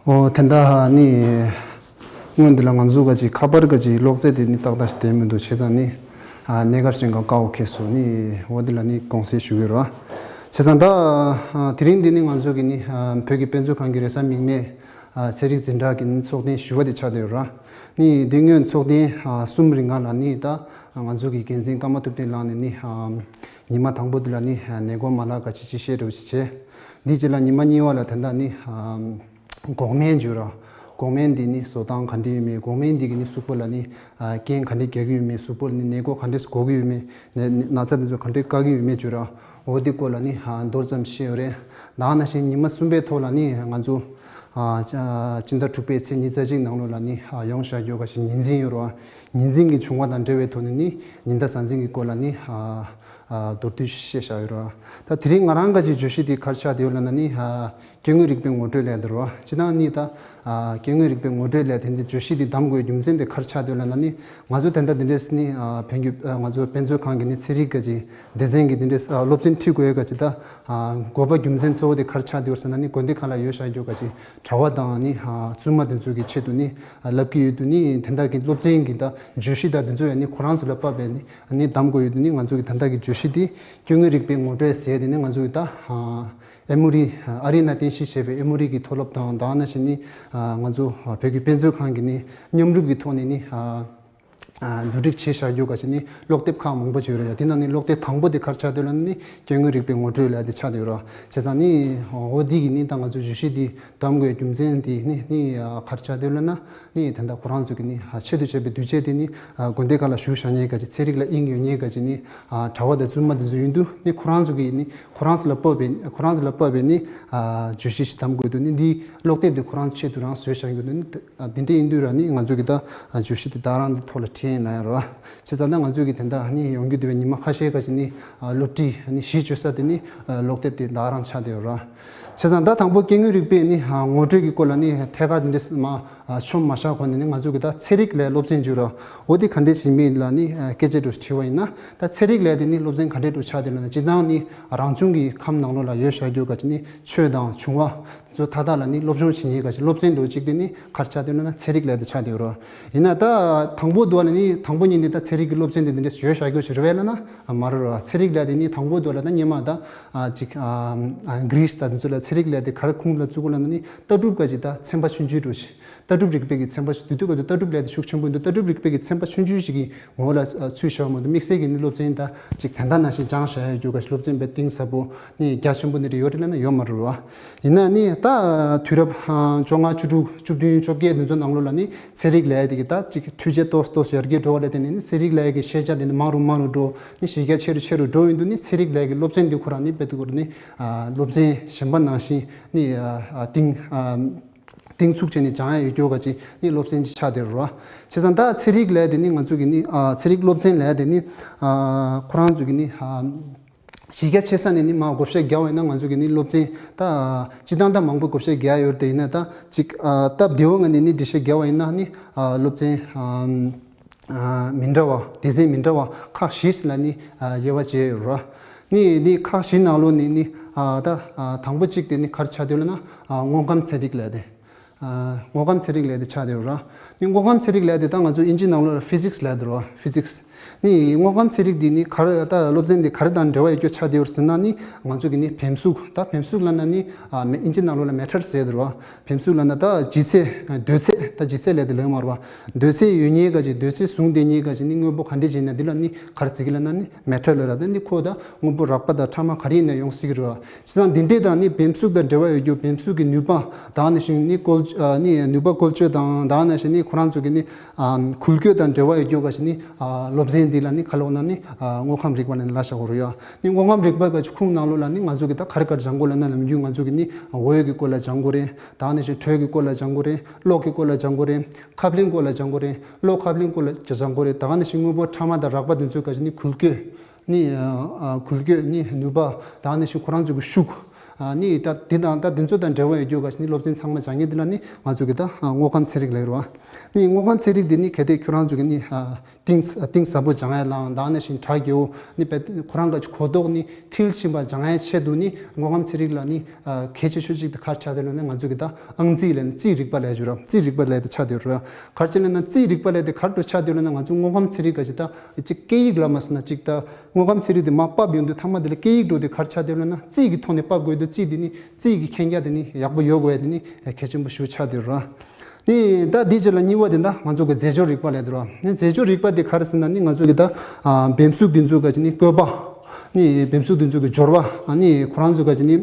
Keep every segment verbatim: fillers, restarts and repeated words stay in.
ཨོ་དེ་འདྲ་ནི། སྔོན་འདི་ལ་ང་ཚོ་ག་ཅིག་ཁ་པར་ག་ཅིག་གློག་རྫས་དེ་ནི་ཏག་ཏག་ཞིག་བསྡད་མི་འདུག་བྱས་ཙང་ནི། ཨ་གནས་སྐབས་ཤིག་ག་དཀའ་བ་ཁེལ་སོང་ནི། འོ་འདི་ལ་ནི་དགོངས་སེལ་ཞུ་གི་ཡོད་ར། བྱས་ཙང་ད་ཨ་དེ་རིང་འདི་ནི་ང་ཚོ་གི་ནི་ཨ་བོད་ཀྱི་དཔེ་མཛོད་ཁང་གི་རེས་གཟའ་མིག་དམར་ཨ་ཚན་རིག་འཛིན་གྲྭ་གི་ནི་ཚོགས་ཐེངས་བཞི་པ་དེ་ཆགས་བསྡད་ཡོད་ར། ནི་འདི་སྔོན་ཚོགས་ཐེངས་ཨ་གསུམ་རིང་ང་ལ་ནི་ད་ང་ཚོ་གི་འགན་འཛིན་ཀརྨ་ཐུབ་བསྟན་ལགས་ནས་ནི་ཨ་ཉི་མ་དང་པོ་འདི་ལ་ནི་ཨ་ནད་འགོག་མ་ལག་ག་ཅིག་ཅིག་བཤད་འགྲོ་ཅིག་བྱས། འདི་རྗེས་ལ་ཉི་མ་གཉིས་པ་ལ་ད་ལྟ་ནི་ཨ། འགོག་སྨན་བརྗོད་ར། འགོག་སྨན་འདི་ནི་བཟོ་སྟངས་ག་འདྲ་ཡོད་མེད། འགོག་སྨན་འདི་གི་ནི་གཟུགས་པོ་ལ་ནི་ཨ་རྐྱེན་ག་འདྲ་རྒྱག་གི་ཡོད་མེད། གཟུགས་པོ་ལ་ནི་ནད་འགོག་ག་འདྲ་འགོག་གི་ཡོད་མེད། ནད་ན་ཚ་འདི་ཚོ་ག་འདྲ་བཀག་གི་ཡོད་མེད་བརྗོད་ར། འོ་འདི་སྐོར་ལ་ནི་ཨ་མདོར་ཙམ་བཤད་ཡོད་རེད། ད་ནང་བཞིན་ཉི་མ་གསུམ་པའི་ཐོག་ལ་ནི་ང་ཚོ་ཨ་སྤྱི་ཟླ་དྲུག་པའི་ཚེས་ཉི་ཤུ་རྩ་གཅིག་ནང་ལོགས་ལ་ནི་ཨ་ཡོང་བཞག་རྒྱུ་ག་ཞིག་ཉིན་འཛིན་ཡོད་ར། ཉིན་འཛིན་གྱི་བྱུང་བ་དང་འབྲེལ་བའི་ཐོག་ནས་ནི་ཉི་ཟླ་གཟའ་འཛིན་གྱི་སྐོར་ལ་ནི་ཨ་ཨ་མདོར་བསྡུས་བཤད་བཞག་ཡོད་ར། ད་དེ་རིང་ང་རང་ག་ཅིག་བརྗོད་གཞི་འདི་ག་རེ་ཆགས་བསྡད་ཡོད་ལབ་ན་ནི་ཨ། སྐྱེ་དངོས་རིག་པའི་ངོ་སྤྲོད་ལས་དེ་རོ། སྤྱིར་བཏང་ནི་ད། ཨ་སྐྱེ་དངོས་རིག་པའི་ངོ་སྤྲོད་ལས་དེ་འདི་བརྗོད་གཞི་འདི་བདམས་དགོས་རྒྱུ་མཚན་དེ་ག་རེ་ཆགས་བསྡད་ལབ་ན་ནི། ང་ཚོ་ད་ལྟ་འདི་འདྲས་ནི་ཨ་བོད་ཀྱི་ཨ་ང་ཚོ་དཔེ་མཛོད་ཁང་གི་ནི་ཚན་རིག་ག་ཅིག་སྡེ་ཚན་གྱི་འདི་འདྲས་ཨ་སློབ་ཚན་ཁྲིད་དགོས་ཡ་ག་ཅིག་ད། ཨ་དགོས་པ་རྒྱུ་མཚན་གཙོ་བོ་དེ་ག་རེ་ཆགས་བསྡད་ཡོད་ཟེར་ན་ནི་དགོན་སྡེ་ཁག་ལ་ཡོད་བཞག་རྒྱུ་ག་ཅིག་གྲྭ་པ་དང་ནི་ཨ་བཙུན་མ་དེ་ཚོ་གི་ཆེད་དུ་ནི་ཨ་ལབ་ཀྱི་ཡོད་དུས་ནི་དེ་འདྲ་གི་སློབ་ཚན་གྱི་ད་བརྗོད་གཞི་ད་དེ་ཚོ་ཡ་ནི་ཁོ་རང་ཚོ་ལ་དཔག་པའི་ནི་ནི་བདམས་དགོས་ཡོད་དུས་ནི་ང་ཚོ་གི་ད་ལྟ་གི་བརྗོད་གཞི་དེ་སྐྱེ་དངོས་རིག་པའི་ངོ་སྤྲོད་ཟེར་དེ་ནི་ང་ཚོ་གི་ད་ཨ། ཨེ་མོ་རི། ཨ་རི་ནས་རྟེན་གཞི་བྱས་པའི་ཨེ་མོ་རི་གི་མཐོ་སློབ་དང་ད་ནང་བཞིན་ནི་ང་ཚོ་བོད་ཀྱི་དཔེ་མཛོད་ཁང་གི་ནི་མཉམ་རུབ་ཀྱི་ཐོག་ནས་ནི་བསྡུ་སྒྲིག་བྱས་བཞག་རྒྱུ་ག་ཅིག་ནི་ཀློག་དེབ་ཁག་མང་པོ་ཅིག་ཡོད་རེད་ཡ། དེ་ནང་ནས་ཀློག་དེབ་དང་པོ་དེ་ག་རེ་ཆགས་བསྡད་ལབ་ན་ནི་སྐྱེ་དངོས་རིག་པའི་ངོ་སྤྲོད་ལབ་ཡ་དེ་ཆགས་བསྡད་ཡོད་རེད། བྱས་ཙང་ནི་འོ་འདི་གི་ནི་ད་ང་ཚོ་བརྗོད་གཞི་འདི་བདམས་དགོས་རྒྱུ་མཚན་དེ་ནི་ནི་ག་རེ་ཆགས་བསྡད་ལབ་ན། ནི་དེ་འདྲ་ཁོ་རང་ཚོ་གི་ནི་ཆེད་དུ་བྱས་པའི་དུས་ཆེན་དེ་ནི་དགོན་སྡེ་ཁག་ལ་བཞུགས་བཞག་མཁན་ག་ཅིག་ཚན་རིག་ལ་དབྱིངས་ཡོད་མཁན་ག་ཅིག་ནི་གྲྭ་པ་དང་བཙུན་མ་དེ་ཚོ་ཡིན་དུས་ནི་ཁོ་རང་ཚོ་གི་ནི་ཁོ་རང་ཚོ་ལ་དཔག་པའི་ཁོ་རང་ཚོ་ལ་དཔག་པའི་ནི་བརྗོད་གཞི་ཞིག་བདམས་དགོས་དུས་ནི་འདིའི་ཀློག་དེབ་དེ་ཁོ་རང་ཆེད་དུ་རང་བཟོས་བཞག་ཡོད་དུས་ནི་དེ་འདྲ་ཡིན་དུས་ར་ནི་ང་ཚོ་གི་ད་བརྗོད་གཞི་དེ་ད་རང་དེ་ཐོག་ལ་ཁྲིད་ཡིན་ན་ཡང་ར་བྱས་ཙང་ད་ང་ཚོ་གི་དེ་འདྲ་ནི་ཡོང་རྒྱུ་དེ་བའི་ཉི་མ་ཁ་ཤས་ག་ཅིག་ནི་སློབ་ཁྲིད་ནི་གཞི་བཅོལ་ས་དེ་ནི་ཀློག་དེབ་དེ་ད་རང་ཆགས་བསྡད་ཡོད་ར། བྱས་ཙང་ད་དང་པོ་སྐྱེ་དངོས་རིག་པའི་ནི་ངོ་སྤྲོད་ཀྱི་སྐོར་ལ་ནི་ཐད་ཀར་འདི་འདྲས་མ་ཆོམ་མ་བཞག་གོང་ནས་ནི་ང་ཚོ་གི་ད་ཚན་རིག་ལས་སློབ་ཚན་བརྗོད་ར། འོ་དེ་ག་འདྲས་ཞིག་མིན་ལ་ནི་སྐད་ཆ་འདྲ་དྲི་བ་ཡིན་ན། ད་ཚན་རིག་ལས་དེ་ནི་སློབ་ཚན་ག་འདྲས་འདྲ་ཆགས་དེ་ལ་ནི་སྤྱིར་བཏང་ནི་རང་བྱུང་གི་ཁམས་ནང་ལོགས་ལ་ཡོད་བཞག་རྒྱུ་ག་ཅིག་ནི་ཆོས་དང་བྱུང་བ་ཚོ་མཐའ་དག་ལ་ནི་སློབ་སྦྱོང་བྱེད་མཁན་ག་ཅིག་སློབ་ཚན་འདྲ་གཅིག་དེ་ནི་ག་རེ་ཆགས་དེ་ལ་ན་ཚན་རིག་ལས་དེ་ཆགས་དེ་ཡོད་ར། ཡིན་ན་ད་དང་པོ་དུ་བ་ལ་ནི་དང་པོ་ཉིད་ནི་ད་ཚན་རིག་གི་སློབ་ཚན་དེ་འདི་འདྲས་ཡོད་བཞག་རྒྱུ་ཞིག་རེད་བས་ལ་ན་མ་རེད་ར། ཚན་རིག་ལས་དེ་ནི་དང་པོ་དུ་བ་ལ་ད་སྔོན་མ་ད་ཅིག་གྷི་རིས་ད་དེ་ཚོ་ལ་ཚན་རིག་ལས་དེ་ག་རེ་ཁུངས་ལ་བཙུགས་གོ་ལ་ན་ནི་ལྟ་གྲུབ་ག་ཅིག་ད་ཚན་པ་ཆུང་ཆུང་འདྲ་ཞིག་ལྟ་གྲུབ་རིག་པའི་གི་ཚན་པ་ཞིག་དུས་དུས་སྐབས་སུ་ལྟ་གྲུབ་ལས་དེ་ཤུགས་ཆེན་པོ་འདུག་ལྟ་གྲུབ་རིག་པའི་གི་ཚན་པ་ཆུང་ཆུང་ཞིག་གི་ངོ་ལ་ཚུད་བཞག་མ་གཏོགས་དམིགས་བསལ་གྱི་ནི་སློབ་ཚན་ད་ཅིག་དེ་འདྲ་ནང་བཞིན་སྦྱངས་བཞག་ཡ་རྒྱུ་ག་ཞིག་སློབ་ཚན་པའི་གཏིང་ཟབ་པོ་ནི་རྒྱ་ཆེན་པོ་ནི་རེ་ཡོད་རེད་ལབ་ན་ཡོད་མ་རེད་བ། ཡིན་ན་ནི་ད་དུས་རབས་བཅོ་ལྔ་བཅུ་དྲུག་བཅུ་བདུན་བཅོ་བརྒྱད་འདི་ཚོ་ནང་ལོགས་ལ་ནི་ཚན་རིག་ལས་དེ་གི་ད་ཅིག་འཕྲུལ་ཆས་ཏོག་ཙམ་ཏོག་ཙམ་ཡར་རྒྱས་འགྲོ་བ་ལས་བརྟེན་ནས་ནི་ཚན་རིག་ལས་ཀྱི་ཤེས་བྱ་དེ་ནི་མང་རུ་མང་རུ་འགྲོ་ནི་གཞི་རྒྱ་ཆེ་རུ་ཆེ་རུ་འགྲོ་ཡིན་དུས་ནི་ཚན་རིག་ལས་ཀྱི་སློབ་ཚན་འདི་ཁོ་རང་ནི་དཔེ་དེ་ཁོ་རང་ནི་སློབ་ཚན་གཞན་པ་ནང་བཞིན་ནི་གཏིང་གཏིང་ཚུགས་བྱས་ནས་སྦྱང་ཡ་ཡོད་རྒྱུ་ག་ཅིག་ནི་སློབ་ཚན་ཅིག་ཆགས་བསྡད་རེད་བ། བྱས་ཙང་ད་ཚན་རིག་ལས་དེ་ནི་ང་ཚོ་གི་ནི་ཚན་རིག་སློབ་ཚན་ལས་དེ་ནི་ཁོ་རང་ཚོ་གི་ནི་གཞི་རྒྱ་ཆེ་ས་ནས་ནི་མ་བགོ་བཤའ་རྒྱག་པ་ཡིན་ན་ང་ཚོ་གི་ནི་སློབ་ཚན་ད་སྤྱི་བཏང་ད་མང་པོ་བགོ་བཤའ་རྒྱག་ཡོད་རེད། ཡིན་ན་ད་ཅིག་སྟབས་བདེ་བོ་ངང་ནས་ནི་འགྲེལ་བཤད་རྒྱག་པ་ཡིན་ན་ནི་སློབ་ཚན་མི་འདྲ་བ་སྡེ་ཚན་མི་འདྲ་བ་ཁག་བཞི་ལ་ནི་དབྱེ་བ་ཕྱེ་ཡོད་རེད་བ། ནི་ནི་ཁག་བཞི་ནང་ལོགས་ནས་ནི་ད་དང་པོ་གཅིག་དེ་ནི་ག་རེ་ཆགས་བསྡད་ལབ་ན་དངོས་ཁམས་ཚན་རིག་ལས་དེ། དངོས་ཁམས་ཚན་རིག་ལས་དེ་ཆགས་བསྡད་ཡོད་ར། ནི་དངོས་ཁམས་ཚན་རིག་ལས་དེ་ད་ང་ཚོ་ཨིན་ཇི་ནང་ལོགས་ལ་ཕི་ཟིག་སི་ལབ་བསྡད་ར། ཕི་ཟིག་སི། ནི་དངོས་ཁམས་ཚན་རིག་འདི་ནི་ག་རེ་ད་སློབ་ཚན་འདི་ག་རེ་དང་འབྲེལ་བ་ཡོད་རྒྱུ་ཆགས་བསྡད་ཡོད་ཟེར་ན་ནི་ང་ཚོ་གི་ནི་བེམ་གཟུགས་ད་བེམ་གཟུགས་ལབ་ན་ནི་ཨིན་ཇི་ནང་ལོགས་ལ་མེ་ཊར་ཟེར་བསྡད་ར། བེམ་གཟུགས་ལབ་ན་ད་ལྗིད་ཚད་གདོས་ཚད་ད་ལྗིད་ཚད་ལས་དེ་ལོས་མ་ར་བ། གདོས་ཚད་ཡོད་མཁན་ག་ཅིག་གདོས་ཚད་བཟུང་བསྡད་མཁན་ག་ཅིག་ནི་དངོས་པོ་ག་འདྲས་ཅིག་ཡིན་ན་འདི་ལ་ནི་ག་རེ་ཟེར་གི་ལབ་ན་ནི་མེ་ཊར་ལབ་ར། ད་ནི་ཁོ་ད་དངོས་པོ་རགས་པ་དང་ཕྲ་མ་ག་རེ་ཡིན་ན་ཡོང་སྲིད་གི་ར། བྱས་ཙང་འདི་འདྲས་དང་ནི་བེམ་གཟུགས་དང་འབྲེལ་བ་ཡོད་རྒྱུ་བེམ་གཟུགས་ཀྱི་ནུས་པ་དང་ནི་ཞིང་ནི་བཀོལ་ནི་ནུས་པ་བཀོལ་སྤྱོད་དང་དང་ནི་ཞིང་ནི་ཁོ་རང་ཚོ་གི་ནི་ཨ་འགུལ་སྐྱོད་དང་འབྲེལ་བ་ཡོད་རྒྱུ་ག་ཞིག་ནི་ཨ་སློབ་ཚན་འདི་ལ་ནི་ཁ་ལོག་ན་ནི་ཨ་དངོས་ཁམས་རིག་པ་ལ་ནི་ལ་བཞག་གོ་རུ་ཡོད། ནི་དངོས་ཁམས་རིག་པ་ག་ཅིག་ཁུངས་ནང་ལོགས་ལ་ནི་ང་ཚོ་གི་ད་ག་རེ་ག་རེ་སྦྱང་དགོས་ལབ་ན་ནམ་རྒྱུན་ང་ཚོ་གི་ནི་འོད་ཀྱི་སྐོར་ལ་སྦྱང་དགོས་རེད། དང་ནི་ཞིང་དྲོད་ཀྱི་སྐོར་ལ་སྦྱང་དགོས་རེད། གློག་གི་སྐོར་ལ་སྦྱང་དགོས་རེད། ཁབ་ལེན་སྐོར་ལ་སྦྱང་དགོས་རེད། གློག་ཁབ་ལེན་སྐོར་ལ་སྦྱང་དགོས་རེད། དང་ནི་ཞིང་དངོས་པོ་ཕྲ་མ་དང་རགས་པ་དེ་ཚོའི་ག་ཅིག་ནི་འགུལ་སྐྱོད། ནི་ཨ་འགུལ་སྐྱོད་ནི་ནུས་པ་དང་ནི་ཞིང་ཁོ་རང་ཚོ་གི་ཤུགས་ ནི་ད་འདི་དང་ད་འདི་ཚོ་དང་འབྲེལ་བ་ཡོད་རྒྱུ་ག་ནི་སློབ་ཚན་ཚང་མ་སྦྱང་མཁན་འདི་ལ་ནི་ང་ཚོ་གི་ད་དངོས་ཁམས་ཚན་རིག་ལབ་རེད་བ། ནི་དངོས་ཁམས་ཚན་རིག་འདི་ནི་གལ་ཏེ་ཁྱོད་རང་ཚོ་གི་ནི་གཏིང་གཏིང་ཟབ་པོ་སྦྱང་ཡ་ལའང་ད་ནང་བཞིན་དྲ་རྒྱའོ་ནི་བས་ཁོ་རང་གི་གོ་རྟོགས་ནི་མཐིལ་ཕྱིན་པ་སྦྱང་ཡ་ཆེད་དུ་ནི་དངོས་ཁམས་ཚན་རིག་ལ་ནི་གལ་ཆེ་ཤོས་གཅིག་དེ་ག་རེ་ཆགས་བསྡད་ལབ་ན་ང་ཚོ་གི་ད་ཨང་རྩིས་ལབ་ནི་རྩིས་རིག་པ་ལབ་རྒྱུ་ར། རྩིས་རིག་པ་ལབ་དེ་ཆགས་བསྡད་ར། ག་རེ་ཆེ་ལབ་ན་རྩིས་རིག་པ་ལབ་དེ་ག་རེ་འགྲོ་ཆགས་བསྡད་ལབ་ན་ང་ཚོ་དངོས་ཁམས་ཚན་རིག་ག་ཅིག་ད་གཅིག་སྐད་ཡིག་ལ་མ་སོང་ན་གཅིག་ད་དངོས་ཁམས་ཚན་རིག་དེ་མར་ཕབ་ཡོང་དུས་མཐའ་མ་དེ་ལ་སྐད་ཡིག་འགྲོ་དེ་ག་རེ་ཆགས་བསྡད་ལབ་ན་རྩིས་ཀྱི་ཐོག་ནས་ཕབ་དགོས་དུས་རྩིས་དེ་ནི་རྩིས་ཀྱི་མཁྱེན་རྒྱ་དེ་ནི་ཡག་པོ་ཡོད་དགོས་ཡ་དེ་ནི་གལ་ཆེན་པོ་ཞེ་པོ་ཆགས་བསྡད་ར། ནི་ད་འདི་རྗེས་ལ་གཉིས་པ་དེ་ད་ང་ཚོ་གི་རྫས་སྦྱོར་རིག་པ་ལབ་དེ་ར། ནི་རྫས་སྦྱོར་རིག་པ་དེ་ག་རེ་ཟེར་ན་ནི་ང་ཚོ་གི་ད་ཨ་བེམ་གཟུགས་དེ་ཚོ་ག་ཅིག་ནི་བཀོད་པ། ནི་བེམ་གཟུགས་དེ་ཚོ་གི་སྦྱོར་བ། ཨ་ནི་ཁོ་རང་ཚོ་ག་ཅིག་ནི་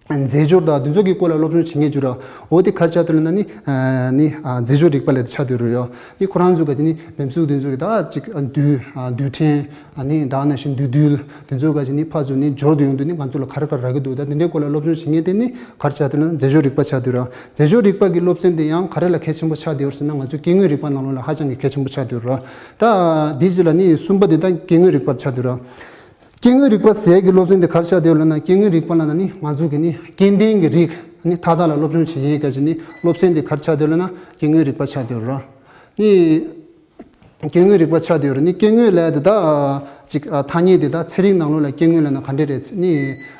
རྫས་སྦྱོར་དང་དེ་ཚོ་གི་སྐོར་ལ་སློབ་སྦྱོང་བྱེད་མཁན་ཅིག་ར། འོ་དེ་ག་རེ་ཆགས་བསྡད་ལབ་ན་ནི་ཨ་ནི་ཨ་རྫས་སྦྱོར་རིག་པ་ལབ་དེ་ཆགས་བསྡད་ར་ཡོད། ནི་ཁོ་རང་ཚོ་ག་ཅིག་ནི་བེམ་གཟུགས་དེ་ཚོ་གི་ད་ཅིག་ཨ་རྡུལ་ཨ་རྡུལ་ཕྲན། ཨ་ནི་ད་ནང་བཞིན་འདུས་རྡུལ་དེ་ཚོ་ག་ཅིག་ནི་ཕར་ཚུར་ནི་སྦྱོར་དུ་ཡོང་དུས་ནི་ང་ཚོ་ལ་ག་རེ་ག་རེ་རག་གི་འདུག་ད་དེ་འདྲའི་སྐོར་ལ་སློབ་སྦྱོང་བྱེད་མཁན་དེ་ནི་ག་རེ་ཆགས་བསྡད་ན་རྫས་སྦྱོར་རིག་པ་ཆགས་བསྡད་ར། རྫས་སྦྱོར་རིག་པ་གི་སློབ་ཚན་དེ་ཡང་ག་རེ་ལ་གལ་ཆེན་པོ་ཆགས་བསྡད་ཡོད་ཟེར་ན་ང་ཚོ་སྐྱེ་དངོས་རིག་པ་ནང་ལོགས་ལ་ཧ་ཅང་གི་གལ་ཆེན་པོ་ཆགས་བསྡད་ཡོད་ར། ད་དེའི་རྗེས་ལ་ནི་གསུམ་པ་དེ་ད་སྐྱེ་དངོས་རིག་པར་ཆགས་བསྡད་ར། སྐྱེ་དངོས་རིག་པ་ཟེར་གི་སློབ་ཚན་དེ་ག་རེ་ཆགས་བསྡད་ཡོད་ལབ་ན་སྐྱེ་དངོས་རིག་པ་ལབ་ན་ནི་ང་ཚོ་གི་ནི་སྐྱེ་ལྡན་གྱི་རིགས་ནི་མཐའ་དག་ལ་སློབ་སྦྱོང་བྱེད་ཡས་ག་ཅིག་ནི་སློབ་ཚན་དེ་ག་རེ་ཆགས་བསྡད་ཡོད་ལབ་ན་སྐྱེ་དངོས་རིག་པ་ཆགས་བསྡད་ཡོད་ར། ནི། སྐྱེ་དངོས་རིག་པ་ཆགས་བསྡད་ཡོད་རེད། ནི་སྐྱེ་དངོས་ལབ་དེ་ད་ཅིག་ཨ་ཐ་སྙད་དེ་ད་ཚན་རིག་ནང་ལོགས་ལ་སྐྱེ་དངོས་ལབ་ན་ག་འདྲ་རེད། ནི་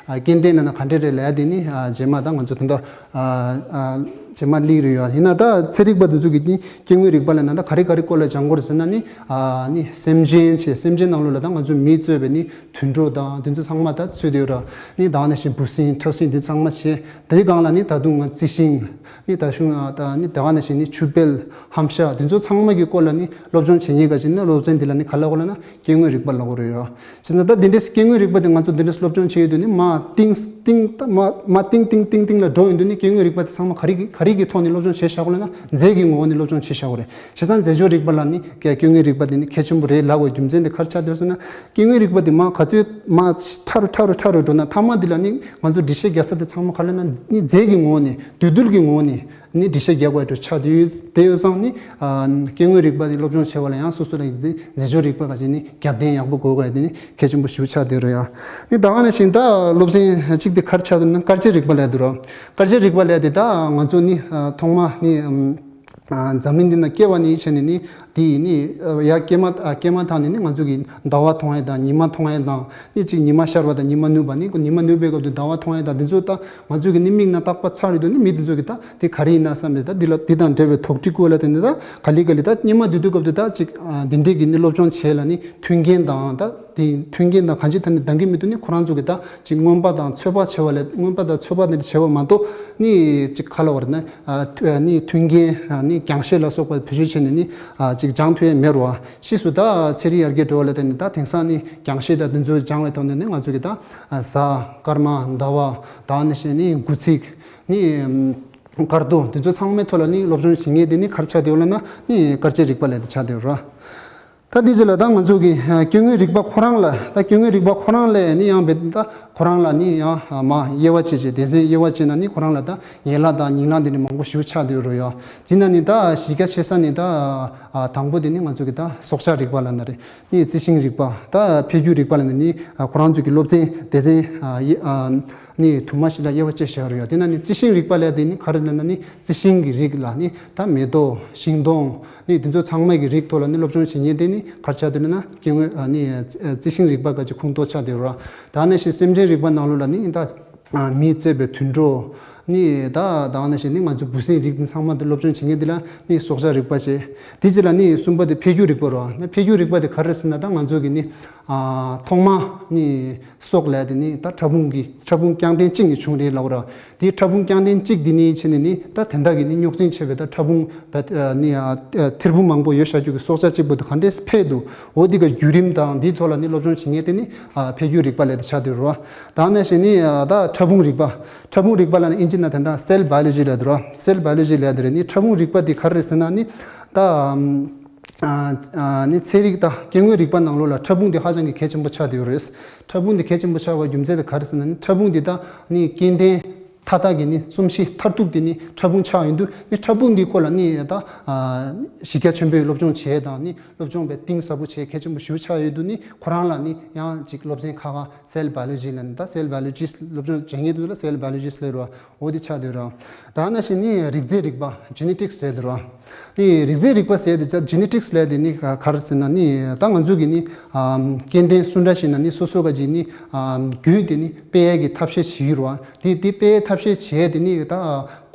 ཨ་སྐྱེ་ལྡན་ལབ་ན་ག་འདྲ་རེད་ལབ་དེ་ནི་ཨ་རྗེས་མ་ད་ང་ཚོ་དོན་དག་ཨ་ཨ་རྗེས་མ་སླེབས་རེད་ཡོད། ཡིན་ན་ད་ཚན་རིག་པ་དེ་ཚོ་གིས་ནི་སྐྱེ་དངོས་རིག་པ་ལབ་ན་ད་ག་རེ་ག་རེ་སྐོར་ལ་སྦྱང་དགོས་རེད་ཟེར་ན་ནི་ཨ་ནི་སེམས་ཅན་བྱས་སེམས་ཅན་ནང་ལོགས་ལ་ད་ང་ཚོ་མིས་གཙོས་པའི་ནི་དུད་འགྲོ་དང་དེ་ཚོ་ཚང་མ་ད་ཚུད་བསྡད་ཡོད་ར། ནི་ད་ནང་བཞིན་འབུ་སྲིན་ཁྲག་སྲིན་དེ་ཚང་མ་བྱས། དེའི་སྒང་ལ་ནི་ད་དུང་ང་རྩི་ཤིང་། ནི་ད་གཞུང་ད་ནི་ད་ག་ནང་བཞིན་ནི་ཆུ་བལ་ཧམ་ཤ་དེ་ཚོ་ཚང་མ་གི་སྐོར་ལ་ནི་སློབ་སྦྱོང་བྱེད་མཁན་ག་ཅིག་ནི་སློབ་ཚན་འདི་ལ་ནི་ག་ལབ་དགོས་ལབ་ན་སྐྱེ་དངོས་རིག་པ་ལབ་དགོས་རེད་ཡོད། བྱས་ཙང་ད་འདི་འདྲའི་སྐྱེ་དངོས་རིག་པ་དེ་ང་ཚོ་འདི་འདྲ་སློབ་སྦྱོང་བྱེད་ཡོད་དུས་ནི་མ་གཏིང་གཏིང་ད་མ་མ་གཏིང་གཏིང་གཏིང་གཏིང་ལ་འགྲོ་ཡོང་དུས་ནི་སྐྱེ་དངོས་རིག་པ་དེ་ཚང་མ་ག་རེ་གི་ག་རེ་གི་ཐོག་ནས་སློབ་སྦྱོང་བྱས་བཞག་དགོས་ལབ་ན་རྫས་ཀྱི་ངོ་བོ་ནས་སློབ་སྦྱོང་བྱས་བཞག་དགོས་རེད། བྱས་ཙང་རྫས་སྦྱོར་རིག་པ་ལ་ནི་སྐྱེ་དངོས་རིག་པ་དེ་ནི་གལ་ཆེན་པོ་རེད་ལབ་དགོས་རྒྱུ་མཚན་དེ་ག་རེ་ཆགས་བསྡད་ཡོད་ཟེར་ན། སྐྱེ་དངོས་རིག་པ་དེ་མ་ག་ཚོད་མ་ཕྲ་རུ་ཕྲ་རུ་ཕྲ་རུ་འགྲོ་ན་མཐའ་མ་དེ་ལ་ནི་ང་ཚོ་འགྲེལ་བཤད་རྒྱག་ས་དེ་ཚང་མ་ག་ལབ་ན་ནི་རྫས་ཀྱི་ངོ་བོ་ནས་འདུས་རྡུལ་གྱི་ངོ་བོ་ནས་ནི་འགྲེལ་བཤད་རྒྱག་དགོས་འགྲོ་ཆགས་བསྡད་ཡོད། དེ་ཡོད་ཙང་ནི་ཨ་སྐྱེ་དངོས་རིག་པ་དེ་སློབ་སྦྱོང་བྱེད་པ་ལ་ཡང་སོ་སོ་ལ་རྫས་རྫས་སྦྱོར་རིག་པ་ག་ཅིག་ནི་རྒྱབ་རྟེན་ཡག་པོ་དགོས་དགོས་དེ་ནི་གལ་ཆེན་པོ་ཞེ་པོ་ཆགས་བསྡད་རེད་ཡ། ནི་ད་ག་ནང་བཞིན་ད་སློབ་ཚན་གཅིག་དེ་ག་རེ་ཆགས་འདུག་ན་སྐར་ཆའི་རིག་པ་ལབ་འདུག་ར། སྐར་ཆའི་རིག་པ་ལབ་དེ་ད་ང་ཚོ་ནི་ཨ་ཐོག་མ་ནི་ཨམ། འཛམ་གླིང་འདི་ན་སྐྱེ་བ་ནས་བྱས་ནས་ནི་དེ་ནི་ཡར་སྐྱེས་མ་སྐྱེས་མ་ཐག་ནས་ནི་ང་ཚོ་གི་ཟླ་བ་མཐོང་ཡས་དང་ཉི་མ་མཐོང་ཡས་དང་ནི་གཅིག་ཉི་མ་ཤར་བ་དང་ཉི་མ་ནུབ་པ་ནི་ཉི་མ་ནུབ་པའི་སྐབས་དུ་ཟླ་བ་མཐོང་ཡས་དང་འདི་ཚོ་ད་ང་ཚོ་གི་ནི་མིག་ནང་རྟག་པར་ཚར་ཡོད་དུས་ནི་མི་འདི་ཚོ་གི་ད་དེ་ག་རེ་ཡིན་ན་བསམ་ནས་ད་འདི་ལ་འདི་དང་འབྲེལ་བའི་དོགས་འདྲི་བཀོད་ལ་དེ་ནི་ད་ག་ལེ་ག་ལེ་ད་སྙེ་མ་དུས་དུས་སྐབས་དུ་ད་གཅིག་འདི་འདྲས་ཀྱི་ནི་སློབ་སྦྱོང་བྱས་ལ་ནི་མཐུན་རྐྱེན་དང་ད། དེ་མཐུན་རྐྱེན་དང་གང་ཅི་ཐད་ནས་འདང་གི་མི་འདུག་ནི་ཁོ་རང་ཚོ་གི་ད་ཅིག་མངོན་པ་དང་ཚོད་དཔག་བྱེད་པ་ལས་མངོན་པ་དང་ཚོད་དཔག་དེ་འདྲ་བྱེད་པ་མ་གཏོགས་ནི་ཅིག་ག་ལབ་དགོས་རེད་ན་ཨ་ཐུ་ཨ་ནི་མཐུན་རྐྱེན་ཨ་ནི་རྒྱང་ཤེལ་ལ་སོགས་པ་བེད་སྤྱོད་བྱས་ནས་ནི་ཨ་ཅིག་སྦྱང་ཐུབ་ཡས་མེད་རེད་བ། ཕྱིས་སུ་ད་ཚན་རིག་ཡར་རྒྱས་འགྲོ་བ་ལ་བརྟེན་ནས་ད་དེང་སང་ནི་རྒྱང་ཤེལ་དང་དེ་ཚོ་སྦྱང་བའི་ཐོག་ནས་ནི་ང་ཚོ་གི་ད་ཨ་གཟའ་སྐར་མ་ཟླ་བ་ད་ནི་བྱས་ནི་དགུ་ཚིགས་ནི་སྐར་རྡོ་དེ་ཚོ་ཚང་མའི་ཐོག་ལ་ནི་སློབ་སྦྱོང་བྱེད་མཁན་དེ་ནི་ག་རེ་ཆགས་བསྡད་ཡོད་ལབ་ན་ནི་སྐར་ཆའི་རིག་པ་ལབ་དེ་ཆགས་བསྡད་ཡོད་རེད་བ། ད་འདི་ཚོ་ལ་ད་ང་ཚོ་གི་ཨ་སྐྱེ་དངོས་རིག་པ་ཁོ་རང་ལ་ད་སྐྱེ་དངོས་རིག་པ་ཁོ་རང་ལ་ནི་ཡང་བེད་ད་ཁོ་རང་ལ་ནི་ཡང་ཨ་མ་དབྱེ་བ་ཕྱེ་བྱས་སྡེ་ཚན་དབྱེ་བ་ཕྱེ་ན་ནི་ཁོ་རང་ལ་ད་ཡན་ལག་དང་ཉིང་ལག་འདི་ནི་མང་པོ་ཞེ་པོ་ཆགས་བསྡད་ཡོད་རེད་ཡ། དེ་ན་ནི་ད་གཞི་རྒྱ་ཆེ་ས་ནི་ད་ཨ་དང་པོ་དེ་ནི་ང་ཚོ་གི་ད་སྲོག་ཆགས་རིག་པ་ལབ་ན་རེད། ནི་རྩི་ཤིང་རིག་པ་ད་འཕེལ་འགྱུར་རིག་པ་ལབ་ན་ནི་ཨ་ཁོ་རང་ཚོ་གི་སློབ་ཚན་སྡེ་ཚན་ཨ་ཡི་ཨ། ནི་དུ་མ་ཞིག་ལ་དབྱེ་བ་ཕྱེ་བཞག་རེད་ཡ། དེ་ན་ནི་རྩི་ཤིང་རིག་པ་ལབ་དེ་ནི་ག་རེ་ལབ་ན་ནི་རྩི་ཤིང་གི་རིགས་ལ་ནི་ད་མེ་ཏོག་ཤིང་སྡོང་ནི་དེ་ཚོ་ཚང་མ་གི་རིགས་ཐོག་ལ་ནི་སློབ་སྦྱོང་བྱེད་མཁན་དེ་ནི་ག་རེ་ཆགས་འདུག་ལབ་ན་སྐྱེ་དངོས་ཨ་ནི་རྩི་ཤིང་རིག་པ་ག་ཅིག་ཁོངས་གཏོགས་ཆགས་བསྡད་ཡོད་རེད། ད་ནི་ཞིག་སེམས་ཅན་རིག་པ་ནང་ལོགས་ལ་ནི་ད་མིས་གཙོས་པའི་དུད་འགྲོ་ནི་ད་ད་ནི་ཞིག་ནི་ང་ཚོ་འབུ་སྲིན་རིགས་དེ་ཚང་མ་དེ་སློབ་སྦྱོང་བྱེད་མཁན་དེ་ལ་ནི་སྲོག་ཆགས་རིག་པ་བྱས། དེ་རྗེས་ལ་ནི་གསུམ་པ་དེ་འཕེལ་འགྱུར་རིག་པ་རེད་བ། ནི་འཕེལ་འགྱུར་རིག་པ་དེ་ག་རེ་ཟེར་ན་ད་ང་ཚོ་གི་ནི་ཨ་ཐོག་མ་ནི། སྲོག་ལབ་དེ་ནི་ད་ཕྲ་ཕུང་གི་ཕྲ་ཕུང་རྐྱང་ཕྲན་གཅིག་ནས་བྱུང་རེད་ལབ་ར། དེའི་ཕྲ་ཕུང་རྐྱང་ཕྲན་གཅིག་འདི་ནི་ཕྱིན་ནས་ནི་ད་དེ་འདྲ་གི་ནི་རྙོག་འཛིང་ཆེ་བའི་ད་ཕྲ་ཕུང་ད་ནི་ཐེར་འབུམ་མང་པོ་ཡོད་བཞག་རྒྱུ་གི་སྲོག་ཆགས་གཅིག་པོ་དེ་ག་འདྲས་འཕེལ་འདུག་འོ་དེ་ག་བརྒྱུད་རིམ་དང་དེའི་ཐོག་ལ་ནི་སློབ་སྦྱོང་བྱེད་མཁན་དེ་ནི་འཕེལ་འགྱུར་རིག་པ་ལབ་དེ་ཆགས་བསྡད་ར། ད་ནང་བཞིན་ནི་ད་ཕྲ་ཕུང་རིག་པ། ཕྲ་ཕུང་རིག་པ་ལབ་ན་ཨིན་ཇི་ནང་དེ་འདྲ་སེལ་བྷ་ཡོ་ལོ་ཇི་ལབ་དེ་ར། སེལ་བྷ་ཡོ་ལོ་ཇི་ལབ་དེ་རེད། ནི་ཕྲ་ཕུང་རིག་པ་དེ་ག་རེ་རེད་ཟེར་ན་ནི་ད། ནི་ཚན་རིག་དང་སྐྱེ་དངོས་རིག་པ་ནང་ལོགས་ལ་ཕྲ་ཕུང་དེ་ཧ་ཅང་གི་གལ་ཆེན་པོ་ཆགས་བསྡད་ཡོད་རེད། ཕྲ་ཕུང་དེ་གལ་ཆེན་པོ་ཆགས་པའི་རྒྱུ་མཚན་དེ་ག་རེ་ཟེར་ན་ནི་ཕྲ་ཕུང་དེ་ད་ནི་སྐྱེ་ལྡན་ མཐའ་དག་གི་ནི་རྩོམ་གཤིས་མཐར་ཐུག་དེ་ནི་ཕྲ་ཕུང་ཆགས་ཡོང་དུས་ནི་ཕྲ་ཕུང་འདིའི་སྐོར་ལ་ནི་ད་གཞི་རྒྱ་ཆེན་པོའི་སློབ་སྦྱོང་བྱས་དང་ནི་སློབ་སྦྱོང་བའི་གཏིང་ཟབ་པོ་བྱས་གལ་ཆེན་པོ་ཞེ་པོ་ཆགས་ཡོད་དུས་ནི་ཁོ་རང་ལ་ནི་ཡང་ཅིག་སློབ་ཚན་ཁག་ཁག་cell biology ལ་ནི་ད་cell biologist སློབ་སྦྱོང་བྱེད་མཁན་དེ་ཚོ་ལ་cell biologist ལབ་རེད་བ། འོ་དེ་ཆགས་བསྡད་རེད་བ། ད་ནང་བཞིན་ནི་རིགས་རྫས་རིག་པ་genetics ཟེར་དེ་རེད་བ། ནི་རིགས་རྫས་རིག་པ་ཟེར་དེ་ད་genetics ལབ་དེ་ནི་ག་ག་རེ་ཟེར་ན་ནི་ད་ང་ཚོ་གི་ནི་སྐྱེ་ལྡན་སུ་འདྲ་ཞིག་ན་ནི་སོ་སོ་ག་ཅིག་ནི་རྒྱུན་དེ་ནི་སྤེལ་ཡས་ཀྱི་ཐབས་ཤེས་བྱེད་ཀྱི་རེད་བ། དེ་དེ་སྤེལ་ཡས་ཐབས་ཤེས་བྱེད་ཡས་དེ་ནི་ད་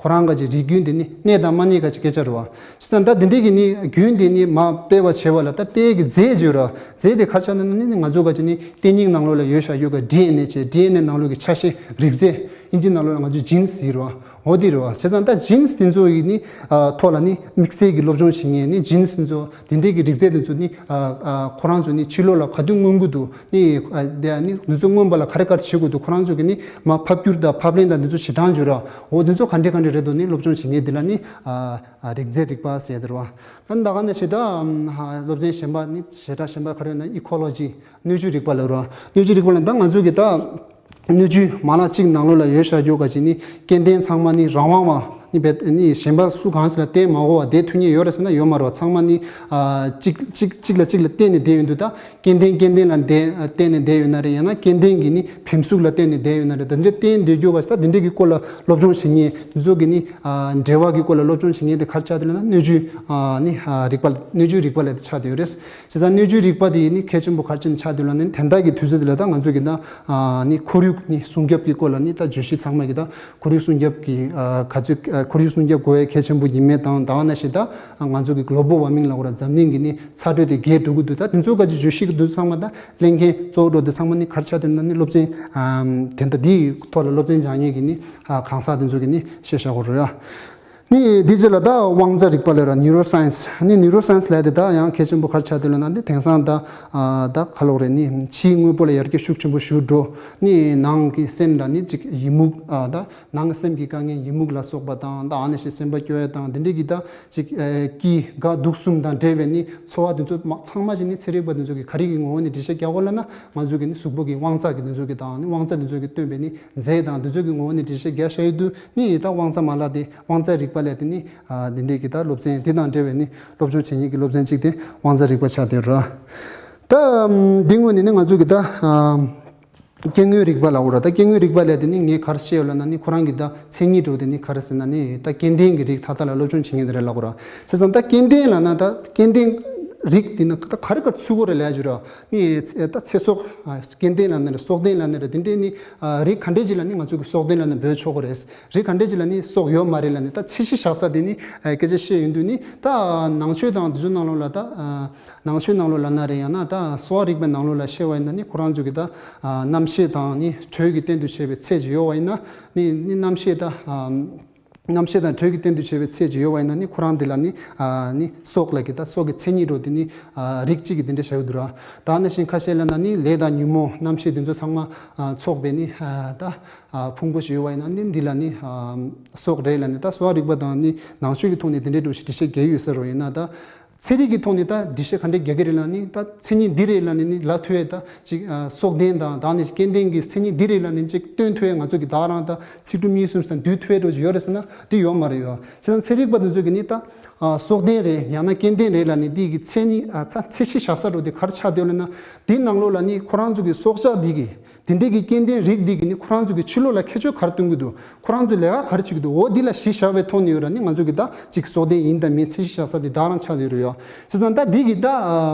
ཁོ་རང་ག་ཅིག་རིགས་རྒྱུན་དེ་ནི་གནས་དང་མ་གནས་ག་ཅིག་སྐད་ཆ་རེད་བ། བྱས་ཙང་ད་དེ་འདྲས་ཀྱི་ནི་རྒྱུན་དེ་ནི་མ་སྤེལ་བ་བྱེད་པ་ལ་ད་སྤེལ་ཡས་ཀྱི་རྫས་བརྗོད་ར། རྫས་དེ་ག་རེ་ཆགས་ན་ནི་ང་ཚོ་ག་ཅིག་ནི་ལྟེ་སྙིང་ནང་ལོགས་ལ་ཡོད་བཞག་ཡོད་ག་ཌི་ཨེན་ཨེ་བྱས། ཌི་ཨེན་ཨེ་ནང་ལོགས་ཀྱི་ཆ་ཤས་རིགས་རྫས་ཨིན་ཇི་ནང་ལོགས་ལ་ང་ཚོས་genes ཟེར་ར། འོ་དེ་རེད་བ། བྱས་ཙང་ད་genes དེ་ཚོ་ཡི་ནི་ཐོག་ལ་ནི་དམིགས་བསལ་གྱི་སློབ་སྦྱོང་བྱེད་མཁན་ནི་genes དེ་ཚོ་དེ་འདྲས་ཀྱི་རིགས་རྫས་དེ་ཚོ་ནི་ཁོ་རང་ཚོ་ནི་ཕྱི་ལོགས་ལ་ག་དུས་མངོན་གྱི་འདུག་ནི་དེ་ནི་དེ་ཚོ་མངོན་པ་ལ་ག་རེ་ག་རེ་བྱེད་དགོས་འདུག་ཁོ་རང་ཚོ་གི་ནི་མ་ཕབ་བསྒྱུར་དང་ཕབ་ལེན་དང་དེ་ཚོ་བྱེད་སྟངས་བརྗོད་ར། འོ་དེ་ཚོ་ག་འདྲས་ག་འདྲས་རེད་འདུག་ནི་སློབ་སྦྱོང་བྱེད་མཁན་དེ་ལ་ནི་རིགས་རྫས་རིག་པ་ཟེར་དེ་རེད་བ། ད་ད་ག་ནང་བཞིན་ད་སློབ་ཚན་གཞན་པ་ནི་ཞེ་དྲག་གཞན་པ་ག་རེ་ཡོད་ན་ecology སྣོད་བཅུད་རིག་པ་ལབ་ར། སྣོད་བཅུད་རིག་པ་ལ་ད་ང་ཚོ་གི་ད་སྣོད་བཅུད་མ་ལག་གཅིག་ནང་ལོགས་ལ་ཡོད་བཞག་ཡོད་ག་ཅིག་ནི་སྐྱེ་ལྡན་ཚང་མ་ནི་རང་དབང་བ་ནི་བེད་ནི་གཞན་པ་སུ་གང་ཞིག་ལ་བརྟེན་མ་དགོས་པ་བསྡད་ཐུབ་མཁན་ཡོད་རེད་ཟེར་ན་ཡོད་མ་རེད་བ། ཚང་མ་ནི་གཅིག་གཅིག་གཅིག་ལ་གཅིག་ལ་བརྟེན་ནས་བསྡད་ཡོང་དུས་ད་སྐྱེ་ལྡན་སྐྱེ་ལྡན་ལ་བརྟེན་བརྟེན་ནས་བསྡད་ཡོད་ན་རེད། ཡང་ན་སྐྱེ་ལྡན་གྱི་ནི་བེམ་གཟུགས་ལ་བརྟེན་ནས་བསྡད་ཡོད་ན་རེད། ད་འདི་འདྲ་བརྟེན་བསྡད་ཡོད་ག་ཞིག་ད་འདི་འདྲ་གི་སྐོར་ལ་སློབ་སྦྱོང་བྱེད་མཁན་དེ་ཚོ་གི་ནི་འབྲེལ་བ་གི་སྐོར་ལ་སློབ་སྦྱོང་བྱེད་མཁན་དེ་ག་རེ་ཆགས་བསྡད་ལབ་ན་སྣོད་བཅུད་ནི་རིག་པ་སྣོད་བཅུད་རིག་པ་ལབ་དེ་ཆགས་བསྡད་ཡོད་རེད། བྱས་ཙང་སྣོད་བཅུད་རིག་པ་དེ་ཡིན་ནི་གལ་ཆེན་པོ་ག་རེ་ཆགས་འདུག་ལབ་ན་ནི་དེ་འདྲ་གི་དུས་ཚོད་དེ་ལ་ད་ང་ཚོ་གི་ད་ནི་ཁོར་ཡུག་ནི་སྲུང་སྐྱོབ་ཀྱི་སྐོར་ལ་ནི་ད་བརྗོད་གཞི་ཚང་མ་གི་ད་ཁོར་ཡུག་སྲུང་སྐྱོབ་ཀྱི་ག་ཚོད་ཁོར་ཡུག་སྲུང་སྐྱོབ་དགོས་ཡ་གལ་ཆེན་པོ་ཡིན་མེད་དང་། ད་ག་ནང་བཞིན་ད་ང་ཚོ་གི་global warming ལབ་དགོས་ར། འཛམ་གླིང་གི་ནི་ཚ་དྲོད་དེ་རྒྱས་འགྲོ་གི་འདུག་ད་དེ་ཚོ་ག་ཚོད་བརྗོད་གཞི་གི་དུས་ཚང་མ་ད་གླེང་མཁན་གཙོ་བོ་འགྲོ་དེ་ཚང་མ་ནི་ག་རེ་ཆགས་འདུག་ན་ནི་སློབ་ཚན་དེ་འདྲ་དེའི་ཐོག་ལ་སློབ་ཚན་སྦྱང་མཁན་གི་ནི་གང་ཟག་དེ་ཚོ་གི་ནི་བཤད་བཞག་དགོས་རེད་ཡ། ནི་འདི་རྗེས་ལ་ད་དབང་རྩ་རིག་པ་ལབ་ར། neuroscience ནི་neuroscience ལབ་དེ་ད་ཡང་གལ་ཆེན་པོ་ག་རེ་ཆགས་འདུག་ལབ་ན་འདི་དེང་སང་ད་ད་ག་ལབ་དགོས་རེད། ནི་ཕྱིའི་དངོས་པོ་ལ་ཡར་རྒྱས་ཤུགས་ཆེན་པོ་ཞིག་འགྲོ། ནི་ནང་གི་སེམས་ལ་ནི་ཅིག་ཡི་མུག་ད་ནང་གི་སེམས་ཀྱི་དཀའ་ངལ་ཡི་མུག་ལ་སོགས་པ་དང་ད་ཨ་ནི་ཞིག་སེམས་པ་སྐྱོ་ཡ་དང་དེ་འདྲས་ཀྱི་ད་ཅིག་སྐྱིད་དགའ་སྡུག་གསུམ་དང་འབྲེལ་བའི་ནི་ཚོར་བ་དེ་ཚོ་མ་ཚང་མ་ཞིག་ནི་ཚན་རིག་པ་དེ་ཚོ་གི་ག་རེ་གི་ངོ་བོ་ནས་འགྲེལ་བཤད་རྒྱག་དགོས་ལབ་ན་ང་ཚོ་གི་ནི་གཟུགས་པོ་གི་དབང་རྩ་གི་དེ་ཚོ་གི་དང་ནི་དབང་རྩ་དེ་ཚོ་གི་སྟོན་པའི་ནི་རྫས་དང་དེ་ཚོ་གི་ངོ་བོ་ནས་འགྲེལ་བཤད་རྒྱག་བྱ་ཡོད་དུས་ནི་ད་དབང་རྩ་མ་ལག་དེ་དབང་རྩ་རིག་པ་ལབ་དེ་ནི་འདི་འདྲས་ཀྱི་ད་སློབ་ཚན་དེ་དང་འབྲེལ་བའི་ནི་སློབ་སྦྱོང་བྱེད་མཁན་གྱི་སློབ་ཚན་གཅིག་དེ་དབང་རྩ་རིག་པ་ཆགས་བསྡད་ར། ད་འདི་ངོས་ནས་ནི་ང་ཚོ་གི་ད་སྐྱེ་དངོས་རིག་པ་ལབ་དགོས་ར། ད་སྐྱེ་དངོས་རིག་པ་ལབ་དེ་ནི་ངས་ག་རེ་བཤད་ཡོད་ལབ་ན་ནི་ཁོ་རང་གི་ད་མཚན་ཉིད་འདྲ་བོ་དེ་ནི་ག་རེ་ཟེར་ན་ནི་ད་སྐྱེ་ལྡན་གྱི་རིགས་མཐའ་དག་ལ་སློབ་སྦྱོང་བྱེད་མཁན་དེ་རེད་ལབ་དགོས་ར། བྱས་ཙང་ད་སྐྱེ་ལྡན་ལབ་ན་ད་སྐྱེ་ལྡན་རིགས་དེ་ནི་ད་ག་རེ་ག་རེ་ཚུད་དགོས་རེད་ལབ་ཡ་ཅིག་ར། ནི་ད་ཚེ་སྲོག་སྐྱེ་ལྡན་ལབ་ན་རེད། སྲོག་ལྡན་ལབ་ན་རེད། དེ་འདྲའི་ནི་རིགས་ག་འདྲས་ཅིག་ལ་ནི་ང་ཚོ་གི་སྲོག་ལྡན་ལབ་ནས་འབོད་ཆོག་གི་རེད། རིགས་ག་འདྲས་ཅིག་ལ་ནི་སྲོག་ཡོད་མ་རེད་ལབ་ནས་ད་ཚད་གཞི་བཞག་ས་དེ་ནི་སྐད་ཆ་བཤད་ཡོང་དུས་ནི་ད་ནང་ཆོས་དང་དེ་ཚོའི་ནང་ལོགས་ལ་ད། ནང་ཆོས་ནང་ལོགས་ལ་ན་རེད། ཡང་ན་ད་གསོ་བ་རིག་པའི་ནང་ལོགས་ལ་བཤད་པ་ཡིན་ན་ནི་ཁོ་རང་ཚོ་གི་ད་རྣམ་ཤེས་དང་ནི་དྲོད་ཀྱི་སྟེང་དུ་བྱས་པའི་ཚད་ཅིག་ཡོད་པ་ཡིན་ན་ནི་ནི་རྣམ་ཤེས་ད་རྣམ་ཤེས་དང་དྲོད་ཀྱི་སྟེང་དུ་བྱས་པའི་ཚད་ཅིག་ཡོད་པ་ཡིན་ན་ནི་ཁོ་རང་དེ་ལ་ནི་ནི་སྲོག་ལབ་ཀྱི་ད་སྲོག་གི་མཚན་ཉིད་འདྲ་བོ་དེ་ནི་རིགས་གཅིག་གི་དེ་འདྲ་བྱ་ཡོད་འདུག་ར། ད་ནང་བཞིན་ཁ་ཤས་ལ་ན་ནི་ལས་དང་ཉོན་མོངས་རྣམ་ཤེས་དེ་ཚོ་ཚང་མ་ཚོགས་པའི་ནི་ད་ཕུང་པོ་ཞིག་ཡོད་པ་ཡིན་ན་ནི་འདི་ལ་ནི་སྲོག་རེད་ལབ་ནི་ད་གསོ་བ་རིག་པ་དང་ནི་ནང་ཆོས་ཀྱི་ཐོག་ནས་དེ་འདྲའི་འདྲ་བོ་ཞིག་འགྲེལ་བཤད་རྒྱག་ཡོད་ས་རེད། ཡིན་ན་ད། ཚན་རིག་གི་ཐོག་ནས་ད་འགྲེལ་བཤད་ག་འདྲས་རྒྱག་གི་རེད་ལབ་ནི་ད་མཚན་ཉིད་འདི་རེད་ལབ་ནི་ནི་ལབ་ཐུབ་ཡས་ད་ཅིག་སྲོག་ལྡན་དང་དང་ནི་སྐྱེ་ལྡན་གྱི་མཚན་ཉིད་འདི་རེད་ལབ་ནི་ཅིག་སྟོན་ཐུབ་ཡས་ང་ཚོ་གི་ད་རང་ད་ཚིག་གྲུབ་གཉིས་གསུམ་ཙམ་བསྡུས་ཐུབ་ཡས་འདྲ་ཅིག་ཡོད་རེད་ཟེར་ན་འདི་ཡོད་མ་རེད་ཡོད། བྱས་ཙང་ཚན་རིག་པ་འདི་ཚོ་གི་ནི་ད་སྲོག་ལྡན་རེད་ཡང་ན་སྐྱེ་ལྡན་རེད་ལབ་ནི་འདི་གི་མཚན་ཉིད་ད་ཚད་གཞི་བཞག་ས་འདྲ་བོ་དེ་ག་རེ་ཆགས་བསྡད་ཡོད་ལབ་ན་འདི་ནང་ལོགས་ལ་ནི་ཁོ་རང་ཚོ་གི་སྲོག་ཆགས་འདི་གི་དེ་འདྲའི་གི་སྐྱེ་ལྡན་རིགས་འདི་གི་ནི་ཁོ་རང་ཚོ་གི་ཕྱི་ལོགས་ལ་ཁྱད་ཆོས་ག་རེ་སྟོན་གྱི་འདུག་ཁོ་རང་ཚོ་ལས་ཀ་ག་རེ་བྱེད་ཀྱི་འདུག་འོ་འདི་ལ་གཞི་བཞག་པའི་ཐོག་ནས་ཡོད་ར་ནི་ང་ཚོ་གི་ད་ཅིག་སྲོག་ལྡན་ཡིན་དང་མིན་ཚད་གཞི་བཞག་ས་དེ་ད་རང་ཆགས་ཡོད་རེད་ཡོ། བྱས་ཙང་ད་འདི་གི་ད་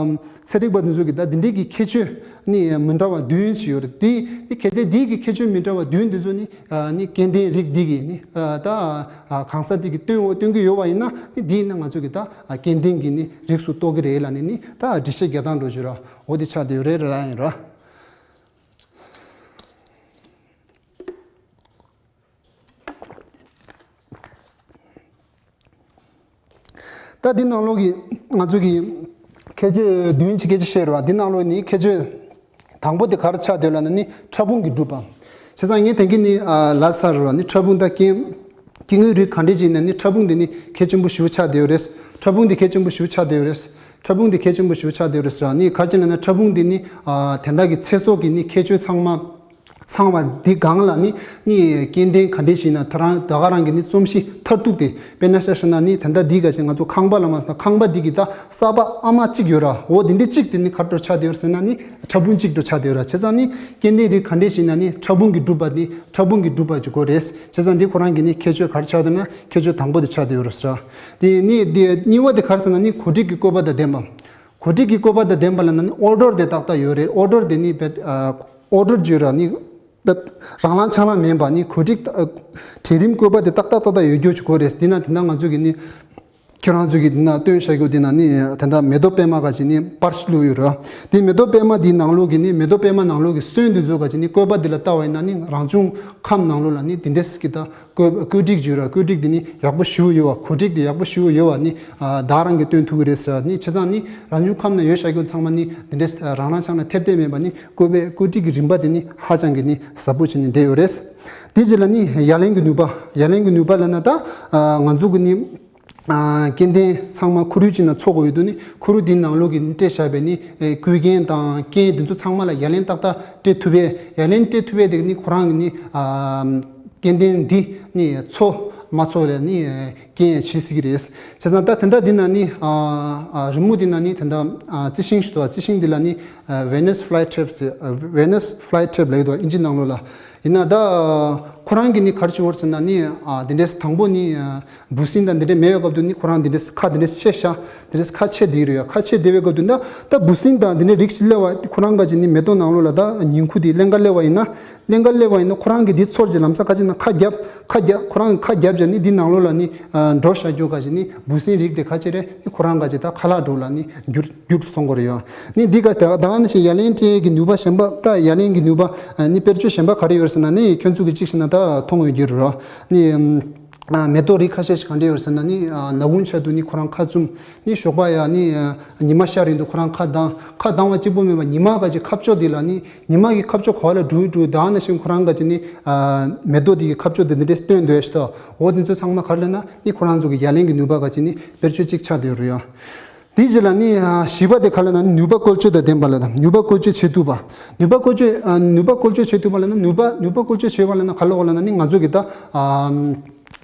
ཚན་རིག་པ་འདི་ཚོ་གི་ད་འདི་འདྲའི་གི་ཁྱད་ཆོས་ནི་མི་འདྲ་བ་བདུན་ཞིག་ཡོད་རེད། འདི་ནི་གལ་ཏེ་འདི་གི་ཁྱད་ཆོས་མི་འདྲ་བ་བདུན་འདི་ཚོ་ནི་ནི་སྐྱེ་ལྡན་རིགས་འདི་གི་ནི་ད་གང་ཟག་འདི་གི་སྟོན་འོ་སྟོན་གྱི་ཡོད་པ་ཡིན་ན་ནི་འདི་ཡིན་ན་ང་ཚོ་གི་ད་སྐྱེ་ལྡན་གྱི་ནི་རིགས་སུ་གཏོགས་ཀྱི་རེད་ལབ་ནི་ནི་ད་འགྲེལ་བཤད་རྒྱག་སྟངས་འགྲོ་རྒྱུ་ར་འོ་འདི་ཆགས་བསྡད་ཡོད་རེད་ར་ཡིན་ར། ད་འདི་ནང་ལོགས་ཀྱི་ང་ཚོ་གི་ཁྱད་ཆོས་བདུན་ཅིག་སྐད་ཆ་བཤད་རེད་བ། འདི་ནང་ལོགས་ནི་ཁྱད་ཆོས་དང་པོ་དེ་ག་རེ་ཆགས་བསྡད་ལབ་ན་ནི་ཕྲ་ཕུང་གིས་གྲུབ་པ། བྱས་ཙང་ངས་དེང་གི་ནི་ལབ་ཚར་རེད་བ། ནི་ཕྲ་ཕུང་ད་སྐྱེ་སྐྱེ་དངོས་རིགས་ག་འདྲས་ཅིག་ཡིན་ན་ནི་ཕྲ་ཕུང་དེ་ནི་གལ་ཆེན་པོ་ཞེ་པོ་ཆགས་བསྡད་ཡོད་རེད། ཕྲ་ཕུང་དེ་གལ་ཆེན་པོ་ཞེ་པོ་ཆགས་བསྡད་ཡོད་རེད། ཕྲ་ཕུང་དེ་གལ་ཆེན་པོ་ཞེ་པོ་ཆགས་བསྡད་ཡོད་རེད་ཟེར་བ། ནི་ག་རེ་ཅིག་ལབ་ན་ཕྲ་ཕུང་དེ་ནི་དེ་དག་གི་ཚེ་སྲོག་གི་ནི་ཁྱད་ཆོས་ཚང་མ། ཚང་བ་འདི་སྒང་ལ་ནི་ནི་སྐྱེ་ལྡན་ག་འདྲས་ཞིག་ན་ད་རང་ད་ག་རང་གི་ནི་རྩོམ་གཤིས་མཐར་ཐུག་དེ་དཔེར་ན་ཆ་བཞག་ན་ནི་ད་ལྟ་འདི་ག་ཅིག་ང་ཚོ་ཁང་པ་ལ་མ་ཟེར་ན་ཁང་པ་འདི་གི་ད་ས་པ་ཨ་མ་གཅིག་ཡོད་ར། འོ་འདི་འདྲས་གཅིག་དེ་ནི་ག་འདྲ་ཆགས་བསྡད་ཡོད་ཟེར་ན་ནི་ཕྲ་ཕུང་གཅིག་འདྲ་ཆགས་བསྡད་ཡོད་ར། བྱས་ཙང་ནི་སྐྱེ་ལྡན་རིགས་ག་འདྲས་ཞིག་ན་ནི་ཕྲ་ཕུང་གི་གྲུབ་པ་དེ་ཕྲ་ཕུང་གི་གྲུབ་པ་ཅིག་དགོས་རེད། བྱས་ཙང་འདི་ཁོ་རང་གི་ནི་ཁྱད་ཆོས་ག་རེ་ཆགས་འདུག་ན་ཁྱད་ཆོས་དང་པོ་དེ་ཆགས་བསྡད་ཡོད་རེད་ཟེར། དེ་ནི་དེ་གཉིས་པ་དེ་ག་རེ་ཟེར་ན་ནི་གོ་སྒྲིག་གི་བཀོད་པ་དང་ལྡན་པ། གོ་སྒྲིག་གི་བཀོད་པ་དང་ལྡན་པ་ལ་ན་ནི་ཨོ་ཌར་དེ་ཏག་ཏག་ཡོད་རེད། ཨོ་ཌར་དེ་ནི་བེད་ཨ་ཨོ་ཌར་བརྗོད་ར་ནི་བེད་རང་ལངས་ཆགས་ལངས་མིན་པ་ནི་གོ་སྒྲིག་ཨ་གྲལ་རིམ་བཀོད་པ་དེ་ཏག་ཏག་ཏག་ཏག་ཡོད་རྒྱུ་ཅིག་དགོས་རེད། དེ་ན་དེ་ན་ང་ཚོ་གི་ནི་ཁྱོད་རང་ཚོ་གི་དེ་ན་སྟོན་བྱ་རྒྱུ་དེ་ན་ནི་དེ་འདྲ་མེ་ཏོག་པད་མ་ག་ཅིག་ནི་པར་ཞིག་བླུགས་ཡོད་ར། དེ་མེ་ཏོག་པད་མ་དེའི་ནང་ལོགས་གི་ནི་མེ་ཏོག་པད་མ་ནང་ལོགས་གི་སོན་དེ་ཚོ་ག་ཅིག་ནི་བཀོད་པ་དེ་ལ་ལྟ་བ་ཡིན་ན་ནི་རང་བྱུང་ཁམས་ནང་ལོགས་ལ་ནི་དེ་འདྲས་ཀྱི་ད། བཀོད་བཀོད་སྒྲིག་བརྗོད་ར། བཀོད་སྒྲིག་དེ་ནི་ཡག་པོ་ཞེ་པོ་ཡོད་པ། གོ་སྒྲིག་དེ་ཡག་པོ་ཞེ་པོ་ཡོད་པ་ནི་ཨ་བདག་རང་གིས་སྟོན་ཐུབ་ཀྱི་རེད་ཟེར་ནི། བྱས་ཙང་ནི་རང་བྱུང་ཁམས་ན་ཡོད་བྱ་རྒྱུ་ཚང་མ་ནི་འདི་འདྲས་རང་རང་ཆགས་ན་ཐེབས་ཐེབས་མེད་པ་ནི་བཀོད་པའི་བཀོད་སྒྲིག་གི་རིམ་པ་དེ་ནི་ཧ་ཅང་གི་ནི་ཟབ་པོ་བྱས་ནས་བསྡད་ཡོད་རེད། དེ་རྗེས་ལ་ནི་ཡ་ལན་གྱི་ནུས་པ། ཡ་ལན་གྱི་ནུས་པ་ལབ་ན་ད་ཨ་ང་ཚོ་གི་ནི་ཨ་སྐྱེ་ལྡན་ཚང་མ་ཁོར་ཡུག་ཅིག་ན་འཚོ་དགོས་ཡོད་དུས་ནི་ཁོར་ཡུག་དེའི་ནང་ལོགས་ཀྱི་ནི་སྤྲད་བཞག་པའི་ནི་ཨེ་བཀོད་རྐྱེན་དང་རྐྱེན་དེ་ཚོ་ཚང་མ་ལ་ཡ་ལན་ཏག་ཏག་སྤྲད་ཐུབ་པའི། ཡ་ལན་སྤྲད་ཐུབ་པའི་དེ་ནི་ཁོ་རང་གི་ནི་ཨ་སྐྱེ་ལྡན་འདི་ནི་འཚོ་མ་འཚོ་ལ་ནི་རྐྱེན་བྱེད་སྲིད་ཀྱི་རེད། བྱས་ཙང་ད་དེ་འདྲ་འདི་ན་ནི་ཨ་ཨ་རི་མོ་འདི་ན་ནི་དེ་འདྲ་ཨ་རྩི་ཤིང་ཞིག་འདུག་རྩི་ཤིང་འདི་ལ་ནི་ཨ་Venus flytrap ཟེར། ཨ་Venus flytrap ལབ་ཀྱི་འདུག་ཨིན་ཇི་ནང་ལོགས་ལ། ཡིན་ན་ད་ཁོ་རང་གི་ནི་ག་རེ་བྱེད་ཀྱི་ཡོད་རེད་ཟེར་ན་ནི་ཨ་དེ་འདྲས་དང་པོ་ནི་ཨ་འབུ་སྲིན་དང་འདི་འདྲས་མེད་པའི་སྐབས་དུ་ནི་ཁོ་རང་འདི་འདྲས་ཁ་འདི་འདྲས་ཕྱེ་ཤག་འདི་འདྲས་ཁ་ཕྱེ་བསྡད་ཀྱི་རེད་ཡ། ཁ་ཕྱེ་བསྡད་པའི་སྐབས་དུ་ད་ད་འབུ་སྲིན་དང་འདི་འདྲས་རིགས་ཤིག་སླེབས་པ་ཁོ་རང་ག་ཅིག་ནི་མེ་ཏོག་ནང་ལོགས་ལ་ད་ཉིང་ཁུ་དེ་ཀླན་ཀ་སླེབས་པ་ཡིན་ན། ཀླན་ཀ་སླེབས་པ་ཡིན་ན་ཁོ་རང་གི་འདི་ཚོར་གྱི་ལམ་སང་ག་ཅིག་ན་ཁ་བརྒྱབ། ཁ་བརྒྱབ། ཁོ་རང་ཁ་བརྒྱབ་བྱས་ནི་འདི་ནང་ལོགས་ལ་ནི་ཨ་འགྲོ་བཞག་རྒྱུ་ག་ཅིག་ནི་འབུ་སྲིན་རིགས་དེ་ག་ཅིག་རེད། ནི་ཁོ་རང་ག་ཅིག་ད་ཁ་ལག་འགྲོ་ལ་ནི་འགྱུར་འགྱུར་སོང་གི་རེད་ཡ། ནི་འདི་ག་ད་ད་ནི་ཞིག་ཡ་ལན་སྤྲད་ཀྱི་ནུས་པ་གཞན་པ། ད་ཡ་ལན་གྱི་ནུས་པ་ཨ་ནི་དཔེར་བརྗོད་གཞན་པ་ག་རེ་ཡོད་ཟེར་ན་ནི་ཁྱོད་ཚོ་གི་གཅིག་ཞིག་ན་ད་མཐོང་ཡོད་ཀྱི་རེད་ར། ནི་ཨ་མེ་ཏོག་རིགས་ཁ་ཤས་ཤིག་ག་འདྲ་ཡོད་ཟེར་ན་ནི་ཨ་ན་ཧུན་ཆ་དུ་ནི་ཁོ་རང་ཁ་བཙུམ། ནི་ཞོགས་པ་ཡ་ནི་ཨ་ཉི་མ་ཤར་ཡོང་དུས་ཁོ་རང་ཁ་གདངས། ཁ་གདངས་པ་གཅིག་པོ་མིན་པ་ཉི་མ་ག་ཅིག་ཁ་ཕྱོགས་དེ་ལ་ནི་ཉི་མ་གི་ཁ་ཕྱོགས་ག་ལ་འགྲོ་འགྲོ་ད་ནང་བཞིན་ཁོ་རང་ག་ཅིག་ནི་ཨ་མེ་ཏོག་དེ་གི་ཁ་ཕྱོགས་དེ་འདི་འདྲས་སྟོན་འདོད་ཤི་ཏོ། འོ་དེ་ཚོ་ཚང་མ་ག་རེ་ལབ་ན་ནི་ཁོ་རང་ཚོ་གི་ཡ་ལན་གྱི་ནུས་པ་ག་ཅིག་ནི་དཔེར་བརྗོད་གཅིག་ཆགས་བསྡད་ཡོད་རེད་ཡ། དེའི་རྗེས་ལ་ནི་ཨ་བཞི་པ་དེ་ག་ལ་ན་ནི་ནུས་པ་བཀོལ་སྤྱོད་དང་ལྡན་པ་ལ་དང་། ནུས་པ་བཀོལ་སྤྱོད་བྱེད་ཐུབ་པ། ནུས་པ་བཀོལ་སྤྱོད་ཨ་ནུས་པ་བཀོལ་སྤྱོད་བྱེད་ཐུབ་པ་ལ་ན་ནུས་པ་ནུས་པ་བཀོལ་སྤྱོད་བྱེད་པ་ལ་ན་ག་ལ་འོ་ལ་ན་ནི་ང་ཚོ་གི་ད་ཨ་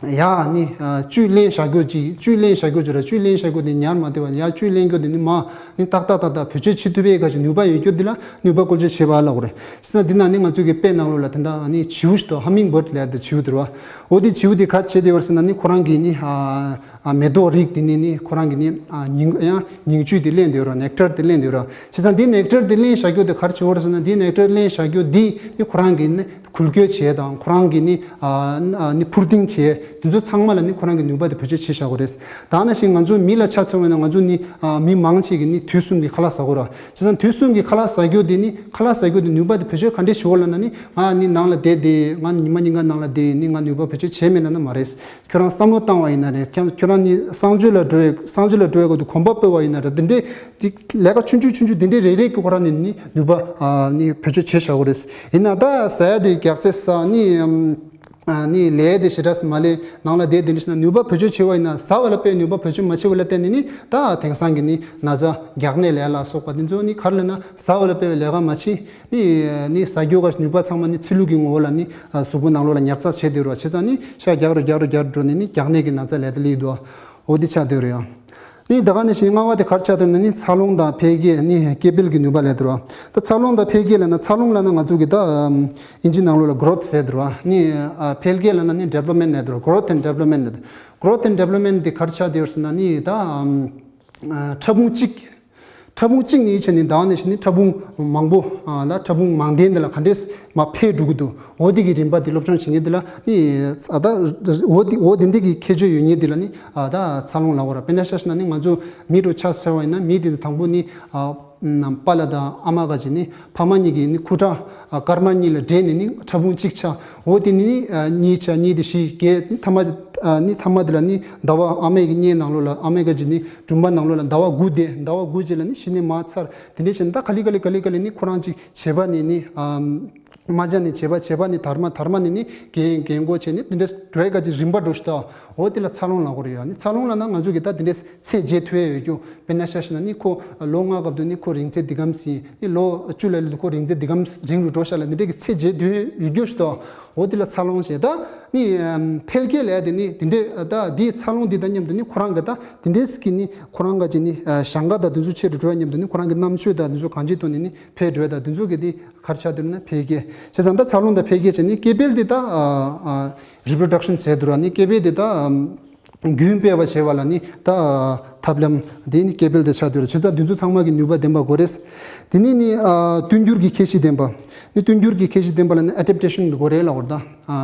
ཡ་ནི་ཨ་བཅུད་ལེན་བྱ་རྒྱུ་ཅིག་བཅུད་ལེན་བྱ་རྒྱུ་ཅིག་ར། བཅུད་ལེན་བྱ་རྒྱུ་དེ་ཉར་མ་བདེ་བ་ཡ་བཅུད་ལེན་རྒྱུ་དེ་ནི་མ་ནི་ཏག་ཏག་ཏག་ཏག་བེད་སྤྱོད་བྱེད་ཐུབ་པའི་ག་ཅིག་ནུས་པ་ཡོད་རྒྱུ་དེ་ལ་ནུས་པ་བཀོལ་སྤྱོད་བྱེད་པ་ལ་འོ་རེད། བྱས་ན་འདི་ན་ནི་ང་ཚོ་གི་དཔེ་ནང་ལོགས་ལ་དེ་འདྲ་ནི་བྱིའུ་ཞིག་ཏོ། ཧ་མིང་བར་ཌི་ལབ་ཡ་དེ་བྱིའུ་དེ་རེད་བ། འོ་དེ་བྱིའུ་དེ་ག་བྱེད་བསྡད་ཡོད་ཟེར་ན་ནི་ཁོ་རང་གི་ནི་ཨ་ཨ་མེ་ཏོག་རིགས་དེ་ནི་ནི་ཁོ་རང་གི་ནི་ཨ་ཉིང་ཡང་ཉིང་བཅུད་དེ་ལེན་བསྡད་ཡོད་ར། ནེག་ཊར་དེ་ལེན་བསྡད་ཡོད་ར། བྱས་ཙང་འདི་ནེག་ཊར་དེ་ལེན་བྱ་རྒྱུ་དེ་ག་རེ་བྱེད་ཡོད་རེད་ཟེར་ན་འདི་ནེག་ཊར་ལེན་བྱ་རྒྱུ་འདི་ནི་ཁོ་རང་གི་ནི་འགུལ་སྐྱོད་བྱེད་དང་ཁོ་རང་གི་ནི་ཨ་ཨ་ནི་འཕུར་ལྡིང་བྱེད་དེ་ཚོ་ཚང་མ་ལ་ནི་ཁོ་རང་གི་ནུས་པ་དེ་བེད་སྤྱོད་བྱེད་བཞག་གི་རེད། ད་ནང་བཞིན་ང་ཚོ་མི་ལ་ཆ་མཚོན་པ་ན་ང་ཚོ་ནི་ཨ་མི་མང་ཆེ་གི་ནི་དུས་གསུམ་གི་ཁ་ལག་ཟ་གི་ར། བྱས་ཙང་དུས་གསུམ་གི་ཁ་ལག་ཟ་རྒྱུ་དེ་ནི་ཁ་ལག་ཟ་རྒྱུ་དེ་ནུས་པ་དེ་བེད་སྤྱོད་ག་འདྲས་བྱེད་དགོས་ལབ་ན་ནི་ང་ནི་ནང་ལ་བསྡད་དེ་ང་ཉི་མ་ཉིན་གང་ནང་ལ་བསྡད་ནི་ང་ནུས་པ་བེད་སྤྱོད་བྱས་མེད་ལབ་ན་མ་རེད། ཁྱོད་རང་བསམ་བློ་བཏང་བ་ཡིན་ན་རེད། ཁྱོད་ཁྱོད་རང་ནི་གསང་སྤྱོད་ལ་འགྲོ་བའི་གསང་སྤྱོད་ལ་འགྲོ་བའི་སྐབས་དུ་གོམ་པ་སྤོས་པ་ཡིན་ན་རེད། འདི་འདྲའི་ཅིག་ལས་ཀ་ཆུང་ཆུང་ཆུང་ཆུང་འདི་འདྲའི་རེ་རེ་གི་ཁོ་རང་ནི་ནི་ནུས་པ་ཨ་ནི་བེད་སྤྱོད་བྱེད་བཞག་གི་རེད། ཡིན་ན་ད་ཟ་ཡ་དེ་རྒྱགས་ཚད་ཟ་ནི་ཨམ་ཨ་ནི་ལས་དེ་ཞེ་དྲག་མ་ལས་ནང་ལ་བསྡད་དེ་འདྲ་ཞིག་ན་ནུས་པ་བེད་སྤྱོད་བྱེད་པ་ཡིན་ན་ཟ་བ་ལ་དཔེ་ནུས་པ་བེད་སྤྱོད་མ་བྱེད་པ་ལ་བརྟེན་ནས་ནི་ད་དེང་སང་གི་ནི་ན་ཚ་རྒྱགས་ནད་ལས་ལ་སོགས་པ་དེ་ཚོ་ནི་ག་རེ་ལབ་ན་ཟ་བ་ལ་དཔེ་ལས་ཀ་མ་བྱེད། ནི་ནི་ཟ་རྒྱུ་ག་ནུས་པ་ཚང་མ་ནི་ཚིལ་ལུ་གི་ངོ་བོ་ལ་ནི་ཨ་གཟུགས་པོ་ནང་ལོགས་ལ་ཉར་ཚགས་བྱས་བསྡད་རོགས། བྱས་ཙང་ནི་ཤ་རྒྱག་རོགས་རྒྱག་རོགས་རྒྱག་འགྲོ་ནི་ནི་རྒྱགས་ནད་ཀྱི་ན་ཚ་ལས་དེ་ལི་འདུག་འོ་དེ་ཆགས་བསྡད་རོགས་ཡ། ནི་ད་ག་ནི་ཞིག་ལྔ་བ་དེ་གར་ཆགས་བསྡད་ན་ནི་འཚར་ལོངས་དང་འཕེལ་རྒྱས་ནི་སྐྱེ་འཕེལ་གྱི་ནུས་པ་ལས་དེ་རོགས། ད་འཚར་ལོངས་དང་འཕེལ་རྒྱས་ལ་ན་འཚར་ལོངས་ལ་ན་ང་ཚོ་གི་ད་ཨིན་ཇི་ནང་ལོགས་ལ་གྷ་རོ་ཐི་ཟེར་དེ་རོགས། ནི་ཨ་འཕེལ་རྒྱས་ལ་ན་ནི་ཌི་བེ་ལོབ་མེན་ཊི་ལས་དེ་རོགས། གྷ་རོ་ཐི་ཨེན་ཌི་ཌི་བེ་ལོབ་མེན་ཊི་ལས་དེ། གྷ་རོ་ཐི་ཨེན་ཌི་ཌི་བེ་ལོབ་མེན་ཊི་དེ་གར་ཆགས་བསྡད་ཡོད་ཟེར་ན་ནི་ད་ཨ་ཕྲ་ཕུང་གཅིག་ཕྲ་ཕུང་གཅིག་ནས་ཡིད་ཆེས་ནས་ད་ནས་བྱས་ནས་ཕྲ་ཕུང་མང་པོ་ཨ་ལ་ཕྲ་ཕུང་མང་ལྡན་འདི་ལ་ག་འདྲས་མ་འཕེལ་འགྲོ་གི་འདུག་འོ་དེ་གི་རིམ་པ་འདི་སློབ་སྦྱོང་བྱེད་མཁན་འདི་ལ་ནི་ཨ་ད་འོ་དེ་འོ་དེ་འདི་གི་ཁྱད་ཆོས་ཡོད་མཁན་འདི་ལ་ནི་ཨ་ད་འཚར་ལོངས་ལབ་དགོས་ར། དཔེར་ན་ཆ་བཞག་ན་ནི་ང་ཚོ་མི་རུ་ཆ་བཞག་པ་ཡིན་ན་མི་དེ་དང་པོ་ནི་ཨ་ནམ་པཱ་ལགས་དང་ཨ་མ་ག་ཅིག་ནི་ཕ་མ་གཉིས་ཀྱི་ནི་ཁུ་ཁྲག་ཨ་སྐར་མ་གཉིས་ལ་འདྲེས་ནས་ནི་ཕྲ་ཕུང་གཅིག་ཆགས། འོ་དེ་ནི་ཨ་གཉིས་ཆགས། གཉིས་དེ་བཞི་བརྒྱད། ནི་ཐ་མ་ཨ་ནི་ཐ་མ་དེ་ལ་ནི་ཟླ་བ་ཨ་མའི་གི་མངལ་ནང་ལོགས་ལ་ཨ་མའི་ག་ཅིག་ནི་གྲུམ་པ་ནང་ལོགས་ལ་ཟླ་བ་དགུ་བསྡད། ཟླ་བ་དགུ་རྗེས་ལ་ནི་གཞི་ནས་མར་འཚར། དེ་འདྲ་བྱས་ནས་ད་ག་ལེ་ག་ལེ་ག་ལེ་ག་ལེ་ནི་ཁོ་རང་ཅིག་བྱེད་པ་ནི་ནི་ཨམ་ རྨ་བྱ་ནས་བྱེད་པ། བྱེད་པ་ནས་དར་མ། དར་མ་ནས་ནི་རྒན། རྒན་གོག་བྱས་ནས་དེ་འདྲས་འགྲོ་ཡས་ག་ཅིག་རིམ་པ་འགྲོ་ཞིག་ད། འོ་དེ་ལ་འཚར་ལོངས་ལབ་དགོས་རེད་ཡ། ནི་འཚར་ལོངས་ལབ་ན་ང་ཚོ་གི་ད་དེ་འདྲས་ཚད་འཇལ་ཐུབ་ཡས་ཡོད་རྒྱུ། དཔེར་ན་ཆ་བཞག་ན་ནི་ཁོ་ལོ་ལྔ་སྐབས་དུ་ནི་ཁོ་རིང་ཚད་འདི་གམ་ཟིན། ནི་ལོ་བཅུ་ལ་ལུས་དུ་ཁོ་རིང་ཚད་འདི་གམ་རིང་རུ་འགྲོ་ཤག་ལབ། འདི་འདྲས་ཀྱི་ཚད་འཇལ་ཐུབ་ཡས་ཡོད་རྒྱུ་ཞིག་ད། འོ་དེ་ལ་འཚར་ལོངས་བྱས། ད་ནི་ཨམ་འཕེལ་རྒྱས་ལབ་ཡས་དེ་ནི་དེ་འདྲས། ད་དེའི་འཚར་ལོངས་འདི་དང་མཉམ་དུ་ནི་ཁོ་རང་གི་ད་དེ་འདྲས་ཀྱི་ནི་ཁོ་རང་ག་ཅིག་ནི་ཨ་ཞང་ཁ་དང་དེ་ཚོ་ཆེ་རུ་འགྲོ་ཡས་མཉམ་དུ་ནི་ཁོ་རང་གི་རྣམ་དཔྱོད་དང་དེ་ཚོ་གང་ཅིའི་ཐོག་ནས་ནི་འཕེལ་འགྲོ་ཡས་དང་། དེ་ཚོ་གི་དེ་ག་རེ་ཆགས་འདུག་ན་འཕེལ་རྒྱས། བྱས་ཙང་ད་འཚར་ལོངས་དང་འཕེལ་རྒྱས་བྱས་ནི་སྐྱེ་འཕེལ་དེ་ད་ཨ་ཨ་རི་པོ་རོ་ཌག་ཤན་ཟེར་འདུག་ར། ནི་སྐྱེ་འཕེལ་དེ་ད་ཨམ་རྒྱུན་སྤེལ་བ་བྱེད་པ་ལ་ནི་ད་ཐབས་ལམ་དེ་ནི་སྐྱེ་འཕེལ་དེ་ཆགས་འདུག་ར། བྱས་ཙང་དེ་ཚོ་ཚང་མ་གི་ནུས་པ་ལྡན་པ་དགོས་རེད། དེ་ནི་ནི་ཨ་བསྟུན་འགྱུར་གྱི་ཁྱད་གཞི་ལྡན་པ། ནི་བསྟུན་འགྱུར་གྱི་ཁྱད་གཞི་ལྡན་པ་ལ་ནི་ཨ་ཌེབ་ཊེ་ཤན་དགོས་རེད་ལབ་དགོས་རེད་ད། ཨ་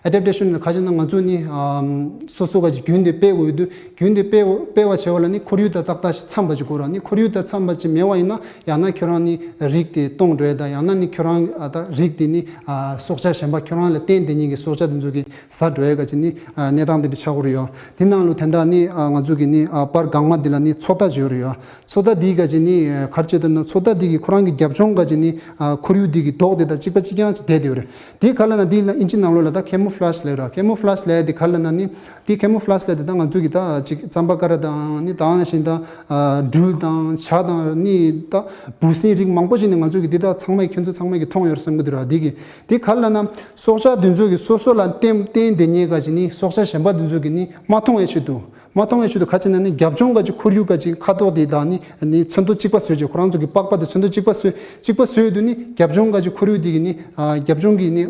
ཨ་ཌེབ་ཊེ་ཤན་ལ་ག་ཅི་ན་ང་ཚོ་ནི་ཨམ་སོ་སོ་ག་ཅིག་རྒྱུན་དེ་སྤེལ་དགོས་ཡོད་དུས། རྒྱུན་དེ་སྤེལ་སྤེལ་བ་བྱེད་པ་ལ་ནི་ཁོར་ཡུག་དང་ཏག་ཏག་ཅིག་འཚམས་པ་ཅིག་དགོས་ར། ནི་ཁོར་ཡུག་དང་འཚམས་པ་ཅིག་མེད་པ་ཡིན་ན་ཡང་ན་ཁྱོད་རང་ནི་རིགས་དེ་སྟོངས་འགྲོ་ཡས་དང་། ཡང་ན་ནི་ཁྱོད་རང་ཨ་ད་རིགས་དེ་ནི་ཨ་སྲོག་ཆགས་གཞན་པ་ཁྱོད་རང་ལ་བརྟེན་བསྡད་མཁན་གྱི་སྲོག་ཆགས་དེ་ཚོ་གིས་ཟ་འགྲོ་ཡས་ག་ཅིག་ནི་ཨ་གནས་སྟངས་དེ་འདྲ་ཆགས་ཀྱི་ཡོད་རེད་ཡ། དེ་ནང་ལོ་དེ་འདྲ་ནི་ཨ་ང་ཚོ་གི་ནི་ཨ་པར་གང་མ་འདི་ལ་ནི་ཚོད་ལྟ་བྱེད་ཀྱི་ཡོད་རེད་ཡ། ཚོད་ལྟ་འདི་ག་ཅིག་ནི་ཨ་ག་རེ་བྱེད་འདུག་ན། ཚོད་ལྟ་འདི་གི་ཁོ་རང་གི་རྒྱབ་ལྗོངས་ག་ཅིག་ནི་ཨ་ཁོར་ཡུག་འདི་གི་མདོག་དེ་དང་གཅིག་པ་གཅིག་རྐྱང་ཅིག་བསྡད་བསྡད་ཡོད་རེད། དེ་ག་ལབ་ན་དེ་ལ་ཨིན་ཇི་ནང་ལོགས་ལ་ད་ཁེ་མོ་ཕ་ལེ་ཇི་ལབ་ར། ཁེ་མོ་ཕ་ལེ་ཇི་ལབ་དེ་ག་ལབ་ན་ནི། དེ་ཁེ་མོ་ཕ་ལེ་ཇི་ལབ་དེ་ད་ང་ཚོ་གི་ད་ཅིག་རྩམ་པ་ཀ་ར་དང་ནི་ད་ནང་བཞིན་ད་ཨ་སྦྲུལ་དང་བྱ་དང་ནི་ད་འབུ་སྲིན་རིགས་མང་པོ་ཞིག་ནི་ང་ཚོ་གི་དེ་ད་ཚང་མས་ཁྱོད་ཚོ་ཚང་མས་གི་མཐོང་ཡོད་བསམ་གི་འདུག་ར། དེ་གི་དེ་ག་ལབ་ན་སྲོག་ཆགས་དེ་ཚོ་གི་སོ་སོ་ལ་བརྟེན་བརྟེན་བསྡད་མཁན་ག་ཅིག་ནི་སྲོག་ཆགས་གཞན་པ་དེ་ཚོ་གི་ནི་མ་མཐོང་བའི་ཆེད་དུ། མ་མཐོང་བའི་ཆེད་དུ་ག་ཅི་ན་ནི་རྒྱབ་ལྗོངས་ག་ཅིག་ཁོར་ཡུག་ག་ཅིག་ཁ་དོག་དེ་དང་ནི་ནི་ཚོན་མདོག་གཅིག་པ་བཟོས་བྱས། ཁོ་རང་ཚོ་གི་པགས་པ་དེ་ཚོན་མདོག་གཅིག་པ་བཟོས་གཅིག་པ་བཟོས་དུས་ནི་རྒྱབ་ལྗོངས་ག་ཅིག་ཁོར་ཡུག་དེ་གི་ནི་ཨ་རྒྱབ་ལྗོངས་གི་ནི་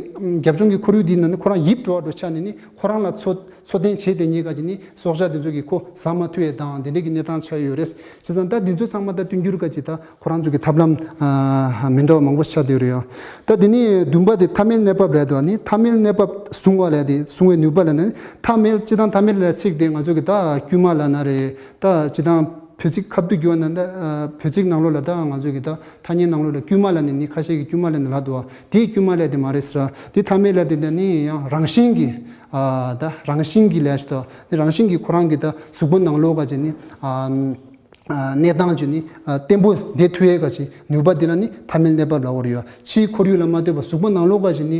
རྒྱབ་ལྗོངས་གི་ཁོར་ཡུག་དེ་ན་ནི་ཁོ་རང་ཡིབ་འགྲོ་བ་འགྲོ་ཆ་ནི་ནི་ཁོ་རང་ལ་འཚོ་འཚོ་རྟེན་བྱེད་བསྡད་མཁན་ག་ཅིག་ནི་སྲོག་ཆགས་དེ་ཚོ་གི་ཁོ་ཟ་མ་ཐུབ་ཡས་དང་དེ་འདྲས་ཀྱི་གནས་སྟངས་ཆགས་ཡོད་རེད། བྱས་ཙང་ད་དེ་ཚོ་ཚང་མ་ད་བསྟུན་འགྱུར་ག་ཅིག་ད་ཁོ་རང་ཚོ་གི་ཐབས་ལམ་ཨ་མི་འདྲ་བ་མང་པོ་ཆགས་བསྡད་ཡོད་རེད་ཡ། ད་དེ་ནི་བདུན་པ་དེ་ཐ་མལ་གནས་བབ་ལབ་དུས་ནི་ཐ་མལ་གནས་བབ་བཟུང་བ་ལབ་དེ་བཟུང་བའི་ནུས་པ་ལབ་ན་ནི་ཐ་མལ་སྤྱིར་བཏང་ཐ་མལ་ལབ་ཚིག་དེ་ང་ཚོ་གི་ད་དཀྱུས་མ་ལབ་ན་རེད། ད་སྤྱིར་བཏང་བོད་ཚིག་ཁ་བསྡུ་བསྒྱུར་བ་ན་ད་ཨ་བོད་ཚིག་ནང་ལོགས་ལ་ད་ང་ཚོ་གི་ད་ཐ་སྙད་ནང་ལོགས་ལ་དཀྱུས་མ་ལབ་ནི་ནི་ཁ་ཤས་ཀྱི་དཀྱུས་མ་ལབ་ནི་ལབ་འདུག་བ། དེ་དཀྱུས་མ་ལབ་དེ་མ་རེད་ཟེར། དེ་ཐ་མལ་ལབ་དེ་ད་ནི་ཡང་རང་བཞིན་གྱི་ཨ་ད་རང་བཞིན་གྱི་ལབ་ཞིག་ད་དེ་རང་བཞིན་གྱི་ཁོ་རང་གི་ད་གཟུགས་པོ་ནང་ལོགས་ག་ཅིག་ནི་ཨ། གནས་སྟངས་ཀྱི་ནི་བརྟན་པོ་བསྡད་ཐུབ་ཡས་ག་ཅིག་ནུས་པ་འདི་ལ་ནི་ཐ་མལ་གནས་བབ་ལབ་ཀྱི་ཡོད། ཕྱིའི་ཁོར་ཡུག་ལ་མ་ལྟོས་པར་གཟུགས་པོ་ནང་ལོགས་ག་ཅིག་ནི་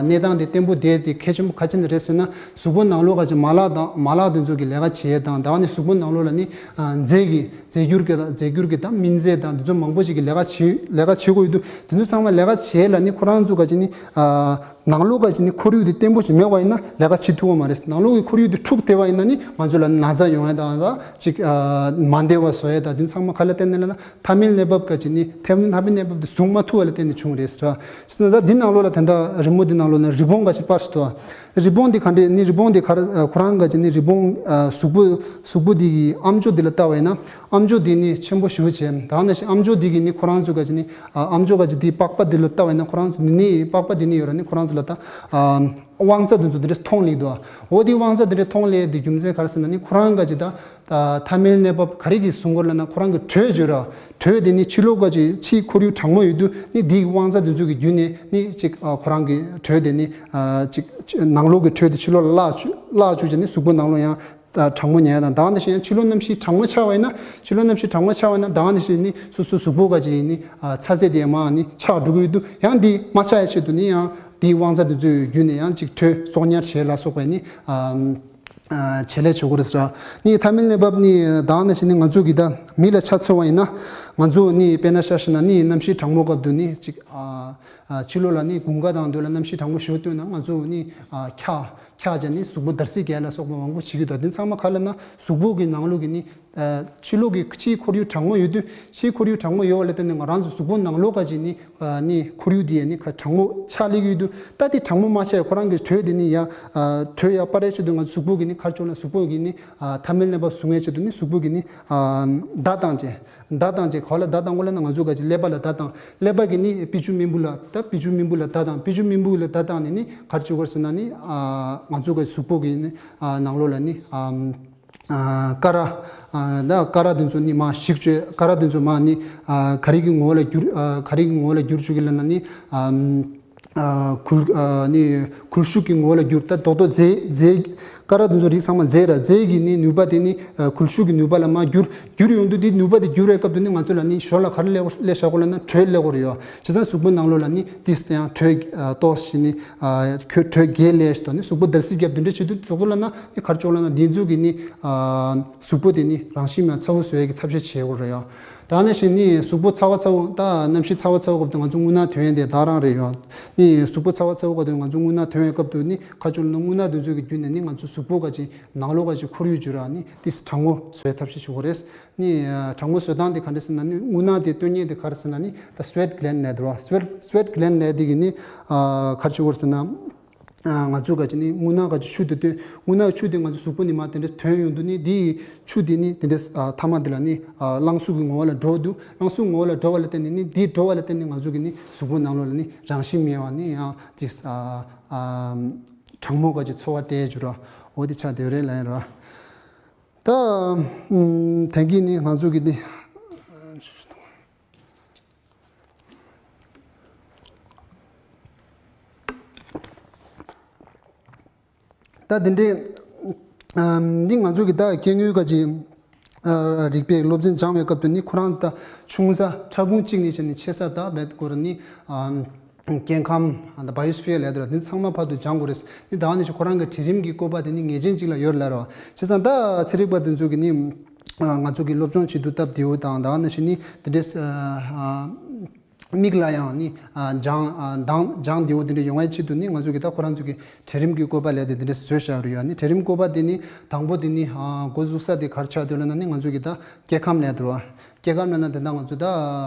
གནས་སྟངས་དེ་བརྟན་པོ་བསྡད་དེ་གལ་ཆེན་པོ་ག་ཅི་ནས་རེད་ཟེར་ན། གཟུགས་པོ་ནང་ལོགས་ག་ཅིག་མ་ལག་དང་མ་ལག་དེ་ཚོ་གི་ལས་ཀ་བྱེད་ཡས་དང་། ད་ནི་གཟུགས་པོ་ནང་ལོགས་ལ་ནི་རྫས་ཀྱི་རྫས་འགྱུར་གྱི་དང་རྫས་འགྱུར་གྱི་དང་སྨན་རྫས་དང་དེ་ཚོ་མང་པོ་ཞིག་གི་ལས་ཀ་བྱེད་ལས་ཀ་བྱེད་དགོས་ཡོད་དུས། དེ་ཚོ་ཚང་མ་ལས་ཀ་བྱེད་ཡས་ལ་ནི་ཁོ་རང་ཚོ་ག་ཅིག་ནི། ནང་ལོགས་ག་ཅིག་ནི་ཁོར་ཡུག་དེ་བརྟན་པོ་ཞིག་མེད་པ་ཡིན་ན་ལས་ཀ་བྱེད་ཐུབ་པ་མ་རེད། ནང་ལོགས་ཀྱི་ཁོར་ཡུག་དེ་འཁྲུགས་བསྡད་པ་ཡིན་ན་ནི་ང་ཚོ་ལ་ན་ཚ་ཡོང་ཡ་དང་། ད་ཅིག་ཨ་མ་བདེ་བ་བཟོ་ཡ་དང་། དེ་ཚང་མ་ག་ལ་བརྟེན་ནས་ལབ་ན་ཐ་མལ་གནས་བབ་ག་ཅིག་ནི་ཐ་མལ་ཐ་མལ་གནས་བབ་དེ་བཟུང་མ་ཐུབ་པ་ལ་བརྟེན་ནས་བྱུང་རེད་ཟེར། ཟེར་ན་ད་འདི་ནང་ལོགས་ལ་ད་ལྟ་རི་མོ་འདི་ནང་ལོགས་ན་རི་བོང་ག་ཅིག་པར་ཞིག་འདུག་རི་བོང་འདི་ག་འདྲས་ནི་རི་བོང་འདི་ག་རེ་ཁོ་རང་ག་ཅིག་ནི་རི་བོང་གཟུགས་པོ་གཟུགས་པོ་འདི་གི་ཨམ་ཅོག་འདི་ལ་ལྟ་བ་ཡིན་ན། ཨམ་ཅོག་དེ་ནི་ཆེན་པོ་ཞེ་པོ་བྱས། ད་ནང་བཞིན་ཨམ་ཅོག་དེ་གི་ནི་ཁོ་རང་ཚོ་ག་ཅིག་ནི་ཨ་ཨམ་ཅོག་ག་ཅིག་དེའི་པགས་པ་དེ་ལ་ལྟ་བ་ཡིན་ན། ཁོ་རང་ཚོ་ནི་ནི་པགས་པ་དེ་ནི་ཡོད་ར། ནི་ཁོ་རང་ཚོ་ལ་ད་ཨ་དབང་རྩ་དེ་ཚོ་དེ་འདྲས་མཐོང་སླེབས་འདུག་འོ་དེ་དབང་རྩ་དེ་འདྲས་མཐོང་སླེབས་དེ་རྒྱུ་མཚན་ག་རེ་ཟེར་ན། ནི་ཁོ་རང་ག་ཅིག་ད་ཐ་མལ་གནས་བབ་ག་རེ་གི་བཟུང་དགོས་ལབ་ན། ཁོ་རང་གི་དྲོད་བརྗོད་ར། དྲོད་དེ་ནི་ཕྱི་ལོགས་ག་ཅིག་ཕྱིའི་ཁོར་ཡུག་གྲང་མོ་ཡོད་དུས་ནི་དེའི་དབང་རྩ་དེ་ཚོ་གི་བརྒྱུད་ནས་ནི་ཅིག་ཨ་ཁོ་རང་གི་དྲོད་དེ་ནི་ཨ་ཅིག་ནང་ལོགས་ཀྱི་དྲོད་དེ་ཕྱི་ལོགས་ལ་བརླག་བཅུག་བརླག་བཅུག་བྱས་ནི་གཟུགས་པོ་ནང་ལོགས་ཡང་། ད་གྲང་མོ་ཉལ་ཡ་དང་། ད་ག་ནང་བཞིན་ཡང་ཕྱི་ལོགས་གནམ་གཤིས་གྲང་མོ་ཆགས་པ་ཡིན་ན། ཕྱི་ལོགས་གནམ་གཤིས་གྲང་མོ་ཆགས་པ་ཡིན་ན། ད་ག་ནང་བཞིན་ནི་སོ་སོའི་གཟུགས་པོ་ག་ཅིག་ཡིན་ནི་ཨ་ཚ་ཚད་དེ་མར་ནི་ཆག་འགྲོ་གི་ཡོད་དུས། ཡང་འདི་མ་ཆག་ཡ་ཆེད་དུ་ནི་ཡང་འདིའི་དབང་རྩ་དེ་ཚོའི་བརྒྱུད་ནས་ཡང་ཅིག་དྲོད་གསོག་ཉར་བྱེད་ལ་སོགས་པའི་ནི་ཨ་ཨ་བྱེད་ལས་བྱེད་དགོས་རེད་ཟེར། ནི་ཐ་མལ་གནས་བབ་ནི་ད་ག་ནང་བཞིན་ནི་ང་ཚོ་གི་ད་མི་ལ་ཆ་མཚོན་པ་ཡིན་ན། ང་ཚོ་ནི་དཔེར་ན་ཆ་བཞག་ན་ནི་གནམ་གཤིས་གྲང་མོ་སྐབས་དུ་ནི་ཅིག་ཨ་ཨ་ཕྱི་ལོགས་ལ་ནི་དགུན་ཁ་དང་དུས་ལ་གནམ་གཤིས་གྲང་མོ་ཞེ་པོ་བཏོན་ན། ང་ཚོ་ནི་ཨ་འཁྱག་འཁྱག་བྱས་ནས་གཟུགས་པོ་འདར་སིག་རྒྱག་ལ་སོགས་པ་མང་པོ་བྱེད་ཀྱི་འདུག་དེ་ཚང་མ་ག་ལབ་ན་གཟུགས་པོ་གི་ནང་ལོགས་ཀྱི་ནི་ཨ་ཕྱི་ལོགས་ཀྱི་ཕྱིའི་ཁོར་ཡུག་གྲང་མོ་ཡོད་དུས། ཕྱིའི་ཁོར་ཡུག་གྲང་མོ་ཡོད་པ་ལ་བརྟེན་ནས་ང་རང་ཚོ་གཟུགས་པོ་ནང་ལོགས་ག་ཅིག་ནི་ཨ་ནི་ཁོར་ཡུག་དེ་ཡ་ནི་ག་གྲང་མོ་ཆགས་སླེབས་ཀྱི་ཡོད་དུས། ད་དེ་གྲང་མོ་མ་ཆགས་ཡ་ཁོ་རང་གི་དྲོད་དེ་ནི་ཡ་ཨ་དྲོད་ཡར་སྤར་ཡ་ཆེད་དུ་ང་ཚོ་གཟུགས་པོ་གི་ནི་ག་རེ་བྱེད་ན། གཟུགས་པོ་གི་ནི་ཨ་ཐ་མལ་གནས་བབ་བཟུང་ཡ་ཆེད་དུ་ནི་གཟུགས་པོ་གི་ནི་ཨ་བརྡ་བཏང་བྱས། བརྡ་བཏང་བྱས་ག་ལ་བརྡ་བཏང་དགོས་ལབ་ན། ང་ཚོ་ག་ཅིག་ཀླད་པ་ལ་བརྡ་བཏང་། ཀླད་པ་གི་ནི་དཔེ་ཆུ་རྨེན་བུ་ལ། ད་དཔེ་ཆུ་རྨེན་བུ་ལ་བརྡ་བཏང་། དཔེ་ཆུ་རྨེན་བུ་ལ་བརྡ་བཏང་ནས་ནི་ག་རེ་བྱེད་དགོས་ཟེར་ན་ནི་ཨ་ང་ཚོ་གི་གཟུགས་པོ་གི་ནི་ཨ་ནང་ལོགས་ལ་ནི་ཨ་ཨ་ཀ་ར་ཨ་ད་ཀ་ར་དེ་ཚོ་ནི་མར་ཞིག་བཅོས། ཀ་ར་དེ་ཚོ་མར་ནི་ཨ་ག་རེ་གི་ངོ་བོ་ལ་འགྱུར། ཨ་ག་རེ་གི་ངོ་བོ་ལ་འགྱུར་བཅུག་གི་ལབ་ན་ནི་ཨ་ ཨ་སྒུལ་ཨ་ནི་སྒུལ་ཤུགས་ཀྱི་ངོ་བོ་ལ་འགྱུར། ད་རྡོག་རྡོག་རྫས་རྫས་ཀ་ར་དེ་ཚོ་རིགས་ཚང་མ་རྫས་ར། རྫས་ཀྱི་ནི་ནུས་པ་དེ་ནི་ཨ་སྒུལ་ཤུགས་ཀྱི་ནུས་པ་ལ་མར་འགྱུར། འགྱུར་ཡོང་དུས་དེ་ནུས་པ་དེ་འགྱུར་བའི་སྐབས་དུ་ནི་ང་ཚོ་ལ་ནི་ཞོར་ལ་ག་རེ་སླེབས་སླེབས་བཞག་གོ་ལབ་ན་དྲོད་སླེབས་གོ་རེད་ཡ། བྱས་ཙང་གཟུགས་པོ་ནང་ལོགས་ལ་ནི་ཏིས་ཡང་དྲོད་ཨ་ཏོག་ཙམ་ནི་ཨ་ཁོས་དྲོད་རྒྱས་སླེབས་ཤིག་དང་ནི་གཟུགས་པོ་འདར་སིག་བརྒྱབ་དེ་འདྲ་བྱེད་དུས་རྡོག་རྡོག་ལབ་ན་ནི་ག་རེ་བྱེད་གོ་ལབ་ན་དེ་ཚོ་གི་ནི་ཨ་གཟུགས་པོ་དེ་ནི་རང་བཞིན་མེད་ཚ་བོ་བཟོ་ཡས་ཀྱི་ཐབས་ཤེས་བྱེད་གོ་རེད་ཡ། ད་ནི་བཞིན་ནི་གཟུགས་པོ་ཚ་བ་ཚ་བོ། ད་གནམ་གཤིས་ཚ་བ་ཚ་བོ་སྐབས་དུ་ང་ཚོ་རྔུལ་ནག་ཐོན་ཡས་དེ་ད་རང་རེད་ཡ། ནི་གཟུགས་པོ་ཚ་བ་ཚ་བོ་སྐབས་དུ་ང་ཚོ་རྔུལ་ནག་ཐོན་ཡས་སྐབས་དུ་ནི་ག་རེ་བྱེད་གོ་ལབ་ན་རྔུལ་ནག་དེ་ཚོ་གི་བརྒྱུད་ནས་ནི་ང་ཚོ་གཟུགས་པོ་ག་ཅིག་ནང་ལོགས་ག་ཅིག་ཁོར་ཡུག་འགྱུར་ར་ནི་ཏིས་གྲང་མོ་བཟོ་ཡས་ཐབས་ཤེས་བྱེད་གོ་རེད། ནི་ཨ་གྲང་མོ་བཟོ་སྟངས་དེ་ག་འདྲ་ཟེར་ན་ནི་རྔུལ་ནག་དེ་བཏོན་མཁན་དེ་ག་རེ་ཟེར་ན་ནི་ད་སི་ཝེ་ཊི་གི་ལེན་ཌི་ལབ་འདུག་བ། སི་ཝེ་ཊི་སི་ཝེ་ཊི་གི་ལེན་ཌི་ལབ་དེ་གི་ནི་ཨ་ག་རེ་བྱེད་གོ་རེད་ཟེར་ན། ཨ་ང་ཚོ་ག་ཅིག་ནི་རྔུལ་ནག་ག་ཅིག་ཆུ་དེ་བཏོན། རྔུལ་ནག་ཆུ་དེ་ང་ཚོ་གཟུགས་པོ་ནི་མར་དེ་འདྲ་ཐོན་ཡོང་དུས་ནི་དེའི་ཆུ་དེ་ནི་དེ་འདྲ་ཨ་མཐའ་མ་དེ་ལ་ནི་ཨ་རླངས་གཟུགས་ཀྱི་ངོ་བོ་ལ་འགྲོ་འདུག་རླངས་གཟུགས་ངོ་བོ་ལ་འགྲོ་བ་ལ་བརྟེན་ནས་ནི་དེ་འགྲོ་བ་ལ་བརྟེན་ནས་ང་ཚོ་གི་ནི་གཟུགས་པོ་ནང་ལོགས་ལ་ནི་རང་བཞིན་མེད་པ་ནི་ཡང་ཅིག་ཨ་ཨ་གྲང་མོ་ག་ཅིག་ཚོར་བ་སྤྲད་འགྱུར་ར། འོ་དེ་ཆགས་བསྡད་རེད་ལབ་ཡིན་ར། ད་ཨམ་དེང་གི་ནི་ང་ཚོ་གི་ནི། ད་འདི་འདྲའི་ཨམ་འདི་ང་ཚོ་གི་ད་སྐྱེ་དངོས་ག་ཅིག་ཨ་རིག་པའི་སློབ་ཚན་སྦྱང་བའི་སྐབས་དུ་ནི་ཁོ་རང་ད་ཆུང་ས་ཕྲ་ཕུང་གཅིག་ནས་བྱས་ནས་ཆེ་ས་ད་བེད་སྐོར་ནི་ཨམ་སྐྱེ་ཁམས་ད་བ་ཡོ་སི་ཕི་ཡར་ལབ་ཡ་དེ་འདི་ཚང་མ་བར་དུ་སྦྱང་དགོས་རེད། ནི་ད་ནི་ཁོ་རང་གི་གྲལ་རིམ་གྱི་བཀོད་པ་དེ་ནི་ངེས་ཅན་གཅིག་ལ་ཡོད་ལབ་ར། བྱས་ཙང་ད་ཚན་རིག་པ་དེ་ཚོ་གི་ནི་ང་ཚོ་གི་སློབ་སྦྱོང་བྱེད་དུས་སྟབས་བདེ་བོ་དང་ད་ནི་ནི་འདི་འདྲའི་མིག་ལ་ཡང་ནི་ཨ་སྦྱང་ཨ་སྦྱང་སྦྱང་བདེ་བོ་དེ་འདྲ་ཡོང་བའི་ཆེད་དུ་ནི་ང་ཚོ་གི་ད་ཁོ་རང་ཚོ་གི་གྲལ་རིམ་གྱི་བཀོད་པ་ལས་དེ་དེ་འདྲ་བཟོས་བཞག་རེད་ཡ། ནི་གྲལ་རིམ་བཀོད་པ་དེ་ནི་དང་པོ་དེ་ནི་ཨ་འགོ་འཛུགས་ས་དེ་ག་རེ་ཆགས་འདུག་ལབ་ན་ནི་ང་ཚོ་གི་ད་སྐྱེ་ཁམས་ལབ་འདུག་བ། སྐྱེ་ཁམས་ལབ་ན་དེ་འདྲ་ང་ཚོ་ད་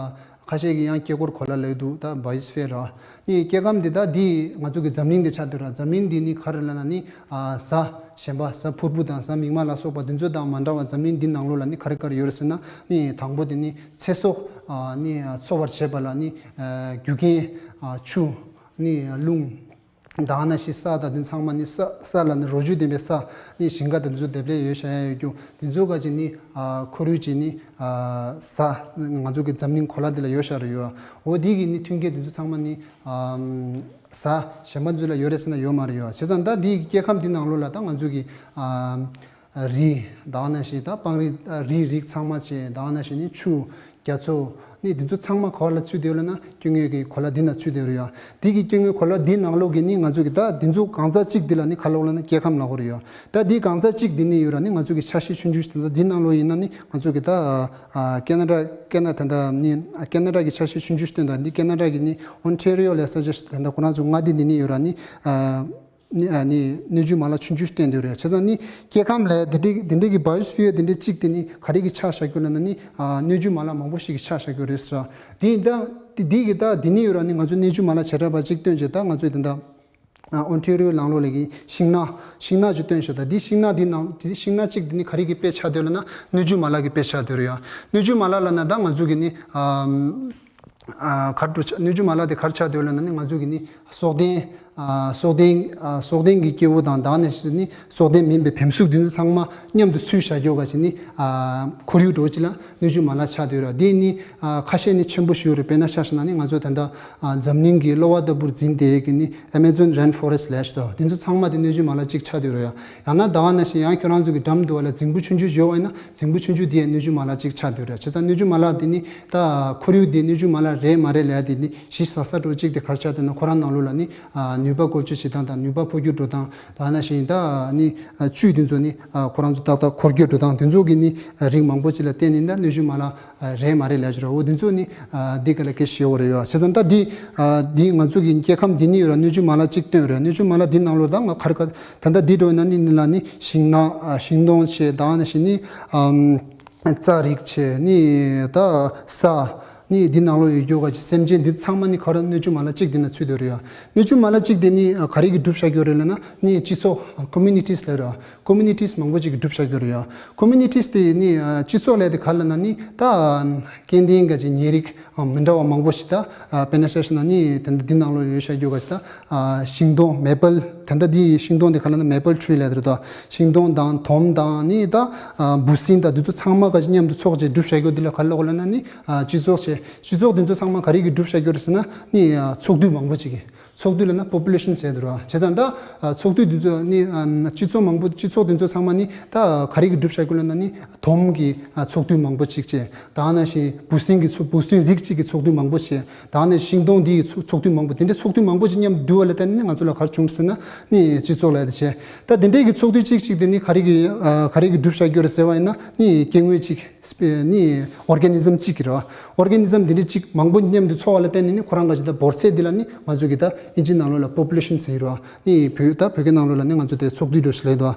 ཁ་ཤས་ཀྱི་ཡང་སྐྱེ་འཁོར་གོ་ལ་ལབ་འདུག་ད་བ་ཡོ་སི་ཕི་ཡར་ར། ནི་སྐྱེ་ཁམས་འདི་ད་འདི་ང་ཚོ་གི་འཛམ་གླིང་འདི་ཆགས་འདུག་ར། འཛམ་གླིང་འདི་ནི་ག་རེ་ལབ་ན་ནི་ཨ་གཟའ་གཞན་པ་གཟའ་ཕུར་བུ་དང་གཟའ་མིག་དམར་ལ་སོགས་པ་འདི་ཚོ་དང་མ་འདྲ་བ་འཛམ་གླིང་འདི་ནང་ལོགས་ལ་ནི་ག་རེ་ག་རེ་ཡོད་རེད་ཟེར་ན་ནི་དང་པོ་དེ་ནི་ཚེ་སྲོག་ཨ་ནི་འཚོ་བར་བྱེད་པ་ལ་ནི་ཨ་རྒྱུ་རྐྱེན་ཨ་ཆུ་ནི་རླུང་། ད་ག་ནང་བཞིན་ས་དང་དེ་ཚང་མ་ནི་ས་ས་ལ་ནི་རོ་བཅུད་ལྡན་པའི་ས་ནི་ཞིང་ཁ་དང་དེ་ཚོ་འདེབས་ལས་ཡོད་བཞག་ཡ་ཡོད་རྒྱུ་དེ་ཚོ་ག་ཅིག་ནི་ཨ་ཁོར་ཡུག་ཅིག་ནི་ཨ་ས་ང་ཚོ་གི་འཛམ་གླིང་གོ་ལ་འདི་ལ་ཡོད་བཞག་རེད་ཡོད། འོ་དེ་གི་ནི་མཐུན་རྐྱེན་དེ་ཚོ་ཚང་མ་ནི་ཨ་ས་གཞན་པ་ཚོ་ལ་ཡོད་རེད་ཟེར་ན་ཡོད་མ་རེད་ཡོད། བྱས་ཙང་ད་འདི་སྐྱེ་ཁམས་འདི་ནང་ལོགས་ལ་ད་ང་ཚོ་གི་ཨ་རི་ད་ག་ནང་བཞིན་ད་སྤང་རི་རི་རིགས་ཚང་མ་བྱས་ད་ག་ནང་བཞིན་ནི་ཆུ། རྒྱ་མཚོ། ནི་འདི་ཚོ་ཚང་མ་ག་བ་ལ་ཚུད་དེ་ཡོད་ལབ་ན་སྐྱེ་དངོས་ཀྱི་གོ་ལ་འདི་ན་ཚུད་དེ་ཡོད་རེད་ཡ། འདི་གི་སྐྱེ་དངོས་གོ་ལ་འདི་ནང་ལོགས་ཀྱི་ནི་ང་ཚོ་གི་ད་འདི་ཚོ་གང་ཟག་གཅིག་འདི་ལ་ནི་ག་ལབ་ལབ་ན་སྐྱེ་ཁམས་ལབ་དགོས་རེད་ཡ། ད་འདི་གང་ཟག་གཅིག་འདི་ནི་ཡོད་ར་ནི་ང་ཚོ་གི་ཆ་ཤས་ཆུང་ཆུང་ཞིག་དེ་འདི་ནང་ལོགས་ཡིན་ན་ནི་ང་ཚོ་གི་ད་ཨ་ཀེ་ན་ཌ་ཀེ་ན་ད་ད་ནི་ཀེ་ན་ཌ་གི་ཆ་ཤས་ཆུང་ཆུང་ཞིག་སྟོན་ད་འདི་ཀེ་ན་ཌ་གི་ནི་ཨོན་ཊེ་རི་ཡོ་ལབ་ས་ཆ་ཞིག་ད་ད་ཁོ་རང་ཚོ་མངའ་སྡེ་འདི་ནི་ཡོད་ར་ནི་ཨ། ནི་ཨ་ནི་སྣོད་བཅུད་མ་ལག་ཆུང་ཆུང་བསྟན་འདུག་རེད། བྱས་ཙང་ནི་སྐྱེ་ཁམས་ལས་དེ་འདྲའི་དེ་འདྲའི་གི་བ་ཡོ་སི་ཕི་ཡར་དེ་འདྲའི་གཅིག་དེ་ནི་ག་རེ་གི་ཆ་བཞག་རྒྱུ་ལབ་ན་ནི་ཨ་སྣོད་བཅུད་མ་ལག་མང་པོ་ཞིག་གི་ཆ་བཞག་རྒྱུ་རེད་ཟེར། དེ་ཡིན་ད་དེ་དེ་གི་ད་དེ་ནི་ཡོད་ར་ནི་ང་ཚོ་སྣོད་བཅུད་མ་ལག་བྱེ་བྲག་པ་གཅིག་བཏོན་བྱས་ད་ང་ཚོས་དེ་འདྲ་ཨ་ཨོན་ཊེ་རི་ཡོ་ནང་ལོགས་ལ་གི་ཤིང་ནགས་ཤིང་ནགས་ཅིག་བཏོན་བྱས་ད་དེ་ཤིང་ནགས་དེ་ནང་དེ་ཤིང་ནགས་གཅིག་དེ་ནི་ག་རེ་གི་དཔེ་ཆགས་འདུག་ལབ་ན་སྣོད་བཅུད་མ་ལག་གི་དཔེ་ཆགས་འདུག་རེད་ཡ། སྣོད་བཅུད་མ་ལག་ལབ་ན་ད་ང་ཚོ་གི་ནི་ཨ། ཨ་གར་འགྲོ་ཆ་སྣོད་བཅུད་མ་ལག་དེ་གར་ཆགས་འདུག་ལབ་ན་ནི་ང་ཚོ་གི་ནི་སྲོག་ལྡན་ཨ་སྲོག་ལྡན་ཨ་སྲོག་ལྡན་གྱི་སྐྱེ་བོ་དང་ད་ག་ནང་བཞིན་ནི་སྲོག་ལྡན་མིན་པའི་བེམ་གཟུགས་འདི་ཚོ་ཚང་མ་མཉམ་དུ་ཚུད་བཞག་རྒྱུ་ག་ཅིག་ནི་ཨ་ཁོར་ཡུག་འདྲ་བོ་ཅིག་ལ་སྣོད་བཅུད་མ་ལག་ཆགས་བསྡད་ཡོད་རེད། དེ་ནི་ཨ་ཁ་ཤས་ནི་ཆེན་པོ་ཞིག་ཡོད་རེད། དཔེར་ན་ཆ་བཞག་ན་ནི་ང་ཚོ་ད་ལྟ་ཨ་འཛམ་གླིང་གི་གློ་བ་ལྟ་བུར་འཛིན་བསྡད་ཡས་ཀྱི་ནི་Amazon rainforest ལབ་ཤག་ད་འདི་ཚོ་ཚང་མ་དེ་སྣོད་བཅུད་མ་ལག་ཅིག་ཆགས་བསྡད་ཡོད་རེད་ཡ། ཡང་ན་ད་ག་ནང་བཞིན་ཡང་ཁྱོད་རང་ཚོ་གི་འགྲམ་དུ་བ་ལ་རྫིང་བུ་ཆུང་ཆུང་ཡོད་པ་ཡིན་ན་རྫིང་བུ་ཆུང་ཆུང་དེ་ཡང་སྣོད་བཅུད་མ་ལག་ཅིག་ཆགས་བསྡད་ཡོད་རེད། བྱས་ཙང་སྣོད་བཅུད་མ་ལག་དེ་ནི་ད་ཁོར་ཡུག་དེ་སྣོད་བཅུད་མ་ལག་རེད་མ་རེད་ལབ་ཡ་དེ་ནི་གཞི་བཟའ་ས་འདྲ་བོ་ཅིག་དེ་ག་རེ་ཆགས་འདུག་ན་ཁོ་རང་ནང་ལོགས་ལ་ནི་ཨ་ནུས་པ་བཀོལ་སྤྱོད་བྱེད་སྟངས་དང་ནུས་པ་འཕོ་འགྱུར་འགྲོ་སྟངས་ད་ག་ནང་བཞིན་ད་ནི་ཨ་བཅུད་དེ་ཚོ་ནི་ཨ་ཁོ་རང་ཚོ་ཏག་ཏག་འཁོར་སྐྱོད་འགྲོ་སྟངས་དེ་ཚོ་གི་ནི་ཨ་རིགས་མང་པོ་ཅིག་ལ་བརྟེན་ནས་ད་སྣོད་བཅུད་མ་ལག་ཨ་རེད་མ་རེད་ལབ་ཀྱི་རེད། འོ་དེ་ཚོ་ནི་ཨ་འདི་ག་ལ་སྐད་ཆ་བཤད་ཡོད་རེད་ཡ། བྱས་ཙང་ད་འདི་ཨ་འདི་ང་ཚོ་གི་སྐྱེ་ཁམས་འདི་ནི་ཡོད་ར་སྣོད་བཅུད་མ་ལག་གཅིག་བཏོན་རེད། སྣོད་བཅུད་མ་ལག་འདི་ནང་ལོགས་ད་ང་ག་རེ་ག་ད་ལྟ་འདི་འགྲོ་ཡིན་ན་ནི་ནི་ལ་ནི་ཤིང་ནགས་ཨ་ཤིང་སྡོང་བྱས་ད་ག་ནང་བཞིན་ནི་ཨམ་རྩྭ་རིགས་བྱས་ནི་ད་ས་ནི་འདི་ནང་ལོགས་ཡོད་རྒྱུ་ག་ཅིག་སེམས་ཅན་འདི་ཚང་མ་ནི་ག་རེ་སྣོད་བཅུད་མ་ལག་གཅིག་འདི་ན་ཚུད་བསྡད་ཡོད་རེད་ཡ། སྣོད་བཅུད་མ་ལག་གཅིག་འདི་ནི་ཨ་ག་རེ་གི་གྲུབ་བཞག་ཡོད་རེད་ལབ་ན་ནི་སྤྱི་ཚོགས་ཨ་communities ལབ་རེད། communities མང་པོ་ཅིག་གི་གྲུབ་བཞག་ཡོད་རེད་ཡ། communities དེ་ནི་ཨ་སྤྱི་ཚོགས་ལས་དེ་ག་ལབ་ན་ནི་ད་ཨ་སྐྱེ་ལྡན་ག་ཅིག་ཉེ་རིགས་ཨ་མི་འདྲ་བ་མང་པོ་ཞིག་ད་ཨ་དཔེར་ན་ཆ་བཞག་ན་ནི་ད་ལྟ་འདི་ནང་ལོགས་ཡོད་བཞག་རྒྱུ་ག་ཅིག་ད་ཨ་ཤིང་སྡོང་མེ་པལ་ད་ལྟ་འདི་ཤིང་སྡོང་དེ་ག་ལབ་ན་མེ་པལ་ཊི་རི་ལབ་དེ་རེད་ད། ཤིང་སྡོང་དང་དོམ་དང་ནི་ད་ཨ་འབུ་སྲིན་དང་འདི་ཚོ་ཚང་མ་ག་ཅིག་མཉམ་དུ་ཚོགས་བྱས་གྲུབ་བཞག་རྒྱུ་འདི་ལ་ག་ལབ་དགོས་ལབ་ན་ནི་ཨ་སྤྱི་ཚོགས་བྱས། སྤྱི་ཚོགས་འདི་ཚོ་ཚང་མ་ག་རེ་གི་གྲུབ་བཞག་རྒྱུ་རེད་ཟེར་ན་ནི་ཨ་ཚོགས་འདུ་མང་པོ་ཅིག་གི་ ཚོགས་འདུ་ལབ་ན་པོ་པུ་ལེ་ཤན་ཟེར་འདུག་ར། བྱས་ཙང་ད་ཨ་ཚོགས་འདུ་འདི་ཚོ་ནི་ཨམ་སྤྱི་ཚོགས་མང་པོ་སྤྱི་ཚོགས་འདི་ཚོ་ཚང་མ་ནི་ད་ག་རེ་གི་གྲུབ་བཞག་གི་ལབ་ན་ནི་དོམ་གི་ཨ་ཚོགས་འདུ་མང་པོ་ཅིག་བྱས། ད་ནང་བཞིན་འབུ་སྲིན་གི་ཚོགས་འབུ་སྲིན་རིགས་གཅིག་གི་ཚོགས་འདུ་མང་པོ་བྱས། ད་ནི་ཤིང་སྡོང་འདི་ཡི་ཚོགས་ཚོགས་འདུ་མང་པོ་དེ་འདྲའི་ཚོགས་འདུ་མང་པོ་ཅིག་མཉམ་དུ་བསྡུ་བ་ལ་བརྟེན་ནས་ང་ཚོ་ལ་ག་རེ་བྱུང་ཟེར་ན་ནི་སྤྱི་ཚོགས་ལབ་ཡ་དེ་བྱས། ད་དེ་འདྲའི་གི་ཚོགས་འདུ་གཅིག་གཅིག་དེ་ནི་ག་རེ་གི་ཨ་ག་རེ་གི་གྲུབ་བཞག་གི་ཡོད་རེད་ཟེར་བ་ཡིན་ན་ནི་སྐྱེ་དངོས་གཅིག་སྤེ་ནི་ཨོར་གེ་ནི་ཛམ་གཅིག་གི་རེད་བ། ཨོར་གེ་ནི་ཛམ་དེ་འདྲ་གཅིག་མང་པོ་མཉམ་དུ་ཚོགས་པ་ལ་བརྟེན་ནས་ནི་ཁོ་རང་ག་ཅིག་ད་འབོར་ཚད་འདི་ལ་ནི་ང་ཚོ་གི་ད་ཨིན་ཇི་ནང་ལོགས་ལ་པོ་པུ་ལེ་ཤན་ཟེར་གི་རེད་བ། ནི་བོད་ད་བོད་སྐད་ནང་ལོགས་ལ་ནི་ང་ཚོ་དེ་ཚོགས་འདུ་འདྲ་ཞིག་ལབ་ཡོད་དོ།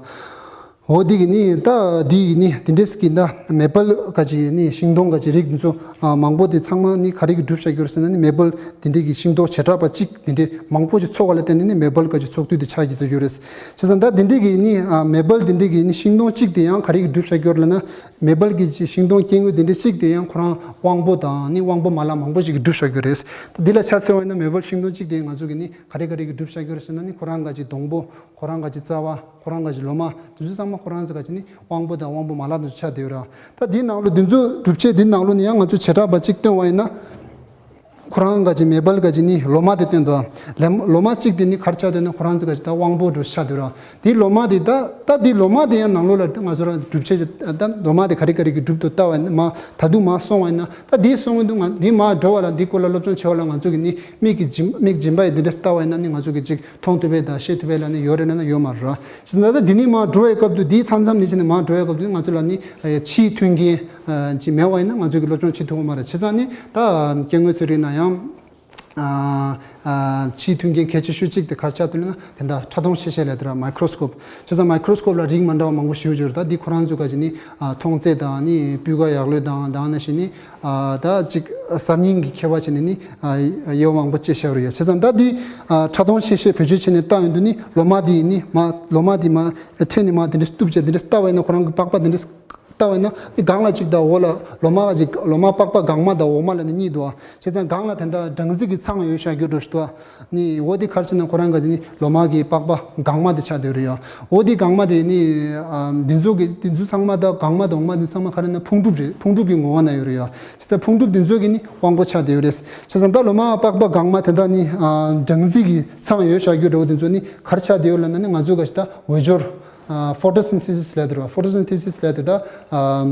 འོ་དེ་གི་ནི་ད་དེ་གི་ནི་དེ་འདྲས་ཀྱི་ད་མེ་པལ་ག་ཅིག་ནི་ཤིང་སྡོང་ག་ཅིག་རིགས་འདི་ཚོ་ཨ་མང་པོ་དེ་ཚང་མ་ནི་ག་རེ་གི་གྲུབ་བཞག་གི་ཡོད་རེད་ཟེར་ན་ནི་མེ་པལ་དེ་འདྲས་ཀྱི་ཤིང་སྡོང་བྱེ་བྲག་པ་གཅིག་དེ་འདྲས་མང་པོ་ཅིག་ཚོགས་པ་ལ་བརྟེན་ནས་ནི་མེ་པལ་ག་ཅིག་ཚོགས་འདུ་དེ་ཆགས་ཀྱི་ད་ཡོད་རེད། བྱས་ཙང་ད་དེ་འདྲས་ཀྱི་ནི་ཨ་མེ་པལ་དེ་འདྲས་ཀྱི་ནི་ཤིང་སྡོང་གཅིག་དེ་ཡང་ག་རེ་གི་གྲུབ་བཞག་གི་ཡོད་རེད་ལབ་ན། མེ་པལ་གྱི་ཅིག་ཤིང་སྡོང་སྐྱེ་དངོས་དེ་འདྲ་གཅིག་དེ་ཡང་ཁོ་རང་དབང་པོ་དང་ནི་དབང་པོ་མ་ལག་མང་པོ་ཞིག་གིས་གྲུབ་བཞག་གི་རེད། ད་འདི་ལ་ཆ་མཚོན་པ་ཡིན་ན་མེ་པལ་ཤིང་སྡོང་གཅིག་དེ་ང་ཚོ་གི་ནི་ག་རེ་ག་རེ་གིས་གྲུབ་བཞག་གི་རེད་ཟེར་ན་ནི་ཁོ་རང་ག་ཅིག་སྡོང་པོ། ཁོ་རང་ག་ཅིག་རྩ་བ། ཁོ་རང་ག་ཅིག་ལོ་མ། དེ་ཚོ་ཚང་མ་ཁོ་རང་ཚོ་ག་ཅིག་ནི་དབང་པོ་དང་དབང་པོ་མ་ལག་དེ་ཚོ་ཆགས་བསྡད་ཡོད་ར། ད་འདིའི་ནང་ལོ་འདི་ཚོ་གྲུབ་ཆ་འདིའི་ནང་ལོ་ནི་ཡང་ང་ཚོ་བྱེ་བྲག་པ་གཅིག་སྟོན་པ་ཡིན་ན། ཁོ་རང་ག་ཅིག་མེ་པལ་ག་ཅིག་ནི་ལོ་མ་དེ་སྟོན་འདུག་ཨ། ལེ་ལོ་མ་གཅིག་དེ་ནི་ག་རེ་ཆགས་འདུག་ན་ཁོ་རང་ཚོ་ག་ཅིག་ད་དབང་པོ་འདྲ་ཆགས་འདུག་ར། དེ་ལོ་མ་དེ་ད་ད་དེ་ལོ་མ་དེ་ཡང་ནང་ལོགས་ལ་ང་ཚོ་རང་གྲུབ་ཆ་ཅིག་ད་ལོ་མ་དེ་ག་རེ་ག་རེ་གི་གྲུབ་འདུག་ལྟ་བ་ཡིན་ན་མ་ད་དུང་མ་སོང་བ་ཡིན་ན་ད་དེ་སོང་གི་འདུག་ང་དེ་མ་འགྲོ་བ་ལ་འདི་སྐོར་ལ་སློབ་སྦྱོང་བྱེད་པ་ལ་ང་ཚོ་གི་ནི་མིག་གི་སྦྱིན་མིག་སྦྱིན་པ་ཡི་དེ་འདྲ་ལྟ་བ་ཡིན་ན་ནི་ང་ཚོ་གི་ཅིག་མཐོང་ཐུབ་པ་དང་ཤེས་ཐུབ་པ་ལ་ནི་ཡོད་རེད་ན་ན་ཡོད་མ་རེད་ར། ཅིག་ད་ད་དེ་ནི་མ་འགྲོ་བའི་སྐབས་དུ་དེ་མཚམས་མཚམས་ནི་ཅིག་ནི་མ་འགྲོ་བའི་སྐབས་དུ་ང་ཚོ་ལ་ནི་ཕྱིའི་མཐུན་རྐྱེན་ཅིག་མེད་པ་ཡིན་ན་ང་ཚོ་གི་སློབ་སྦྱོང་བྱེད་ཐུབ་ཀྱི་མ་རེད། བྱས་ཙང་ནི་ད་སྐྱེ་དངོས་ཚོའི་རིགས་ན་ཡང་། ཨ་ཨ་ཕྱིའི་མཐུན་རྐྱེན་གལ་ཆེ་ཤོས་གཅིག་དེ་ག་རེ་ཆགས་འདུག་ན་དེ་འདྲ་ཕྲ་མཐོང་ཆེ་ཤེལ་ལབ་དེ་ར་མའི་ཀྲོ་སི་ཀོབ། བྱས་ཙང་མའི་ཀྲོ་སི་ཀོབ་ལ་རིགས་མ་འདྲ་བ་མང་པོ་ཞིག་ཡོད་རེད། ད་འདི་ཁོ་རང་ཚོ་ག་ཅིག་ནི་ཨ་མཐོང་ཚད་དང་ནི་སྤུས་ཀ་ཡག་ལོས་དང་དང་ནང་བཞིན་ནི་ཨ་ད་ཅིག་གསར་རྙིང་གི་ཁྱད་པར་བྱས་ནས་ནི་ཨ་དབྱེ་བ་མང་པོ་ཕྱེ་བཞག་ཡོད་རེད། བྱས་ཙང་ད་འདི་ཨ་ཕྲ་མཐོང་ཆེ་ཤེལ་བེད་སྤྱོད་བྱས་ནས་བལྟ་ཡོང་དུས་ནི་ལོ་མ་འདི་ནི་མ་ལོ་མ་འདི་མ་ཁྲིད་ནས་མ་དེ་འདྲ་གཏུབ་བྱས་དེ་འདྲ་བལྟ་བ་ཡིན་ན་ཁོ་རང་གི་པགས་པ་དེ་འདྲ། ལྟ་བས་ན་ནི་སྒང་ལ་གཅིག་དང་འོག་ལ་ལོ་མ་གཅིག་ལོ་མ་པགས་པ་སྒང་མ་དང་འོག་མ་ལ་ནི་གཉིས་འདུག་ཨ། བྱས་ཙང་སྒང་ལ་དེ་འདྲ་སྦྲང་རྩི་གི་ཚང་ཡོད་བཞག་རྒྱུ་འགྲོ་ཞིག་འདུག་ཨ། ནི་འོ་དེ་ག་རེ་བྱས་ན་ཁོ་རང་ག་ནི་ལོ་མ་གི་པགས་པ་སྒང་མ་དེ་ཆགས་བསྡད་རེད་ཡ། འོ་དེ་སྒང་མ་དེ་ནི་ཨ་འདི་ཚོ་གི་འདི་ཚོ་ཚང་མ་དང་སྒང་མ་དང་འོག་མ་འདི་ཚང་མ་ག་རེ་ན་ཕུང་གྲུབ་རེད། ཕུང་གྲུབ་ཀྱི་ངོ་བོ་ན་ཡོད་རེད་ཡ། བྱས་ཙང་ཕུང་གྲུབ་འདི་ཚོ་གི་ནི་དབང་པོ་ཆགས་བསྡད་ཡོད་རེད། བྱས་ཙང་ད་ལོ་མ་པགས་པ་སྒང་མ་དེ་འདྲ་ནི་ཨ་སྦྲང་རྩི་གི་ཚང་ཡོད་བཞག་རྒྱུ་འདྲ་བོ་དེ་ཚོ་ནི་ག་རེ་ཆགས་བསྡད་ཡོད་ལབ་ན་ནི་ང་ཚོ་ག་ཞིག་ད་འོས་སྦྱོར། ཕོ་ཊོ་སིན་ཐེ་སིས་ལབ་དེ་རེད་བ། ཕོ་ཊོ་སིན་ཐེ་སིས་ལབ་དེ་ད་ཨ་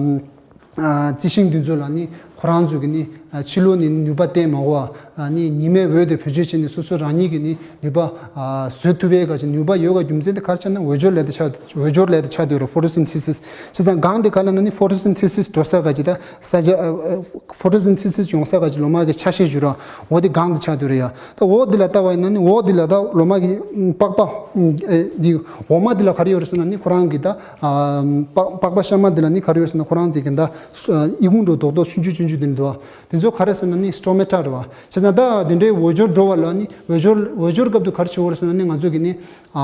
ཨ་རྩི་ཤིང་འདི་ཚོ་ལ་ནི་ཁོ་རང་ཚོ་གི་ནི་ཨ་ཕྱི་ལོགས་ནས་ནུས་པ་བཏོན་མ་དགོས་པ། ཨ་ནི་ཉི་མའི་འོད་དེ་བེད་སྤྱོད་བྱས་ནས་སོ་སོ་རང་ཉིད་ཀྱི་ནི་ནུས་པ་ཨ་བཟོ་ཐུབ་པའི་ག་ཅིག་ནུས་པ་ཡོད་ག་རྒྱུ་མཚན་དེ་ག་རེ་ཆགས་ན་འོས་སྦྱོར་ལས་དེ་ཆགས་འོས་སྦྱོར་ལས་དེ་ཆགས་དུས་རེད། ཕོ་ཊོ་སིན་ཐེ་སིས། བྱས་ཙང་སྒང་དེ་ག་ལ་ན་ནི་ཕོ་ཊོ་སིན་ཐེ་སིས་འགྲོ་ས་ག་ཅིག་ད་ས་ཆ་ཨ་ཨ་ཕོ་ཊོ་སིན་ཐེ་སིས་ཡོང་ས་ག་ཅིག་ལོ་མ་གི་ཆ་ཤས་བཞུར་ར་འོ་དེ་སྒང་དེ་ཆགས་དུས་རེད་ཡ། ད་འོ་དེ་ལ་ལྟ་བ་ཡིན་ན་ནི་འོ་དེ་ལ་ད་ལོ་མ་གི་པགས་པ་ཨ་འདི་འོག་མ་དེ་ལ་ག་རེ་ཡོད་རེད་ཟེར་ན་ནི་ཁོ་རང་གི་ད། ཨ་པགས་པགས་པ་གཤའ་མ་འདི་ལ་ནི་ག་རེ་ཡོད་ཟེར་ན་ཁོ་རང་ཚོས་ཀྱི་ད་ཨི་ཁུང་འདྲ་རྡོག་རྡོག་ཆུང་ཆུང་ཆུང་ཆུང་འདི་འདུག་བ། དེ་ཚོ་ག་རེ་ཟེར་ན་ནི་སི་ཊོ་མེ་ཊ་རེད་བ། བྱས་ཙང་ད་དེ་འདྲའི་འོས་སྦྱོར་འགྲོ་བ་ལ་ནི་འོས་སྦྱོར་འོས་སྦྱོར་སྐབས་དུ་ག་རེ་བྱེད་དགོས་རེད་ཟེར་ན་ནི་ང་ཚོ་གི་ནི་ཨ་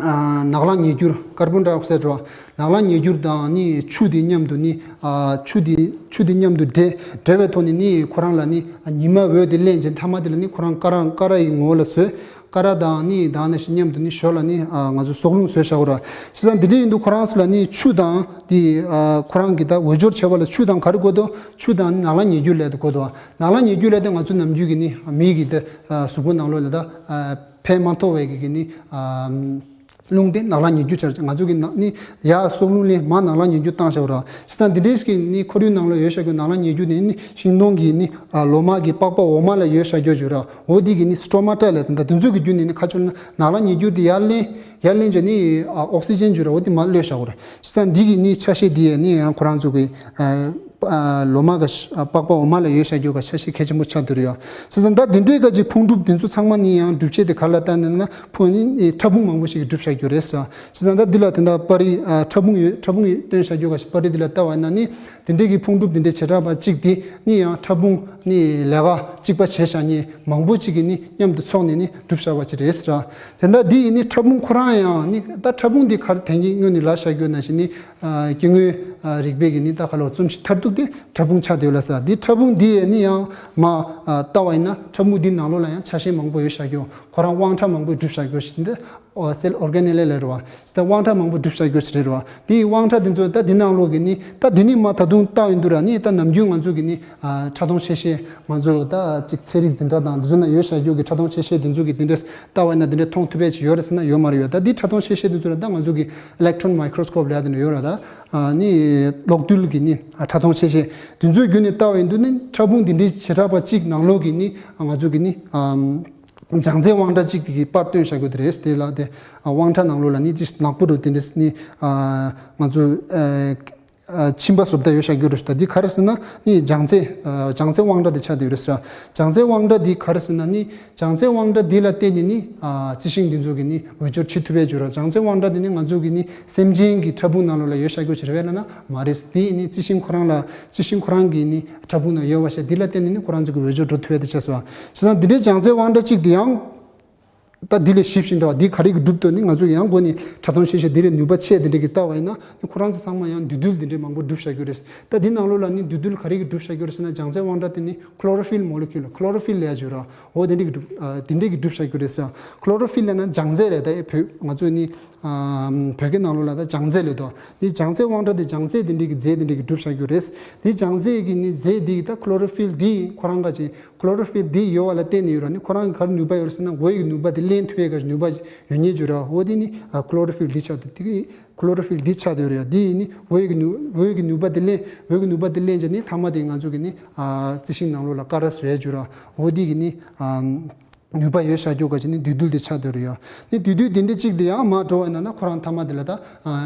ཨ་ནག་ལངས་ཉེས་འགྱུར་ཀར་བོན་ཌའི་ཨོག་སའིཌ་རེད་བ། ནག་ལངས་ཉེས་འགྱུར་དང་ནི་ཆུ་དེ་མཉམ་དུ་ནི་ཨ་ཆུ་དེ་ཆུ་དེ་མཉམ་དུ་འདྲེས་འདྲེས་པའི་ཐོག་ནས་ནི་ཁོ་རང་ལ་ནི་ཉི་མ་འོད་དེ་ལེན་བྱས་མཐའ་མ་དེ་ལ་ནི་ཁོ་རང་ཀ་ར་ཀ་ར་ཡི་ངོ་བོ་ལ་བཟོས། ཀ་ར་དང་ནི་དང་ནི་ཞིག་མཉམ་དུ་ནི་ཞོར་ལ་ནི་ཨ་ང་ཚོ་སྲོག་རླུང་བཟོས་བཞག་གོ་ར། བྱས་ཙང་འདི་འདྲ་ཡིན་དུས་ཁོ་རང་ཚོ་ལ་ནི་ཆུ་དང་དེ་ཨ་ཁོ་རང་གི་ད་འོས་སྦྱོར་བྱེད་པ་ལ་ཆུ་དང་ག་རེ་དགོས་འདུག་ཆུ་དང་ནི་ནག་ལངས་ཉེས་འགྱུར་ལས་དེ་དགོས་འདུག་ནག་ལངས་ཉེས་འགྱུར་ལས་དེ་ང་ཚོ་ནམ་རྒྱུན་གྱི་ནི་མི་གི་དེ་ཨ་གཟུགས་པོ་ནང་ལོགས་ལ་ད་ཨ་ཕན་མ་ཐོགས་པའི་གི་གི་ནི་ཨ་རླུང་དེ་ནག་ལངས་ཉེས་འགྱུར་ཆགས། ང་ཚོ་གི་ནག་ནི་ཡ་སྲོག་རླུང་ལས་མ་ནག་ལངས་ཉེས་འགྱུར་བཏང་བཞག་གོ་ར། བྱས་ཙང་འདི་འདྲའི་ཞིག་གི་ནི་ཁོར་ཡུག་ནང་ལ་ཡོད་བཞག་གི་ནག་ལངས་ཉེས་འགྱུར་དེ་ནི་ཤིང་སྡོང་གི་ནི་ཨ་ལོ་མ་གི་པགས་པ་འོག་མ་ལ་ཡོད་བཞག་རྒྱུ་བརྗོད་ར། འོ་དེ་གི་ནི་སི་ཊོ་མ་ཊ་ལས་དེ་འདྲ་དེ་ཚོ་གི་བརྒྱུད་ནས་ནི་ཁ་ཆོར་ན་ནག་ལངས་ཉེས་འགྱུར་དེ་ཡར་ལེན་ཡར་ལེན་བྱས་ནི་ཨ་ཨོག་སི་ཇན་བརྗོད་ར། འོ་དེ་མར་གློད་བཞག་གོ་ར། བྱས་ཙང་འདི་གི་ནི་ཆ་ཤས་དེ་ཡ་ནི་ཡང་ཁོ་རང་ཚོ་གི་ཨ་ཨ་ལོ་མ་གི་ཨ་པགས་པ་འོག་མ་ལ་ཡོད་བཞག་རྒྱུ་ག་ཆ་ཤས་གལ་ཆེན་པོ་ཆགས་འདུག་ར་ཡ། བྱས་ཙང་ད་དེ་འདྲའི་ག་ཅིག་ཕུང་གྲུབ་དེ་ཚོ་ཚང་མ་ནི་ཡང་གྲུབ་ཆ་དེ་ག་ལ་བལྟས་ན་ན་ཕུང་ནི་ཕྲ་ཕུང་མང་པོ་ཞིག་གི་གྲུབ་བཞག་རྒྱུ་རེད་ཟེར། བྱས་ཙང་ད་འདི་ལ་དེ་འདྲ་པར་རིས་ཨ་ཕྲ་ཕུང་ཡོད་ཕྲ་ཕུང་ཡོད་སྟོན་བཞག་རྒྱུ་ག་ཞིག་པར་རིས་འདི་ལ་ལྟ་བ་ན་ནི་དེ་འདྲའི་གི་ཕུང་གྲུབ་དེ་འདྲའི་བྱེ་བྲག་པ་གཅིག་དེ་ནི་ཡང་ཕྲ་ཕུང་ནི་ལས་ཀ་གཅིག་པ་བྱས་བཞག་མཁན་མང་པོ་ཅིག་གི་ནི་མཉམ་དུ་ཚོགས་ནས་ནི་གྲུབ་བཞག་པ་ཅིག་རེད་ཟེར། དེ་འདྲ་འདི་ཡི་ནི་ཕྲ་ཕུང་ཁོ་རང་ཡང་ནི་ད་ཕྲ་ཕུང་འདི་ག་རེ་དེང་གི་སྔོན་ནས་ལབ་བཞག་རྒྱུ་ན་ཞིག་ནི་ཨ་སྐྱེ་དངོས་ཨ་རིག་པའི་གི་ནི་ད་ག་ལོ་རྩོམ་གཞི་མཐར་ཐུག་དེ་ཕྲ་ཕུང་ཆགས་བསྡད་ཡོད་ལ་ཟེར། འདི་ཕྲ་ཕུང་འདི་ཡི་ནི་ཡང་མ་ཨ་ལྟ་བ་ཡིན་ན་ཕྲ་ཕུང་འདི་ནང་ལོགས་ལ་ཡང་ཆ་ཤས་མང་པོ་ཡོད་བཞག་རྒྱུ། ཁོ་ ཁོ་རང་དབང་ཕྲ་མང་པོ་སྒྲུབ་བཞག་རྒྱུ་ཞིག་འདི། སེལ་ཨོར་ག་ནེལ་ལབ་རེད་བ། ད་དབང་ཕྲ་མང་པོ་སྒྲུབ་བཞག་རྒྱུ་ཞིག་རེད་བ། དེའི་དབང་ཕྲ་དེ་ཚོ་ད་འདི་ནང་ལོགས་ཀྱི་ནི་ད་འདི་ནི་མ་ད་དུང་བལྟ་ཡོང་དུས་ར་ནི་ད་ནམ་རྒྱུན་ང་ཚོ་གི་ནི་ཕྲ་མཐོང་ཆེ་ཤེལ་ང་ཚོ་ད་ཅིག་ཚན་རིག་འཛིན་གྲྭ་དང་འདི་ཚོ་ན་ཡོད་བཞག་རྒྱུ་གི་ཕྲ་མཐོང་ཆེ་ཤེལ་དེ་ཚོ་གི་དེ་འདྲས་ལྟ་བ་ཡིན་ན་དེ་འདྲས་མཐོང་ཐུབ་པ་ཅིག་ཡོད་རེད་ཟེར་ན་ཡོད་མ་རེད་ཡོད། ད་འདི་ཕྲ་མཐོང་ཆེ་ཤེལ་དེ་ཚོ་ར་ད་ང་ཚོ་གི་electron microscope་ལབ་ཡ་དེ་འདྲ་ཡོད་ར། ད་ནི་གློག་རྡུལ་གི་ནི་ཕྲ་མཐོང་ཆེ་ཤེལ་དེ་ཚོའི་བརྒྱུད་ནས་ལྟ་བ་ཡིན་དུས་ནི་ཕྲ་ཕུང་དེ་འདྲའི་བྱེ་བྲག་པ་གཅིག་ནང་ལོགས་ཀྱི་ནི་ང་ཚོ་གི་ནི་ཨམ། ལྗང་རྩའི་དབང་ཕྲ་གཅིག་དེ་གི་པར་སྟོན་བྱ་རྒྱུ་དེ་རེད། དེ་ལ་དེ་དབང་ཕྲ་ནང་ལོགས་ལ་ནི་དེ་ནག་པོ་རུ་དེ་འདྲས་ནི་ང་ཚོ་མཆིན་པ་བཟོ་ལྟ་ཡོད་བྱ་རྒྱུ་རེད། ད་འདི་ག་རེ་ཟེར་ན་ནི་ལྗང་རྩའི་ལྗང་རྩའི་དབང་ཕྲ་དེ་ཆགས་བསྡད་ཡོད་རེད་ཟེར། ལྗང་རྩའི་དབང་ཕྲ་འདི་ག་རེ་ཟེར་ན་ནི་ལྗང་རྩའི་དབང་ཕྲ་འདི་ལ་བརྟེན་ནས་ནི་རྩི་ཤིང་འདི་ཚོ་གི་ནི་འོས་སྦྱོར་བྱེད་ཐུབ་པའི་རྒྱུ་ར། ལྗང་རྩའི་དབང་ཕྲ་འདི་ནི་ང་ཚོ་གི་ནི་སེམས་ཅན་གྱི་ཕྲ་ཕུང་ནང་ལོགས་ལ་ཡོད་བྱ་རྒྱུ་ཅིག་རེད་པས་ན་ན་མ་རེད། དེ་ནི་རྩི་ཤིང་ཁོ་རང་ལ་རྩི་ཤིང་ཁོ་རང་གི་ནི་ཕྲ་ཕུང་ནང་ཡོད་པ་ཤ་འདི་ལ་བརྟེན་ནས་ནི་ཁོ་རང་ཚོ་གི་འོས་སྦྱོར་འགྲོ་ཐུབ་པའི་དེ་བྱས་སོ། བྱས་ཙང་འདི་འདྲའི་ལྗང་རྩའི་དབང་ཕྲ་གཅིག་འདི་ཡང་ད་འདི་ལས་ཞིབ་ཞིག་འདུག་འདི་ག་རེ་གི་གྲུབ་ཏུ་ནི་ང་ཚོ་ཡང་སྒོ་ནས་ཕྲ་མཐོང་ཤེས་བྱ་འདི་ལས་ནུས་པ་ཆེ་འདི་འདྲ་གི་ལྟ་བ་ཡིན་ན་ནི་ཁོ་རང་ཚོ་ཚང་མ་ཡང་འདུས་རྡུལ་འདི་འདྲའི་མང་པོ་གྲུབ་བཞག་རྒྱུ་རེད། ད་འདི་ནང་ལོགས་ལ་ནི་འདུས་རྡུལ་ག་རེ་གི་གྲུབ་བཞག་རྒྱུ་རེད་ཟེར་ན་ལྗང་རྩའི་དབང་ཕྲ་དེ་ནི་chlorophyll molecule chlorophyll་ལབ་ཡ་ཅིག་ཡོད་ར། འོ་དེ་འདྲ་གི་གྲུབ་དེ་འདྲ་གི་གྲུབ་བཞག་རྒྱུ་རེད་ཟེར། chlorophyll་ལབ་ན་ལྗང་རྫས་རེད། ད་བོད་ང་ཚོ་ནི་བོད་སྐད་ནང་ལོགས་ལ་ད་ལྗང་རྫས་ལབ་འདུག་འདི་ལྗང་རྩའི་དབང་ཕྲ་དེ་ལྗང་རྫས་དེ་འདྲ་གི་རྫས་དེ་འདྲ་གི་གྲུབ་བཞག་རྒྱུ་རེད། འདི་ལྗང་རྫས་ཀྱི་ནི་རྫས་འདི་ད་chlorophyll་འདི་ཁོ་རང་ག་ཅིག chlorophyll་འདི་ཡོད་པ་ལ་བརྟེན་ནས་ཡོད་ར། ནི་ཁོ་རང་གི་ག་རེ་ནུས་པ་ཡོད་རེད་ཟེར་ན་འོད་ཀྱི་ནུས་པ་དེ་ལེན་ཐུབ་ཡས་ཀྱི་ནུས་པ་ཡོད་ཉེན་ཅིག་ཡོད་ར། འོ་དེ་ནི་chlorophyll་འདི་ཆགས་འདུག་དེ་གི་chlorophyll་འདི་ཆགས་བསྡད་ཡོད་རེད། འདི་ནི་འོད་ཀྱི་ནུས་འོད་ཀྱི་ནུས་པ་དེ་ལེན་འོད་ཀྱི་ནུས་པ་དེ་ལེན་བྱས་ནི་མཐའ་མ་དེ་ང་ཚོ་གི་ནི་རྩི་ཤིང་ནང་ལོགས་ལ་ཀ་ར་བཟོ་ཡས་ཅིག་ཡོད་ར། འོ་དེ་གི་ནི་ནུས་པ་ཡོད་བཞག་རྒྱུ་ག་ཅིག་ནི་འདུས་རྡུལ་དེ་ཆགས་བསྡད་ཡོད་རེད། ནི་འདུས་རྡུལ་དེ་འདྲ་གཅིག་དེ་ཡང་མར་འགྲོ་བ་ཡིན་ན་ན་ཁོ་རང་མཐའ་མ་དེ་ལ་ད་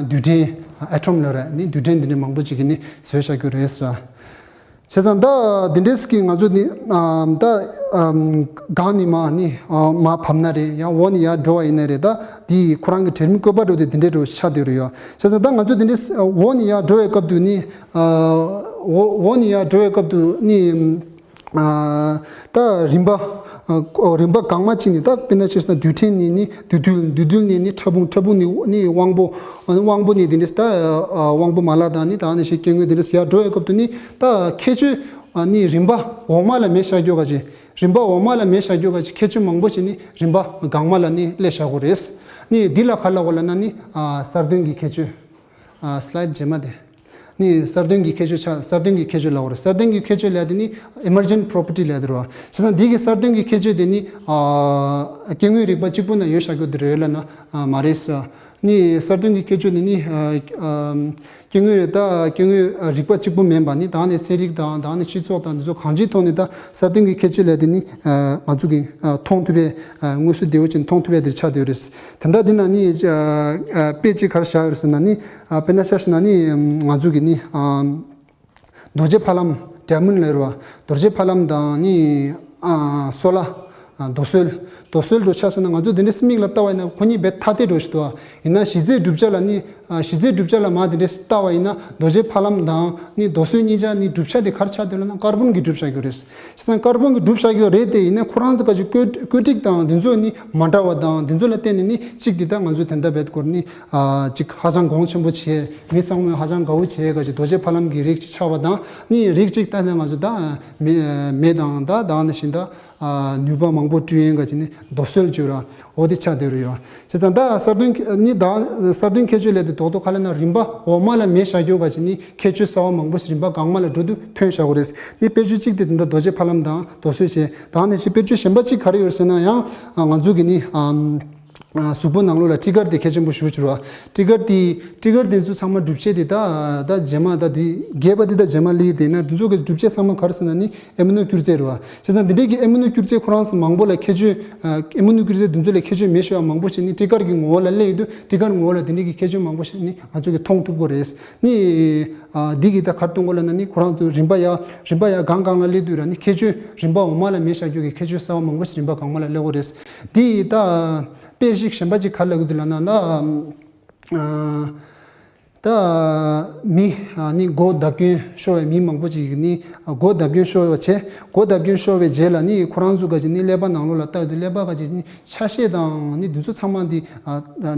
རྡུལ་ཕྲན་atom་ལབ་ར། ནི་རྡུལ་ཕྲན་དེ་འདྲ་མང་པོ་ཅིག་གི་ནི་བཟོས་བཞག་རྒྱུ་རེད་ཟེར། བྱས་ཙང་ད་འདི་འདྲས་ཀྱི་ང་ཚོ་ནི་ཨམ་ད་ཨམ་གང་ནས་མར་ནི་ཨ་མར་བབས་ན་རེད། ཡང་འོག་ནས་ཡར་འགྲོ་བ་ཡིན་ན་རེད། ད་འདི་ཁོ་རང་གི་གྲལ་རིམ་བཀོད་པ་འགྲོ་དུས་འདི་འདྲས་འགྲོ་ཆགས་བསྡད་ཡོད་རེད་ཡ། བྱས་ཙང་ད་ང་ཚོ་འདི་འདྲས་འོག་ནས་ཡར་འགྲོ་བའི་སྐབས་དུ་ནི་ཨ་འོག་འོག་ནས་ཡར་འགྲོ་བའི་སྐབས་དུ་ནི་ཨ་ད་རིམ་པ་ཨ་རིམ་པ་གང་མ་གཅིག་ནས་ད་དཔེར་ན་ཆ་བཞག་ན་རྡུལ་ཕྲན་ནས་ནི་རྡུལ་རྡུལ་རྡུལ་རྡུལ་ནས་ནི་ཕྲ་ཕུང་ཕྲ་ཕུང་ནས་ནི་དབང་པོ་དབང་པོ་ནས་འདི་འདྲས་ད་ཨ་དབང་པོ་མ་ལག་དང་ནི་ད་ནི་ཞིག་སྐྱེ་དངོས་འདི་འདྲས་ཡར་འགྲོ་བའི་སྐབས་དུ་ནི་ད་ཁྱད་ཆོས་ཨ་ནི་རིམ་པ་འོག་མ་ལ་མེད་བཞག་རྒྱུ་ག་ཅིག་རིམ་པ་འོག་མ་ལ་མེད་བཞག་རྒྱུ་ག་ཅིག་ཁྱད་ཆོས་མང་པོ་ཞིག་ནི་རིམ་པ་སྒང་མ་ལ་ནི་སླེབས་བཞག་གོ་རེད། ནི་འདི་ལ་ག་ལབ་དགོས་ལབ་ན་ནི་ཨ་གསར་གཏོད་ཀྱི་ཁྱད་ཆོས། ཨ་slide་རྗེས་མ་དེ། ནི་གསར་གཏོད་ཀྱི་ཁྱད་ཆོས་ཆགས། གསར་གཏོད་ཀྱི་ཁྱད་ཆོས་ལབ་དགོས་རེད། གསར་གཏོད་ཀྱི་ཁྱད་ཆོས་ལབ་དེ་ནི་emergent property་ལབ་དེ་རེད་བ། བྱས་ཙང་འདི་གི་གསར་གཏོད་ཀྱི་ཁྱད་ཆོས་དེ་ནི་ཨ་སྐྱེ་དངོས་རིག་པ་གཅིག་པུ་ན་ཡོད་བཞག་རྒྱུ་དེ་རེད་ལབ་ན་ཨ་མ་རེད་ཟེར། ནི་གསར་གཏོད་ཀྱི་ཁྱད་ཆོས་ནི་ནི་ཨ་ཨམ་སྐྱེ་དངོས་རེད། ད་སྐྱེ་དངོས་རིག་པ་གཅིག་པུ་མིན་པ་ནི་ད་ནི་ཚན་རིག་དང་ད་ནི་སྤྱི་ཚོགས་དང་འདི་ཚོ་གང་ཅིའི་ཐོག་ནས་ད་གསར་གཏོད་ཀྱི་ཁྱད་ཆོས་ལབ་དེ་ནི་ཨ་ང་ཚོ་གི་ཨ་མཐོང་ཐུབ་པའི་ཨ་དངོས་སུ་བདེ་བོ་ཅན་མཐོང་ཐུབ་པའི་དེ་ཆགས་བསྡད་ཡོད་རེད། དེ་འདྲ་འདི་ན་ནི་ཨ་ཨ་དཔེ་གཅིག་ག་རེ་བཞག་ཡོད་རེད་ཟེར་ན་ནི་ཨ་དཔེར་ན་ཆ་བཞག་ན་ནི་ང་ཚོ་གི་ནི་ཨ་རྡོ་རྗེ་ཕ་ལམ་diamond་ལབ་རེད་བ། རྡོ་རྗེ་ཕ་ལམ་དང་ནི་ཨ་སོལ་ལ། རྡོ་སོལ། རྡོ་སོལ་འདྲ་ཆ་བཞག་ན་ང་ཚོ་དེ་འདྲའི་མིག་ལ་ལྟ་བ་ཡིན་ན་ཁོ་གཉིས་རྦད་ཐ་དད་འདྲ་ཞིག་འདུག་ཡིན་ན་གཞི་རྩའི་གྲུབ་ཆ་ལ་ནི་གཞི་རྩའི་གྲུབ་ཆ་ལ་མར་དེ་འདྲའི་ལྟ་བ་ཡིན་ན་རྡོ་རྗེ་ཕ་ལམ་དང་ནི་རྡོ་སོལ་གཉིས་ཆ་ནི་གྲུབ་ཆ་དེ་ག་རེ་ཆགས་འདུག་ལབ་ན་ཀར་བོན་གྱི་གྲུབ་ཆ་ཞིག་རེད། བྱས་ཙང་ཀར་བོན་གྱི་གྲུབ་ཆ་ཞིག་རེད་དེ་ཡིན་ན་ཁོ་རང་ཚོ་ག་ཅིག་བཀོད་བཀོད་སྒྲིག་དང་དེ་ཚོ་ནི་མ་འདྲ་བ་དང་དེ་ཚོ་ལ་བརྟེན་ནས་ནི་གཅིག་དེ་ད་ང་ཚོ་དེ་འདྲ་རྦད་སྐོར་ནི་ཅིག་ཧ་ཅང་གོང་ཆེན་པོ་བྱས། མི་ཚང་མས་ཧ་ཅང་དགའ་བོ་བྱས་ག་ཅིག་རྡོ་རྗེ་ཕ་ལམ་གྱི་རིགས་ཅིག་ཆགས་པ་དང་ནི་རིགས་གཅིག་ད་ནི་ང་ཚོ་ད་མེ་མེ་དང་ད་ད་ནི་བཞིན་ད། ནུས་པ་མང་པོ་སྤྲོད་ཡོང་ག་ཅིག་ནི་རྡོ་སོལ་བརྗོད་ར། འོ་དེ་ཆགས་བསྡད་རེད་ཡོད། བྱས་ཙང་ད་གསར་གཏོད་ནི་ད་གསར་གཏོད་ཁྱད་ཆོས་ལས་དེ་རྡོག་རྡོག་ག་ལ་ན་རིམ་པ་འོག་མ་ལ་མེད་བཞག་རྒྱུ་ག་ཅིག་ནི་ཁྱད་ཆོས་གསར་བ་མང་པོ་ཞིག་རིམ་པ་སྒང་མ་ལ་འགྲོ་དུས་ཐོན་བཞག་གོ་རེད། ནི་དཔེར་བརྗོད་གཅིག་དེ་དེ་འདྲ་རྡོ་རྗེ་ཕ་ལམ་དང་རྡོ་སོལ་བྱས་དང་ནི་ཞིག་དཔེར་བརྗོད་གཞན་པ་གཅིག་ག་རེ་ཡོད་ཟེར་ན་ཡང་ང་ཚོ་གི་ནི་གཟུགས་པོ་ནང་ལོགས་ལ་ཊི་གར་དེ་གལ་ཆེན་པོ་ཞེ་པོ་ཅིག་རེད་བ། ཊི་གར་དེ་ཊི་གར་དེ་ཚོ་ཚང་མ་སྒྲུབ་བྱེད་དེ་ད་ད་རྗེས་མ་ད་དེ་རྒྱས་པ་དེ་ད་རྗེས་མ་ལས་དེ་ན་དེ་ཚོ་གི་སྒྲུབ་བྱེད་ཚང་མ་ག་རེ་ཟེར་ན་ནི་ཨེ་མི་ནོ་སྐྱུར་རྫས་རེད་བ། བྱས་ཙང་འདི་འདྲའི་གི་ཨེ་མི་ནོ་སྐྱུར་རྫས་ཁོ་རང་ཚོ་མང་པོ་ལ་ཁྱད་ཆོས་ཨེ་མི་ནོ་སྐྱུར་རྫས་འདི་ཚོ་ལ་ཁྱད་ཆོས་མེད་ཤོས་ཡང་མང་པོ་ཞིག་ནི་ཊི་གར་གི་ངོ་བོ་ལ་སླེབས་ཡོད་དུས་ཊི་གར་ངོ་བོ་ལ་འདི་འདྲའི་གི་ཁྱད་ཆོས་མང་པོ་ཞིག་ནི་ང་ཚོ་གི་མཐོང་ཐུབ་ཀྱི་རེད། ནི་འདི་གི་ད་ག་རེ་གཏོང་དགོས་ལབ་ན་ནི་ཁོ་རང་ཚོ་རིམ་པ་ཡ་རིམ་པ་ཡ་གང་གང་ལ་སླེབས་དུས་ར་ནི་ཁྱད་ཆོས་རིམ་པ་འོག་མ་ལ་མེད་བཞག་རྒྱུ་གི་ཁྱད་ཆོས་གསར་བ་མང་པོ་ཞིག་རིམ་པ་གང་མ་ལ་སླེབས་ཀྱི་རེད། འདི་ད་དཔེ་ཞིག་གཞན་པ་ཅིག་ག་རེ་ལབ་ཀྱི་འདུག་ལབ་ན་ད། ད་མི་ནི་སྒོ་བརྡབ་སྐྱོན་ཤོར་བའི་མི་མང་པོ་ཅིག་ནི་སྒོ་བརྡབ་སྐྱོན་ཤོར་བ་བྱས། སྒོ་བརྡབ་སྐྱོན་ཤོར་བའི་རྗེས་ལ་ནི་ཁོ་རང་ཚོ་ག་ཅིག་ནི་ཀླད་པ་ནང་ལོགས་ལ་ལྟ་དུས་ཀླད་པ་ག་ཅིག་ནི་ཆ་ཤས་དང་ནི་དེ་ཚོ་ཚང་མ་འདི་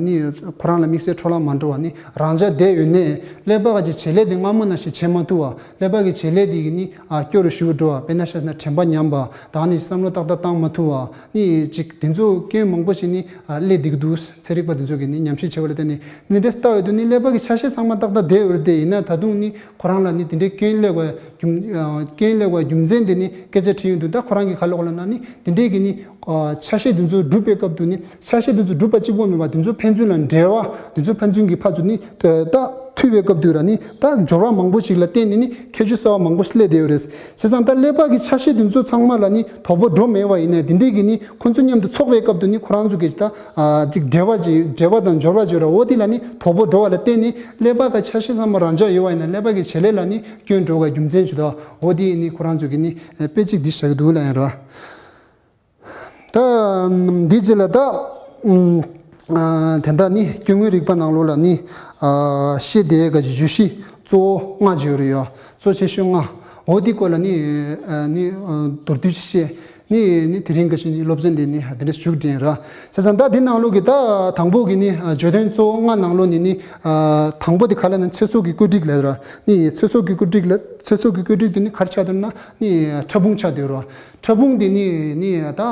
ནི་ཁོ་རང་ལ་དམིགས་བསལ་འཕྲོ་བརླག་མ་འགྲོ་བ་ནི་རང་འཇགས་བསྡད་ཡོད་ནའི་ཀླད་པ་ག་ཅིག་བྱེད་ལས་དེ་སྔ་མོ་ནང་བཞིན་བྱེད་མ་ཐུབ་པ། ཀླད་པ་གི་བྱེད་ལས་དེ་གི་ནི་ཨ་སྐྱོ་རུ་ཞུ་འགྲོ་བ། དཔེར་ན་ཆ་བཞག་ན་དྲན་པ་ཉམས་པ་དང་ནི་བསམ་བློ་ཏག་ཏག་བཏང་མ་ཐུབ་པ་ནི་ཅིག་དེ་ཚོ་སྐྱོན་མང་པོ་ཞིག་ནི་ཨ་སླེབས་བསྡད་ཀྱི་འདུག་ཚན་རིག་པ་དེ་ཚོ་གི་ནི་ཉམས་ཞིབ་བྱས་པ་ལ་བརྟེན་ནས་འདི་འདྲ་ལྟ་ཡོད་དུས་ནི་ཀླད་པ་གི་ཆ་ཤས་ཚང་མ་ཏག་ཏག་བསྡད་ཡོད་རེད་དེ། ཡིན་ན་ད་དུང་ནི་ཁོ་རང་ལ་ནི་དེ་འདྲའི་སྐྱོན་སླེབས་པ་རྒྱུ་མཚན་དེ་ནི་སྐད་ཆ་དྲིས་ཡོང་དུས་ད་ཁོ་རང་གི་ཁ་ལོག་ལ་ན་ནི་དེ་འདྲའི་གི་ནི་ཆ་ཤས་དེ་ཚོ་སྒྲུབ་པའི་སྐབས་དུ་ནི་ཆ་ཤས་དེ་ཚོ་སྒྲུབ་པ་གཅིག་པོ་མིན་པ་དེ་ཚོ་ཕན་ཚུན་ལ་འབྲེལ་བ་དེ་ཚོ་ཕན་ཚུན་གྱི་ཕར་ཚུར་ནི་ད་མཐུད་པའི་སྐབས་དུ་ར་ནི་ད་སྦྱོར་བ་མང་པོ་ཞིག་ལ་བརྟེན་ནས་ནི་ཁྱད་ཆོས་གསར་བ་མང་པོ་ཞིག་སླེབས་བསྡད་ཡོད་རེད། བྱས་ཙང་ད་ཀླད་པ་གི་ཆ་ཤས་དེ་ཚོ་ཚང་མ་ལ་ནི་དོ་ཕོག་འགྲོ་མེད་པ་ཡིན་ནའི་དེ་འདྲའི་གི་ནི་ཁོ་ཚོ་མཉམ་དུ་ཚོགས་པའི་སྐབས་དུ་ནི་ཁོ་རང་ཚོ་གི་ད་ཅིག་འབྲེལ་བ་ཅིག་འབྲེལ་བ་དང་སྦྱོར་བ་བརྗོད་ར་འོ་དེ་ལ་ནི་དོ་ཕོག་འགྲོ་བ་ལ་བརྟེན་ནས་ཀླད་པ་གི་ཆ་ཤས་ཚང་མ་རང་འཇགས་ཡོད་པ་ཡིན་ན་ཀླད་པ་གི་བྱེད་ལས་ལ་ནི་སྐྱོན་འགྲོ་བའི་རྒྱུ་མཚན་ཞིག་ད་འོ་དེ་ནི་ཁོ་རང་ཚོ་གི་ནི་དཔེ་གཅིག་འདི་བཞག་གི་འདུག་ལ་ཡིན་ར། ད་འདི་རྗེས་ལ་ད་ཨམ་ཨ་དེ་འདྲ་ནི་སྐྱེ་དངོས་རིག་པ་ནང་ལོགས་ལ་ནི་ཨ་ཤེས་ལྡན་ག་ཅིག་བརྗོད་གཞི་གཙོ་བོ་ལྔ་ཅིག་ཡོད་རེད་ཡ། གཙོ་ཆེ་ཤོས་ལྔ། འོ་འདི་སྐོར་ལ་ནི་ཨ་ནི་ཨ་མདོར་བསྡུས་ཅིག་བཤད། ནི་ནི་དེ་རིང་ག་ཅིག་ནི་སློབ་ཚན་འདི་ནི་དེ་འདྲ་ཞུགས་དྲན་ར། བྱས་ཙང་ད་འདི་ནང་ལོགས་ཀྱི་ད་དང་པོ་གི་ནི་ཨ་བརྗོད་དོན་གཙོ་བོ་ལྔ་ནང་ལོགས་ནི་ནི་ཨ་དང་པོ་དེ་ག་ལ་ནི་ཚེ་སྲོག་གི་བཀོད་སྒྲིག་ལ་ར། ནི་ཚེ་སྲོག་གི་བཀོད་སྒྲིག་ལ་ཚེ་སྲོག་གི་བཀོད་སྒྲིག་དེ་ནི་ག་རེ་ཆགས་འདུག་ན་ནི་ཕྲ་ཕུང་ཆགས་འདུག་ར། ཕྲ་ཕུང་དེ་ནི་ནི་ད་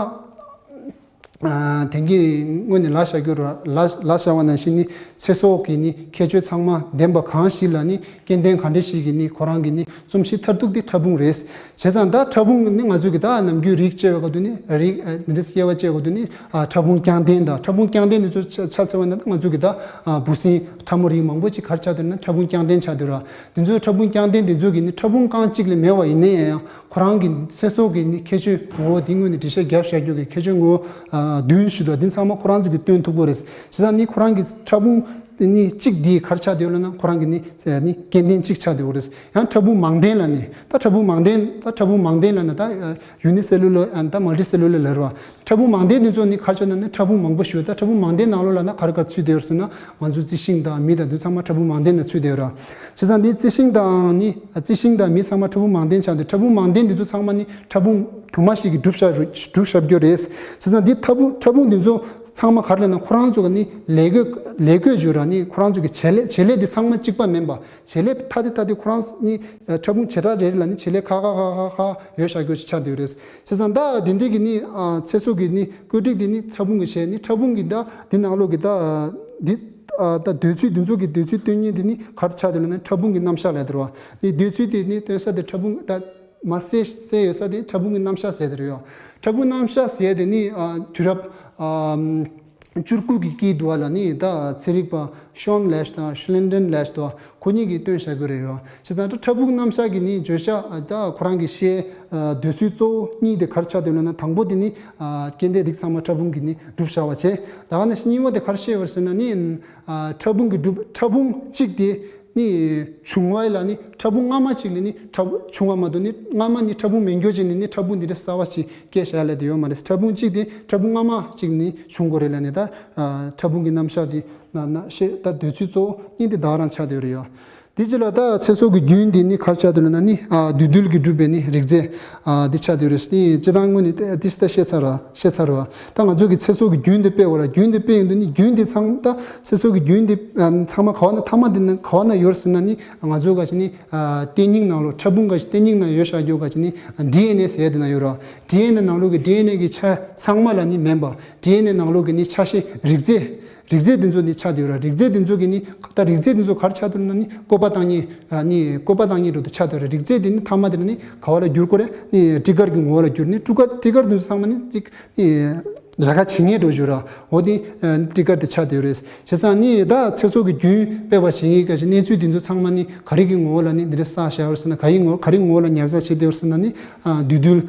ཨ་དེང་གི་སྔོན་ནས་ལབ་བཞག་རྒྱུ་ར་ལབ་ལབ་བཞག་པ་ནང་བཞིན་ནི་ཚེ་སྲོག་གི་ནི་ཁྱད་ཆོས་ཚང་མ་ལྡན་པ་གང་ཞིག་ལ་ནི་སྐྱེ་ལྡན་ག་འདྲ་ཞིག་གི་ནི་ཁོ་རང་གི་ནི་རྩོམ་གཞི་མཐར་ཐུག་དེ་ཕྲ་ཕུང་རེད། བྱས་ཙང་ད་ཕྲ་ཕུང་ནི་ང་ཚོ་གི་ད་ནམ་རྒྱུན་རིགས་དཔྱད་པའི་སྐབས་དུ་ནི་རིགས་ཨ་འདི་འདྲ་སྐྱེ་བ་དཔྱད་པའི་སྐབས་དུ་ནི་ཨ་ཕྲ་ཕུང་རྐྱང་ལྡན་དང་ཕྲ་ཕུང་རྐྱང་ལྡན་དེ་ཚོ་ཆ་ཆ་ཚང་བ་ན་ད་ང་ཚོ་གི་ད་ཨ་འབུ་སྲིན་ཕྲ་མོ་རིགས་མང་པོ་ཅིག་ག་རེ་ཆགས་འདུག་ན་ཕྲ་ཕུང་རྐྱང་ལྡན་ཆགས་འདུག་ར། དེ་ཚོའི་ཕྲ་ཕུང་རྐྱང་ལྡན་དེ་ཚོ་གི་ནི་ཕྲ་ཕུང་རྐང་གཅིག་ལས་མེད་པ་ཡིན་ན་ཡང་ཁོ་རང་གི་ཚེ་སྲོག་གི་ནི་ཁྱད་ཆོས་ངོ་བོ་དེ་སྔོན་ནས་འགྲེལ་བཤད་བརྒྱབ་བཞག་རྒྱུ་གི་ཁྱད་ཆོས་ངོ་བོ་ཨ་བདུན་ཞུ་དོ་དེ་ཚང་མ་ཁོ་རང་ཚོ་གི་སྟོན་ཐུབ་ཀྱི་རེད། བྱས་ཙང་ནི་ཁོ་རང་གི་ཕྲ་ཕུང་ནི་གཅིག་དེ་ག་རེ་ཆགས་བསྡད་ཡོད་ལབ་ན་ཁོ་རང་གི་ནི་ནི་སྐྱེ་ལྡན་གཅིག་ཆགས་བསྡད་ཡོད་རེད། ཡང་ཕྲ་ཕུང་མང་ལྡན་ལ་ནི་ད་ཕྲ་ཕུང་མང་ལྡན་ད་ཕྲ་ཕུང་མང་ལྡན་ལ་ནི་ད་ཡུ་ནི་སེ་ལུ་ལར་ཨ་ད་མལ་ཊི་སེ་ལུ་ལར་ལབ་རེད་བ། ཕྲ་ཕུང་མང་ལྡན་དེ་ཚོ་ནི་ག་རེ་ཆགས་ན་ནི་ཕྲ་ཕུང་མང་པོ་ཞིག་ཡོད། ད་ཕྲ་ཕུང་མང་ལྡན་ནང་ལོགས་ལ་ན་ག་རེ་ག་རེ་ཚུད་བསྡད་ཡོད་ཟེར་ན་ང་ཚོ་རྩི་ཤིང་དང་མི་དང་དེ་ཚང་མ་ཕྲ་ཕུང་མང་ལྡན་ནང་ཚུད་བསྡད་ཡོད་ར། བྱས་ཙང་འདི་རྩི་ཤིང་དང་ནི་རྩི་ཤིང་དང་མི་ཚང་མ་ཕྲ་ཕུང་མང་ལྡན་ཆགས་འདུག་ཕྲ་ཕུང་མང་ལྡན་འདི་ཚོ་ཚང་མ་ནི་ཕྲ་ཕུང་དུ་མ་ཞིག་གིས་གྲུབ་བཞག་རུ་གྲུབ་བཞག་རྒྱུ་རེད། བྱས་ཙང་འདི་ཕྲ་ཕུང་ཕྲ་ཕུང་འདི་ཚོ་ཚང་མ་ག་རེ་ལབ་ན་ཁོ་རང་ཚོ་གི་ནི་ལས་བགོས་ལས་བགོས་བརྗོད་ར་ནི་ཁོ་རང་ཚོ་གི་བྱེད་ལས་བྱེད་ལས་འདི་ཚང་མ་གཅིག་པ་མིན་པ་བྱེད་ལས་ཐ་དེ་ཐ་དེ་ཁོ་རང་ནི་ཕྲ་ཕུང་བྱེ་བྲག་རེ་རེ་ལ་ནི་བྱེད་ལས་ཁ་ཁ་ཁ་ཁ་ཁ་ཡོད་བཞག་རྒྱུ་ཞིག་ཆགས་བསྡད་ཡོད་རེད། བྱས་ཙང་ད་འདི་འདི་གི་ནི་ཚེ་སྲོག་གི་ནི་བཀོད་སྒྲིག་འདི་ནི་ཕྲ་ཕུང་གི་བྱས་ནི་ཕྲ་ཕུང་གི་ད་འདི་ནང་ལོགས་ཀྱི་ད་འདི། ཨ་ད་དུས་ཚོད་འདི་ཚོ་གི་དུས་ཚོད་སྟོན་ཉིན་འདི་ནི་ག་རེ་ཆགས་འདུག་ལབ་ན་ཕྲ་ཕུང་གི་རྣམ་གཞག་ལབ་དེ་རེད་བ། ནི་དུས་ཚོད་དེ་ནི་སྟོན་ས་དེ་ཕྲ་ཕུང་ད་མ་གསལ་གསལ་ཡོད་ས་དེ་ཕྲ་ཕུང་གི་རྣམ་གཞག་ཟེར་དེ་རེད་ཡོད། ཕྲ་ཕུང་རྣམ་གཞག་ཟེར་དེ་ནི་ཨ་དུས་རབས་ཨ་བཅུ་དགུ་གི་དཀྱིལ་དུ་བ་ལ་ནི་ད་ཚན་རིག་པ་ཤོན་ལེཤ་དང་ཤི་ལིན་ཌན་ལེཤ་དུ་བ་ཁོ་གཉིས་ཀྱིས་སྟོན་བཞག་གི་རེད་ཡོད། བྱས་ཙང་ད་ཕྲ་ཕུང་རྣམ་གཞག་གི་ནི་བརྗོད་བྱ་ད་ཁོ་རང་གི་ཤེས་ཨ་འདོད་ཚུལ་གཙོ་བོ་གཉིས་དེ་ག་རེ་ཆགས་འདུག་ལབ་ན་དང་པོ་དེ་ནི་ཨ་སྐྱེ་ལྡན་རིགས་ཚང་མ་ཕྲ་ཕུང་གིས་ནི་གྲུབ་བཞག་པ་བྱས། ད་ག་ནང་བཞིན་གཉིས་པ་དེ་ག་རེ་བཤད་ཡོད་ཟེར་ན་ནི། ཨ་ཕྲ་ཕུང་གི་གྲུབ་ཕྲ་ཕུང་གཅིག་དེ་ནི་བྱུང་བ་ལ་ནི་ཕྲ་ཕུང་སྔ་མ་གཅིག་ལས་ནི་ཕྲ་ཕུང་བྱུང་བ་མ་གཏོགས་ནི་སྔ་མ་ནི་ཕྲ་ཕུང་མེད་འགྱོ་ཅིག་ནི་ནི་ཕྲ་ཕུང་འདི་འདྲ་གསར་བ་ཅིག་སྐྱེ་བཞག་ལས་དེ་ཡོད་མ་རེད། ཕྲ་ཕུང་གཅིག་དེ་ཕྲ་ཕུང་སྔ་མ་གཅིག་ནི་བྱུང་དགོས་རེད་ལབ་ནས་ད་ཨ་ཕྲ་ཕུང་གི་རྣམ་གཞག་དེ་ན་ན་ཤེས་ད་འདོད་ཚུལ་གཙོ་བོ་གཉིས་དེ་ད་ག་རང་ཆགས་བསྡད་ཡོད་རེད་ཡོད། དེ་རྗེས་ལ་ད་ཚེ་སྲོག་གི་རྒྱུན་འདི་ནི་ག་རེ་ཆགས་འདུག་ལབ་ན་ནི་ཨ་འདུས་རྡུལ་གྱིས་གྲུབ་པའི་ནི་རིགས་རྫས་ཨ་འདི་ཆགས་བསྡད་ཡོད་རེད། དེ་སྤྱིར་བཏང་དངོས་ནི་ཏོག་ཙམ་ད་བཤད་ཚར་བ་བཤད་ཚར་བ། ད་ང་ཚོ་གི་ཚེ་སྲོག་གི་རྒྱུན་འདི་སྤེལ་བ་ལ་རྒྱུན་འདི་སྤེལ་ཡོང་དུས་ནི་རྒྱུན་འདི་ཚང་ད་ཚེ་སྲོག་གི་རྒྱུན་འདི་ཨ་ཚང་མ་ག་བ་ན་མཐའ་མ་འདི་ནི་ག་བ་ན་ཡོད་རེད་ཟེར་ན་ནི་ང་ཚོ་ག་ཅིག་ནི་ཨ་ལྟེ་སྙིང་ནང་ལོགས་ཕྲ་ཕུང་ག་ཅིག་ལྟེ་སྙིང་ནང་ཡོད་བཞག་རྒྱུ་ག་ཅིག་ནི་ཌི་ཨེན་ཨེ་ཟེར་ཡ་དེ་ན་ཡོད་རེད། ཌི་ཨེན་ཨེ་ནང་ལོགས་ཀྱི་ཌི་ཨེན་ཨེ་གི་ཆ་ཚང་མ་ལ་ནི་མིན་པ། ཌི་ཨེན་ཨེ་ནང་ལོགས་ཀྱི་ནི་ཆ་ཤས་རིགས་རྫས། རིགས་རྫས་དེ་ཚོ་ནི་ཆགས་བསྡད་ཡོད་ར། རིགས་རྫས་དེ་ཚོ་གི་ནི་ད་རིགས་རྫས་དེ་ཚོ་ག་རེ་ཆགས་བསྡད་ཡོད་ན་ནི་བཀོད་པ་བཏང་མཁན་ཨ་ནི་བཀོད་པ་བཏང་མཁན་འགྲོ་དུ་ཆགས་བསྡད་ཡོད་ར། རིགས་རྫས་དེ་ནི་མཐའ་མ་དེ་ལ་ནི་ག་བ་ལ་འགྱུར་དགོས་རེད། ནི་ཊི་གར་གྱི་ངོ་བོ་ལ་འགྱུར་ནི་ཊི་གར་ཊི་གར་དེ་ཚོ་ཚང་མ་ནི་ཅིག་ནི་ལས་ཀ་བྱེད་མཁན་འགྲོ་བརྗོད་ར། འོ་དེ་ཊི་གར་དེ་ཆགས་བསྡད་ཡོད་རེད། བྱས་ཙང་ནི་ད་ཚེ་སྲོག་གི་རྒྱུན་སྤེལ་བ་ཞིག་ཡིན་ག་ཞིག་གནས་ཚུལ་དེ་ཚོ་ཚང་མ་ནི་ག་རེ་གི་ངོ་བོ་ལ་ནི་འདི་འདྲ་བསགས་བཞག་ཡོད་ཟེར་ན་ག་ཡི་ངོ་ག་རེ་ངོ་བོ་ལ་ཉར་ཚགས་བྱས་བསྡད་ཡོད་ཟེར་ན་ནི་འདུས་རྡུལ་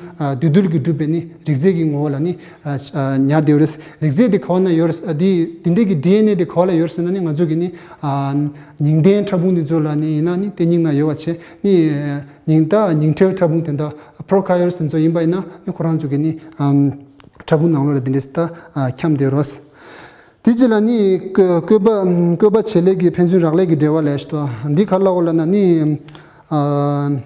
འདུས་རྡུལ་གྱིས་གྲུབ་པའི་ནི་རིགས་རྫས་ཀྱི་ངོ་བོ་ལ་ནི། ཨ་ཨ་ཉར་བསྡད་ཡོད་རེད། རིགས་རྫས་དེ་ག་བ་ན་ཡོད་རེད། ཨ་དེ་དེ་འདྲས་ཀྱི་ཌི་ཨེན་ཨེ་དེ་ག་བ་ལ་ཡོད་རེད་ཟེར་ན་ནི་ང་ཚོ་གི་ནི་ཨ་ཉིང་ལྡན་ཕྲ་ཕུང་དེ་ཚོ་ལ་ནི་ཡིན་ན་ནི་ལྟེ་སྙིང་ན་ཡོད་པ་བྱས་ནི་ཉིང་ད་ཉིང་ཁྲེལ་ཕྲ་ཕུང་དེ་འདྲ་ཕྲོ་ཁ་ཡོད་རེད་ཟེར་ཚོ་ཡིན་པ་ཡིན་ན་ནི་ཁོ་རང་ཚོ་གི་ནི་ཨམ་ཕྲ་ཕུང་ནང་ལོགས་ལ་དེ་འདྲས་ད་ཨ་འཁྱམས་བསྡད་ཡོད་རེད། དེ་རྗེས་ལ་ནི་བཀོད་བཀོད་པ་བཀོད་པ་བྱེད་ལས་ཀྱི་ཕན་ཚུན་རག་ལས་ཀྱི་འབྲེལ་བ་ལས་ཤོད་དོ། འདི་ག་རེ་ལབ་དགོས་ལབ་ན་ནི། ཨ།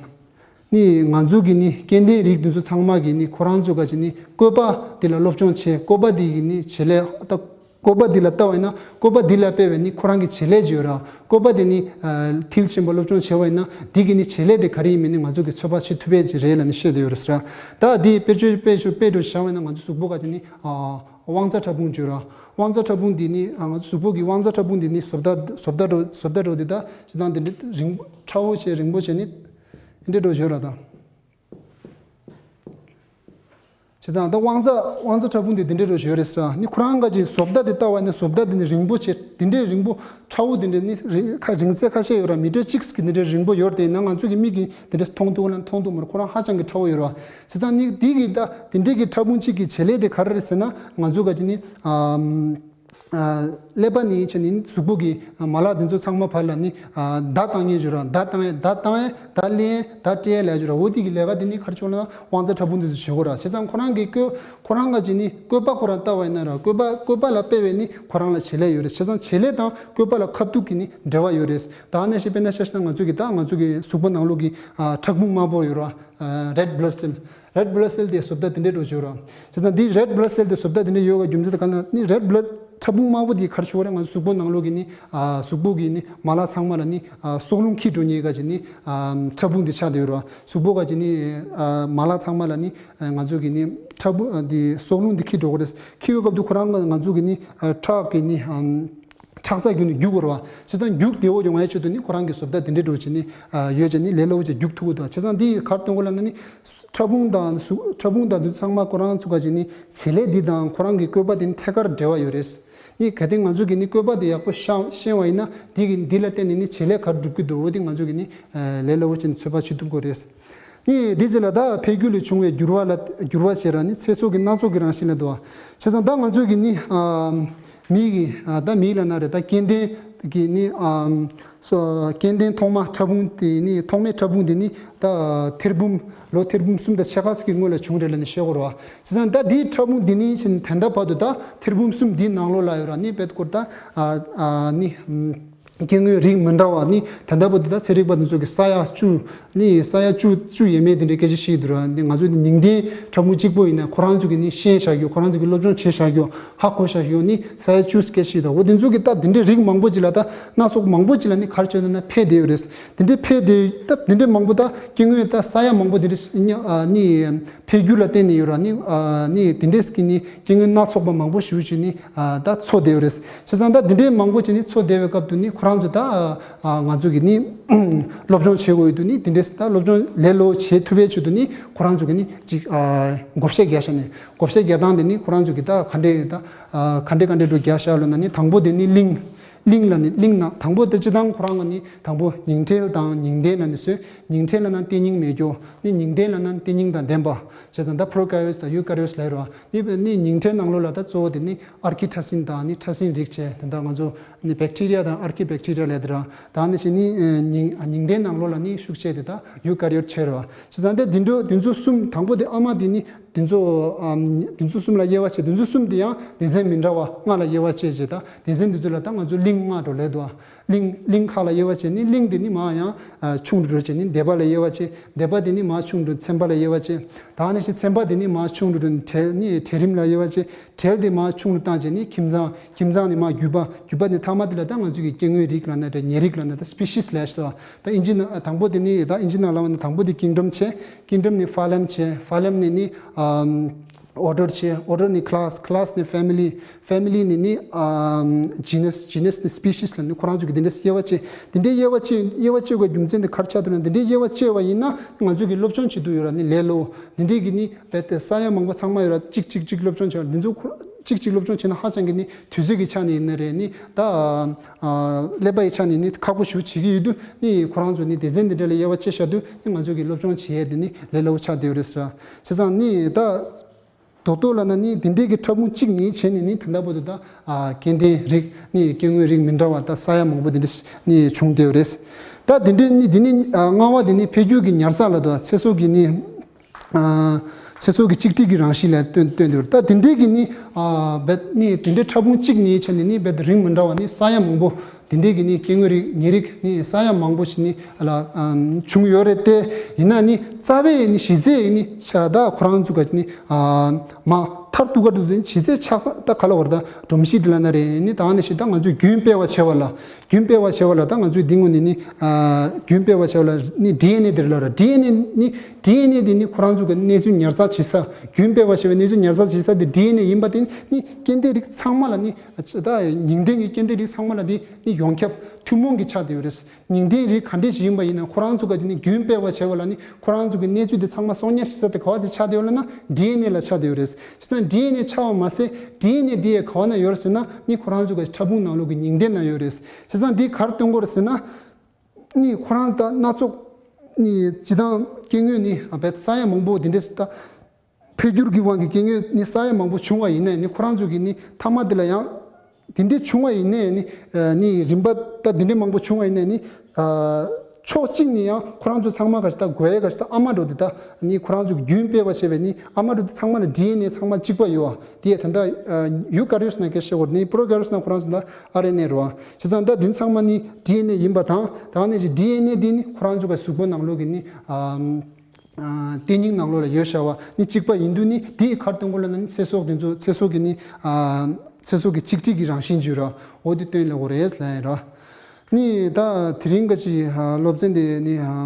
ནི་ང་ཚོ་གི་ནི་སྐྱེ་ལྡན་རིགས་དེ་ཚོ་ཚང་མ་གི་ནི་ཁོ་རང་ཚོ་ག་ཅིག་ནི་བཀོད་པ་དེ་ལ་སློབ་སྦྱོང་བྱེད། བཀོད་པ་དེ་གི་ནི་བྱེད་ལས་ད། བཀོད་པ་འདི་ལ་ལྟ་བ་ཡིན་ན་བཀོད་པ་འདི་ལ་དཔེ་བའི་ནི་ཁོ་རང་གི་བྱེད་ལས་ཅིག་ཡོད་ར། བཀོད་པ་དེ་ནི་ཨ་མཐིལ་ཕྱིན་པ་སློབ་སྦྱོང་བྱས་པ་ཡིན་ན་འདི་གི་ནི་བྱེད་ལས་དེ་ག་རེ་ཡིན་མིན་ནི་ང་ཚོ་གི་ཚོད་དཔག་བྱེད་ཐུབ་པའི་ཅིག་རེད་ལབ་ནི་བཤད་དེ་ཡོད་རེད་ཟེར། ད་འདི་དཔེར་བརྗོད་དཔེ་བརྗོད་དཔེ་བརྗོད་བྱ་བ་ཡིན་ན་ང་ཚོ་གཟུགས་པོ་ག་ཅིག་ནི་ཨ་དབང་རྩ་ཕྲ་ཕུང་ཅིག་ཡོད་ར། དབང་རྩ་ཕྲ་ཕུང་འདི་ནི་ཨ་ང་ཚོ་གཟུགས་པོ་གི་དབང་རྩ་ཕྲ་ཕུང་འདི་ནི་བཟོ་ལྟ་བཟོ་ལྟ་འགྲོ་བཟོ་ལྟ་འགྲོ་འདི་ད་ཅི་དང་འདི་འདྲ་རིང་པོ་ཕྲ་བོ་བྱས་རིང་པོ་བྱས་ནི་འདི་འདྲ་འགྲོ་བཞིན་ཡོད་ར་ད། བྱས་ཙང་ད་དབང་རྩ་དབང་རྩ་ཕྲ་ཕུང་དེ་འདི་འདྲའི་རོ་ཞོ་རེད་ཟེར་ནི་ཁོ་རང་ག་ཅིག་བཟོ་ལྟ་དེ་ལྟ་བ་ནི་བཟོ་ལྟ་དེ་ནི་རིང་པོ་ཆེ་འདི་འདྲའི་རིང་པོ་ཕྲ་བོ་འདི་འདྲའི་ནི་རིང་ཁ་རིང་ཚད་ཁ་ཤས་ཡོད་ར། མི་ཊར་གཅིག་གི་འདི་འདྲའི་རིང་པོ་ཡོད་དེ་ན་ང་ཚོ་གི་མིག་གིས་འདི་འདྲ་མཐོང་ཐུབ་ན་མཐོང་ཐུབ་མ་རེད། ཁོ་རང་ཧ་ཅང་གི་ཕྲ་བོ་ཡོད་ར། བྱས་ཙང་ནི་འདི་གི་ད་འདི་འདྲའི་གི་ཕྲ་ཕུང་གཅིག་གི་བྱེད་ལས་དེ་ག་རེ་རེད་ཟེར་ན་ང་ཚོ་ག་ཅིག་ནི་ཨམ། ཀླད་པ་ནས་བྱས་ནས་གཟུགས་པོ་གི་མ་ལག་འདི་ཚོ་ཚང་མ་བར་ལ་ནི་བརྡ་བཏང་ཡས་བརྗོད་ར། བརྡ་བཏང་ཡས་བརྡ་བཏང་ཡས་བརྡ་ལེན་ཡས་བརྡ་སྤྲད་ཡས་ལ་བརྗོད་ར། འོ་དེ་གི་ལས་ཀ་འདི་ནི་ག་རེ་བྱེད་ལབ་ན་དབང་རྩ་ཕྲ་ཕུང་འདི་ཚོ་བྱེད་དགོས་ར། བྱས་ཙང་ཁོ་རང་གི་བཀོད་ཁོ་རང་ག་ཅིག་ནི་བཀོད་པ་ཁོ་རང་ལྟ་བ་ཡིན་ན་ར་བཀོད་པ་བཀོད་པ་ལ་དཔེ་བའི་ནི་ཁོ་རང་ལ་བྱེད་ལས་ཡོད་རེད། བྱས་ཙང་བྱེད་ལས་དང་བཀོད་པ་ལ་ཁ་ཐུག་གི་ནི་འབྲེལ་བ་ཡོད་རེད། ད་ནས་ཤེས་དཔེར་ན་ཆ་བཞག་ན་ང་ཚོ་གི་ད་ང་ཚོ་གི་གཟུགས་པོ་ནང་ལོགས་ཀྱི་ཁྲག་འབུམ་དམར་པོ་ཡོད་ར། red blood cell red blood cell དེ་བཟོ་ལྟ་དེ་འདྲའི་འགྲོ་བྱེད་ར། བྱས་ཙང་འདི་red blood cell དེ་བཟོ་ལྟ་དེ་འདྲའི་ཡོད་པའི་རྒྱུ་མཚན་དེ་ག་ན་ནི་red blood ཕྲ་ཕུང་དམར་པོ་དེ་ག་རེ་བྱེད་ར། ང་ཚོ་གཟུགས་པོ་ནང་ལོགས་ཀྱི་ནི་ཨ་གཟུགས་པོ་གི་ནི་མ་ལག་ཚང་མ་ལ་ནི་ཨ་སྲོག་རླུང་འཁྱེར་འགྲོ་མཁན་ག་ཅིག་ནི་ཨ་ཕྲ་ཕུང་དེ་ཆགས་བསྡད་ཡོད་ར། གཟུགས་པོ་ག་ཅིག་ནི་ཨ་མ་ལག་ཚང་མ་ལ་ནི་ཨ་ང་ཚོ་གི་ནི་ཕྲ་ཕུང་ཨ་དེ་སྲོག་རླུང་དེ་འཁྱེར་འགྲོ་གི་རེད། འཁྱེར་བའི་སྐབས་དུ་ཁོ་རང་ང་ང་ཚོ་གི་ནི་ཨ་ཁྲག་གི་ནི་ཨམ། ཁྲག་རྩ་རྒྱུག་ནས་རྒྱུག་དགོས་རེད་བ། བྱས་ཙང་རྒྱུག་བདེ་བོ་ཡོང་བའི་ཆེད་དུ་ནི་ཁོ་རང་གི་བཟོ་ལྟ་དེ་འདྲའི་འགྲོ་བྱས་ནི་ཡོད་བྱས་ནི་ལས་སླ་བོ་བྱས་རྒྱུག་ཐུབ་ཀྱི་འདུག་བྱས་ཙང་འདི་ག་རེ་སྟོན་དགོས་ལབ་ན་ནི་ཕྲ་ཕུང་དང་གཟུགས་ཕྲ་ཕུང་དང་འདི་ཚང་མ་ཁོ་རང་ཚོ་ག་ཅིག་ནི་བྱེད་ལས་འདི་དང་ཁོ་རང་གི་བཀོད་པ་དེ་ནི་ཐད་ཀར་འབྲེལ་བ་ཡོད་རེད། ནི་གལ་ཏེ་ང་ཚོ་གི་ནི་བཀོད་པ་དེ་ཡག་པོ་ཤ་ཤེས་པ་ཡིན་ན་འདི་གི་འདི་ལ་བརྟེན་ནས་ནི་བྱེད་ལས་ག་རེ་སྒྲུབ་ཀྱི་འདུག་འོ་དེ་ང་ཚོ་གི་ནི་ལས་སླ་བོ་བྱས་ནི་ཚོད་དཔག་བྱེད་ཐུབ་ཀྱི་རེད། ནི་འདི་ཚེ་ལ་ད་འཕེལ་འགྱུར་ལས་བྱུང་བའི་འགྱུར་བ་ལ་འགྱུར་བ་བྱེད་ར་ནི་ཚེ་སྲོག་གི་སྣ་ཚོགས་ཀྱི་རང་བཞིན་ལ་འདུ་བ། བྱས་ཙང་ད་ང་ཚོ་གི་ནི་ཨ་མི་གི་ཨ་ད་མི་ལ་ན་རེ་ད་སྐྱེ་ལྡན་གི་ནི་ཨ་སོ་སྐྱེ་ལྡན་ཐོག་མ་ཕྲ་ཕུང་དེ་ནི་ཐོག་མའི་ཕྲ་ཕུང་དེ་ནི་ད་ཐེར་འབུམ་ལོ་ཐེར་འབུམ་གསུམ་དང་ཕྱེད་ཀ་ཙམ་གྱི་སྔོན་ལ་བྱུང་རེད་ལ་ནི་བཤད་དགོས་ར་བ། བྱས་ཙང་ད་དེའི་ཕྲ་ཕུང་འདི་ནི་ཕྱིན་ད་ལྟ་བར་དུ་ད་ཐེར་འབུམ་གསུམ་འདིའི་ནང་ལོགས་ལ་ཡོད་ར་ནི་དཔེ་སྐོར་ད་ཨ་ཨ་ནི། སྐྱེ་དངོས་རིགས་མི་འདྲ་བ་ནི་ད་ལྟ་བར་དུ་ད་ཚན་རིག་པ་དེ་ཚོ་གི་ས་ཡ་བཅུ་ནི་ས་ཡ་བཅུ་བཅུ་ཡས་མས་དེ་འདྲའི་སྐད་ཆ་བཤད་འདུག་ར། ནི་ང་ཚོ་ནི་ཉིང་ལྡན་ཕྲ་ཕུང་གཅིག་པོ་ཡིན་ན་ཁོ་རང་ཚོ་གི་ནི་ཤེས་བཞག་ཡོད། ཁོ་རང་ཚོ་གི་སློབ་སྦྱོང་བྱས་བཞག་ཡོད། ཧ་གོ་བཞག་ཡོད། ནི་ས་ཡ་བཅུ་སྐད་ཆ་བཤད་འདུག་འོ་དེ་ཚོ་གི་ད་དེ་འདྲའི་རིགས་མང་པོ་ཅིག་ལ་ད་སྣ་ཚོགས་མང་པོ་ཅིག་ལ་ནི་ག་རེ་བྱས་ན་ན་འཕེལ་བསྡད་ཡོད་རེད། དེ་འདྲའི་འཕེལ་བསྡད་ད་དེ་འདྲའི་མང་པོ་ད་སྐྱེ་དངོས་ད་ས་ཡ་མང་པོ་དེ་འདྲའི་ནི་འཕེལ་འགྱུར་ལ་བརྟེན་ནས་ཡོད་ར། ནི་ནི་དེ་འདྲས་ཀྱི་ནི་སྐྱེ་དངོས་སྣ་ཚོགས་པ་མང་པོ་ཞེ་པོ་ཅིག་ནི་ད་འཚོ་བསྡད་ཡོད་རེད། བྱས་ཙང་ད་དེ་འདྲས་མང་པོ་ཅིག་ནི་འཚོ་བསྡད་པའི་སྐབས་དུ་ནི་ཁོ་རང་ཚོ་ད་ང་ཚོ་གི་ནི་སློབ་སྦྱོང་བྱེད་དགོས་ཡོད་དུ་ནི་དེ་འདྲས་ད་སློབ་སྦྱོང་ལས་སླ་བོ་བྱེད་ཐུབ་པའི་ཆེད་དུ་ནི་ཁོ་རང་ཚོ་གི་ནི་ཅིག་བགོ་བཤའ་རྒྱག་བཞག་ནས་བགོ་བཤའ་རྒྱག་སྟངས་དེ་ནི་ཁོ་རང་ཚོ་གི་ད་ག་འདྲས་ད་ག་འདྲས་ག་འདྲས་འགྲོ་རྒྱག་བཞག་ལོ་ན་ནི་དང་པོ་དེ་ནི་གླིང་གླིང་ལ་ནི་གླིང་ན་དང་པོ་དེ་སྤྱི་བཏང་ཁོ་རང་གི་ནི་དང་པོ་ཉིང་ཁྲེལ་དང་ཉིང་ལྡན་ལ་ནི་སོས། ཉིང་ཁྲེལ་ལ་ན་ལྟེ་ཉིང་མེད་རྒྱུ། ནི་ཉིང་ལྡན་ལ་ན་ལྟེ་ཉིང་དང་ལྡན་པ། བྱས་ཙང་ད་པྲོ་ཀ་རི་ཡོ་ཊི་དང་ཡུ་ཀ་རི་ཡོ་ཊི་ལབ་རོ། ནི་ནི་ཉིང་ཁྲེལ་ནང་ལོགས་ལ་ད་གཙོ་བོ་དེ་ནི་ཨར་ཁི་ཕྲ་སྲིན་དང་ནི་ཕྲ་སྲིན་རིགས་བྱས་དེ་འདྲ་ང་ཚོ་ནི་བེག་ཊི་རི་ཡ་དང་ཨར་ཁི་བེག་ཊི་རི་ཡ་ལབ་དེ་ར། ད་ནི་ཞིག་ནི་ཉིང་ཉིང་ལྡན་ནང་ལོགས་ལ་ནི་ཤུགས་ཆེ་དེ་ད་ཡུ་ཀ་རི་ཡོ་ཊི་བྱས་རོ། བྱས་ཙང་ད་དེ་འདྲ་དེ་ཚོ་གསུམ་དང་པོ་དེ་ཨ་མ་དེ་ནི་དེ་ཚོ་དེ་ཚོ་གསུམ་ལ་དབྱེ་བ་བྱས། དེ་ཚོ་གསུམ་དེ་ཡང་སྡེ་ཚན་མི་འདྲ་བ་ལྔ་ལ་དབྱེ་བ་བྱས་བྱས། ད་སྡེ་ཚན་དེ་ཚོ་ལ་ད་ང་ཚོ་གླིང་ལྔ་འགྲོ་ལབ་འདུག་གླིང་གླིང་ཁག་ལ་དབྱེ་བ་བྱས་ནི་གླིང་དེ་ནི་མར་ཡང་ཆུང་རུ་འགྲོ་བྱས་ནི་སྡེ་པ་ལ་དབྱེ་བ་བྱས། སྡེ་པ་དེ་ནི་མར་ཆུང་རུ་ཚན་པ་ལ་དབྱེ་བ་བྱས། ད་ནི་ཞིག་ཚན་པ་དེ་ནི་མར་ཆུང་རུ་གྲལ་ནི་གྲལ་རིམ་ལ་དབྱེ་བ་བྱས། གྲལ་དེ་མར་ཆུང་རུ་བཏང་བྱས་ནི་ཁྱིམ་ཚང་། ཁྱིམ་ཚང་ནི་མར་རྒྱུད་པ། རྒྱུད་པ་ནི་མཐའ་མ་དེ་ལ་ད་ང་ཚོ་གི་སྐྱེ་དངོས་རིགས་ལབ་ན་འདྲ། ཉེ་རིགས་ལབ་ན་ད་སི་པི་ཤིས་ལབ་ཤག་ད། ད་ཨིན་ཇི་ནང་དང་པོ་དེ་ནི་ད་ཨིན་ཇི་ནང་ལབ་པ་ནི་དང་པོ་དེ་ཀིང་ཌམ་བྱས། ཀིང་ཌམ་ནི་ཕ་ལམ་བྱས། ཕ་ལམ་ནི་ནི་ཨམ། ཨོར་ཌར་བྱས། ཨོར་ཌར་ནི་ཁི་ལཱ་སི། ཁི་ལཱ་སི་ནི་ཕེ་མི་ལི། ཕེ་མི་ལི་ནི་ནི་ཨམ། ཇི་ནས། ཇི་ནས་ནི་སི་པི་ཤིས་ལ་ནི་ཁོ་རང་ཚོ་གི་དེ་འདྲས་དབྱེ་བ་ཕྱེ། དེ་འདྲས་དབྱེ་བ་ཕྱེ། དབྱེ་བ་ཕྱེ་དགོས་རྒྱུ་མཚན་དེ་ག་རེ་ཆགས་འདུག་ན། དེ་འདྲས་དབྱེ་བ་ཕྱེ་བ་ཡིན་ན་ང་ཚོ་གི་སློབ་སྦྱོང་བྱེད་དུ་ཡོད་ར་ནི་ལས་སླ་བོ། དེ་འདྲས་གི་ནི་རྦད་དེ་ས་ཡ་མང་པོ་ཚང་མ་ཡོད་ར། གཅིག་གཅིག་གཅིག་སློབ་སྦྱོང་བྱས་ར། འདི་ཚོ་ཁོ་གཅིག་གཅིག་སློབ་སྦྱོང་བྱས་ན་ཧ་ཅང་གི་ནི་དུས་ཚོད་ཀྱི་ཆ་ནས་ཡིན་ན་རེད། ནི་ད་ཀླད་པ་ཡི་ཆ་ནས་ནི་ཁག་པོ་ཞེ་པོ་བྱེད་ཀྱི་ཡོད་དུས་ནི་ཁོ་རང་ཚོ་ནི་སྡེ་ཚན་འདི་འདྲ་ལ་དབྱེ་བ་ཕྱེ་བཞག་དུས་ནི་ང་ཚོ་གི་སློབ་སྦྱོང་བྱེད་ཡས་དེ་ནི་ལས་སླ་བོ་ཆགས་བསྡད་ཡོད་རེད་ཟེར། བྱས་ཙང་ནི་ད་རྡོག་རྡོག་ལབ་ན་ནི་དེ་འདྲའི་གི་ཕྲ་ཕུང་གཅིག་ནས་བྱས་ནས་ནི་ད་ལྟ་བར་དུ་ད་ཨ་སྐྱེ་ལྡན་རིགས་ནི་སྐྱེ་དངོས་རིགས་མི་འདྲ་བ་ད་ས་ཡ་མང་པོ་དེ་འདྲ་ནི་བྱུང་བསྡད་ཡོད་རེད། ད་དེ་འདྲའི་ནི་དེ་ནི་ཨ་ལྔ་བ་དེ་ནི་འཕེལ་འགྱུར་གྱི་ཉར་ཚགས་ལ་དུ་ཚེ་སྲོག་གི་ནི་ཨ་ ཚེ་སྲོག་གི་གཅིག་སྒྲིལ་གྱི་རང་བཞིན་ལ་སྟོན་སྟོན་དེ་རེད། ད་དེ་འདྲའི་གི་ནི་ཨ་བེད་ནི་དེ་འདྲའི་ཕྲ་ཕུང་གཅིག་ནི་ཆ་ནས་ནི་བེད་རིགས་མི་འདྲ་བ་ནི་ས་ཡ་མང་པོ་དེ་འདྲའི་གི་ནི་སྐྱེ་དངོས་རིགས་ཉེ་རིགས་ནི་ས་ཡ་མང་པོ་ཞིག་ནི་ལ་ཨམ་བྱུང་ཡོད་རེད་དེ། ཡིན་ན་ནི་རྩ་བའི་ནི་གཞི་རྩའི་ནི་ཤ་ད་ཁོ་རང་ཚོ་ག་ནི་ཨ་མ་མཐར་ཐུག་ག་དུ་ནི་གཞི་རྩའི་ཆགས་ས་ད་ག་ལ་བར་ད་སྒྲོམ་གཞི་དེ་ལ་ན་རེ་ནི་ད་ནི་ཞིག་ད་ང་ཚོས་རྒྱུན་སྤེལ་བ་བྱེད་པ་ལ། རྒྱུན་སྤེལ་བ་བྱེད་པ་ལ་ད་ང་ཚོས་འདི་ངོས་ནས་ནི་ཨ་རྒྱུན་སྤེལ་བ་བྱེད་པ་ལ་ནི་ཌི་ཨེན་ཨེ་དེ་རེད་ལ་ར། ཌི་ཨེན་ཨེ་ནི་ཌི་ཨེན་ཨེ་དེ་ནི་ཁོ་རང་ཚོ་གི་གནས་ཚུལ་ཉར་ཚགས་བྱེད་ས། རྒྱུན་སྤེལ་བ་བྱེད་པའི་གནས་ཚུལ་ཉར་ཚགས་བྱེད་ས་དེ་ཌི་ཨེན་ཨེ་ཡིན་པ་དེ་ནི་སྐྱེ་ལྡན་རིགས་ཚང་མ་ལ་ནི་ད་ཉིང་ལྡན་གྱི་སྐྱེ་ལྡན་རིགས་ཚང་མ་ལ་དེ་ནི་ཡོངས་ཁྱབ་ཐུན་མོང་གི་ཆགས་བསྡད་ཡོད་རེད། ཉིང་ལྡན་རིགས་ག་འདྲས་ཞིག་ཡིན་པ་ཡིན་ན་ཁོ་རང་ཚོ་ག་དེ་ནི་རྒྱུན་སྤེལ་བ་བྱེད་པ་ལ་ནི་ཁོ་རང་ཚོ་གི་གནས་ཚུལ་དེ་ཚང་མ་གསོག་ཉར་བྱེད་ས་དེ་ག་བ་དེ་ཆགས་བསྡད་ཡོད་ལ་ན་ཌི་ཨེན་ཨེ་ལ་ཆགས་བསྡད་ཡོད་རེད། བྱས་ཙང་ཌི་ཨེན་ཨེ་ཆགས་པ་མ་ཟད་ཌི་ཨེན་ཨེ་དེ་ག་བ་ན་ཡོད་རེད་ཟེར་ན་ནི་ཁོ་རང་ཚོ་གི་ཕྲ་ཕུང་ནང་ལོགས་ཀྱི་ཉིང་ལྡན་ན་ཡོད་རེད། བྱས་ཙང་འདི་གར་སྟོན་གོ་རེད་ཟེར་ན། ནི་ཁོ་རང་ད་སྣ་ཚོགས་ནི་སྤྱི་བཏང་སྐྱེ་དངོས་ནི་ཨ་བེད་ས་ཡ་མང་པོ་འདི་འདྲས་ད་འཕེལ་འགྱུར་གྱི་དབང་གིས་སྐྱེ་དངོས་ནི་ས་ཡ་མང་པོ་བྱུང་བ་ཡིན་ནའི་ནི་ཁོ་རང་ཚོ་གི་ནི་མཐའ་མ་འདི་ལ་ཡང་འདི་འདྲས་བྱུང་བ་ཡིན་ནའི་ནི་ནི་རིམ་པ་ད་འདི་འདྲས་མང་པོ་བྱུང་བ་ཡིན་ནའི་ནི་ཕྱོགས་གཅིག་ནས་ཡང་ཁོ་རང་ཚོ་ཚང་མ་ག་ཞིག་ད་དགོས་ག་ཞིག་ད་ཨ་མ་འགྲོ་འདི་ད་ནི་ཁོ་རང་ཚོ་རྒྱུན་སྤེལ་བ་བྱས་པའི་ནི་ཨ་མ་འགྲོ་འདི་ཚང་མ་ལ་ཌི་ཨེན་ཨེ་ཚང་མ་གཅིག་པ་ཡོད་བ། དེ་ད་ལྟ་ཡུ་ཀ་རི་ཡོ་སི་ན་སྐད་ཆ་བོར་ནི་པྲོ་ཀ་རི་ཡོ་སི་ན་ཁོ་རང་ཚོ་ད་ཨར་ཨེན་ཨེ་རེད་བ། བྱས་ཙང་ད་དུས་ཚང་མ་ནི་ཌི་ཨེན་ཨེ་ཡིན་པ་དང་ད་ནི་ཅིག་ཌི་ཨེན་ཨེ་དེ་ནི་ཁོ་རང་ཚོ་གི་གཟུགས་པོ་ནང་ལོགས་ཀྱི་ནི་ཨ་ཨ་ལྟེ་སྙིང་ནང་ལོགས་ལ་ཡོད་བྱ་བ་ནི་གཅིག་པ་ཡིན་དུས་ནི་དེའི་ཁར་སྟོན་གོ་ལ་ན་ནི་ཚེ་སྲོག་དེ་ཚོ་ཚེ་སྲོག་གི་ནི་ཨ་ཚེ་སྲོག་གི་གཅིག་སྒྲིལ་གྱི་རང་བཞིན་བརྗོད་ར་འོ་དེ་སྟོན་ལ་གོ་རེད་ལ་ཡིན་ར། ནི་ད་དེ་རིང་ག་ཅིག་ཨ་སློབ་ཚན་དེ་ནི་ཨ་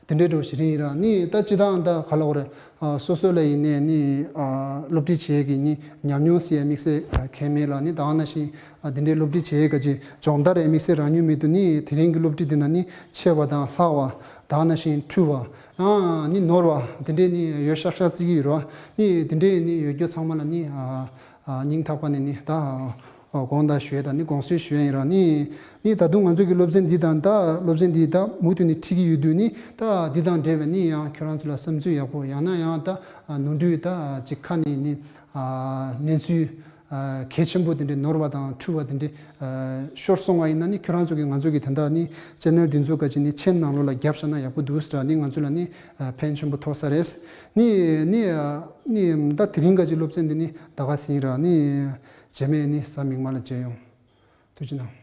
དེ་འདྲའི་འགྲོ་ཞིག་རིང་ཡིན་ར། ནི་ད་སྤྱི་བཏང་ད་ག་ལ་གོ་རེད། ཨ་སོ་སོ་ལ་ཡིན་ནའི་ནི་ཨ་སློབ་ཁྲིད་བྱེད་ཀྱི་ནི་ཉམས་མྱོང་ཟེར་ཡ་དམིགས་བསལ་གང་མེད་ལ་ནི་ད་ག་ནང་བཞིན་ཨ་དེ་འདྲའི་སློབ་ཁྲིད་བྱེད་ཀྱི་སྦྱོང་བརྡར་ཡ་དམིགས་བསལ་རང་ཉུལ་མེད་དུ་ནི་དེ་རིང་གི་སློབ་ཁྲིད་དེ་ན་ནི་ཆེ་བ་དང་ལྷག་པ་ད་ག་ནང་བཞིན་འཁྲུལ་བ་ཨ་ནི་ནོར་བ་དེ་འདྲའི་ནི་ཡོད་ཤག་ཤག་བརྩི་གི་ཡོད་ར། ནི་དེ་འདྲའི་ནི་ཡོད་རྒྱུ་ཚང་མ་ལ་ནི་ཨ་ཨ་སྙིང་ཐག་པ་ནས་ནི་ད་ཨ་དགོངས་དག་ཞུ་ཡ་དང་ནི་དགོངས་སེལ་ཞུ་ཡ་ཡིན་ར། ནི་ནི་ད་དུང་ང་ཚོ་གི་སློབ་ཚན་འདི་དང་ད་སློབ་ཚན་འདི་ད་མུ་མཐུད་ནས་ཁྲིད་ཀྱི་ཡོད་དུས་ནི་ད་འདི་དང་འབྲེལ་བའི་ནི་ཡང་ཁྱོད་རང་ཚོ་ལ་བསམ་ཚུལ་ཡག་པོ་ཡང་ན་ཡང་ད་ཨ་ནོར་འཁྲུལ་ད་ཅིག་ཁ་ནས་ནི་ཨ་གནས་ཚུལ་ཨ་གལ་ཆེན་པོ་དེ་འདྲའི་ནོར་བ་དང་འཁྲུལ་བ་དེ་འདྲའི་ཨ་ཤོར་སོང་བ་ཡིན་ན་ནི་ཁྱོད་རང་ཚོ་གི་ང་ཚོ་གི་ད་ལྟ་ནི་ཅེ་ནལ་འདི་ཚོ་ག་ཅིག་ནི་མཆན་ནང་ལོགས་ལ་བརྒྱབ་བཞག་ན་ཡག་པོ་འདུག་ཟེར་ནི་ང་ཚོ་ལ་ནི་ཨ་ཕན་ཆེན་པོ་ཐོགས་ས་རེད། ནི་ནི་ཨ་ནི་ད་དེ་རིང་ག་ཅིག་སློབ་ཚན་འདི་ནི་ད་ག་ཟིན་ར། ནི་རྗེས་མའི་ནི་གཟའ་མིག་དམར་ལ་མཇལ་ཡོང་། ཐུགས་རྗེ་གནང་།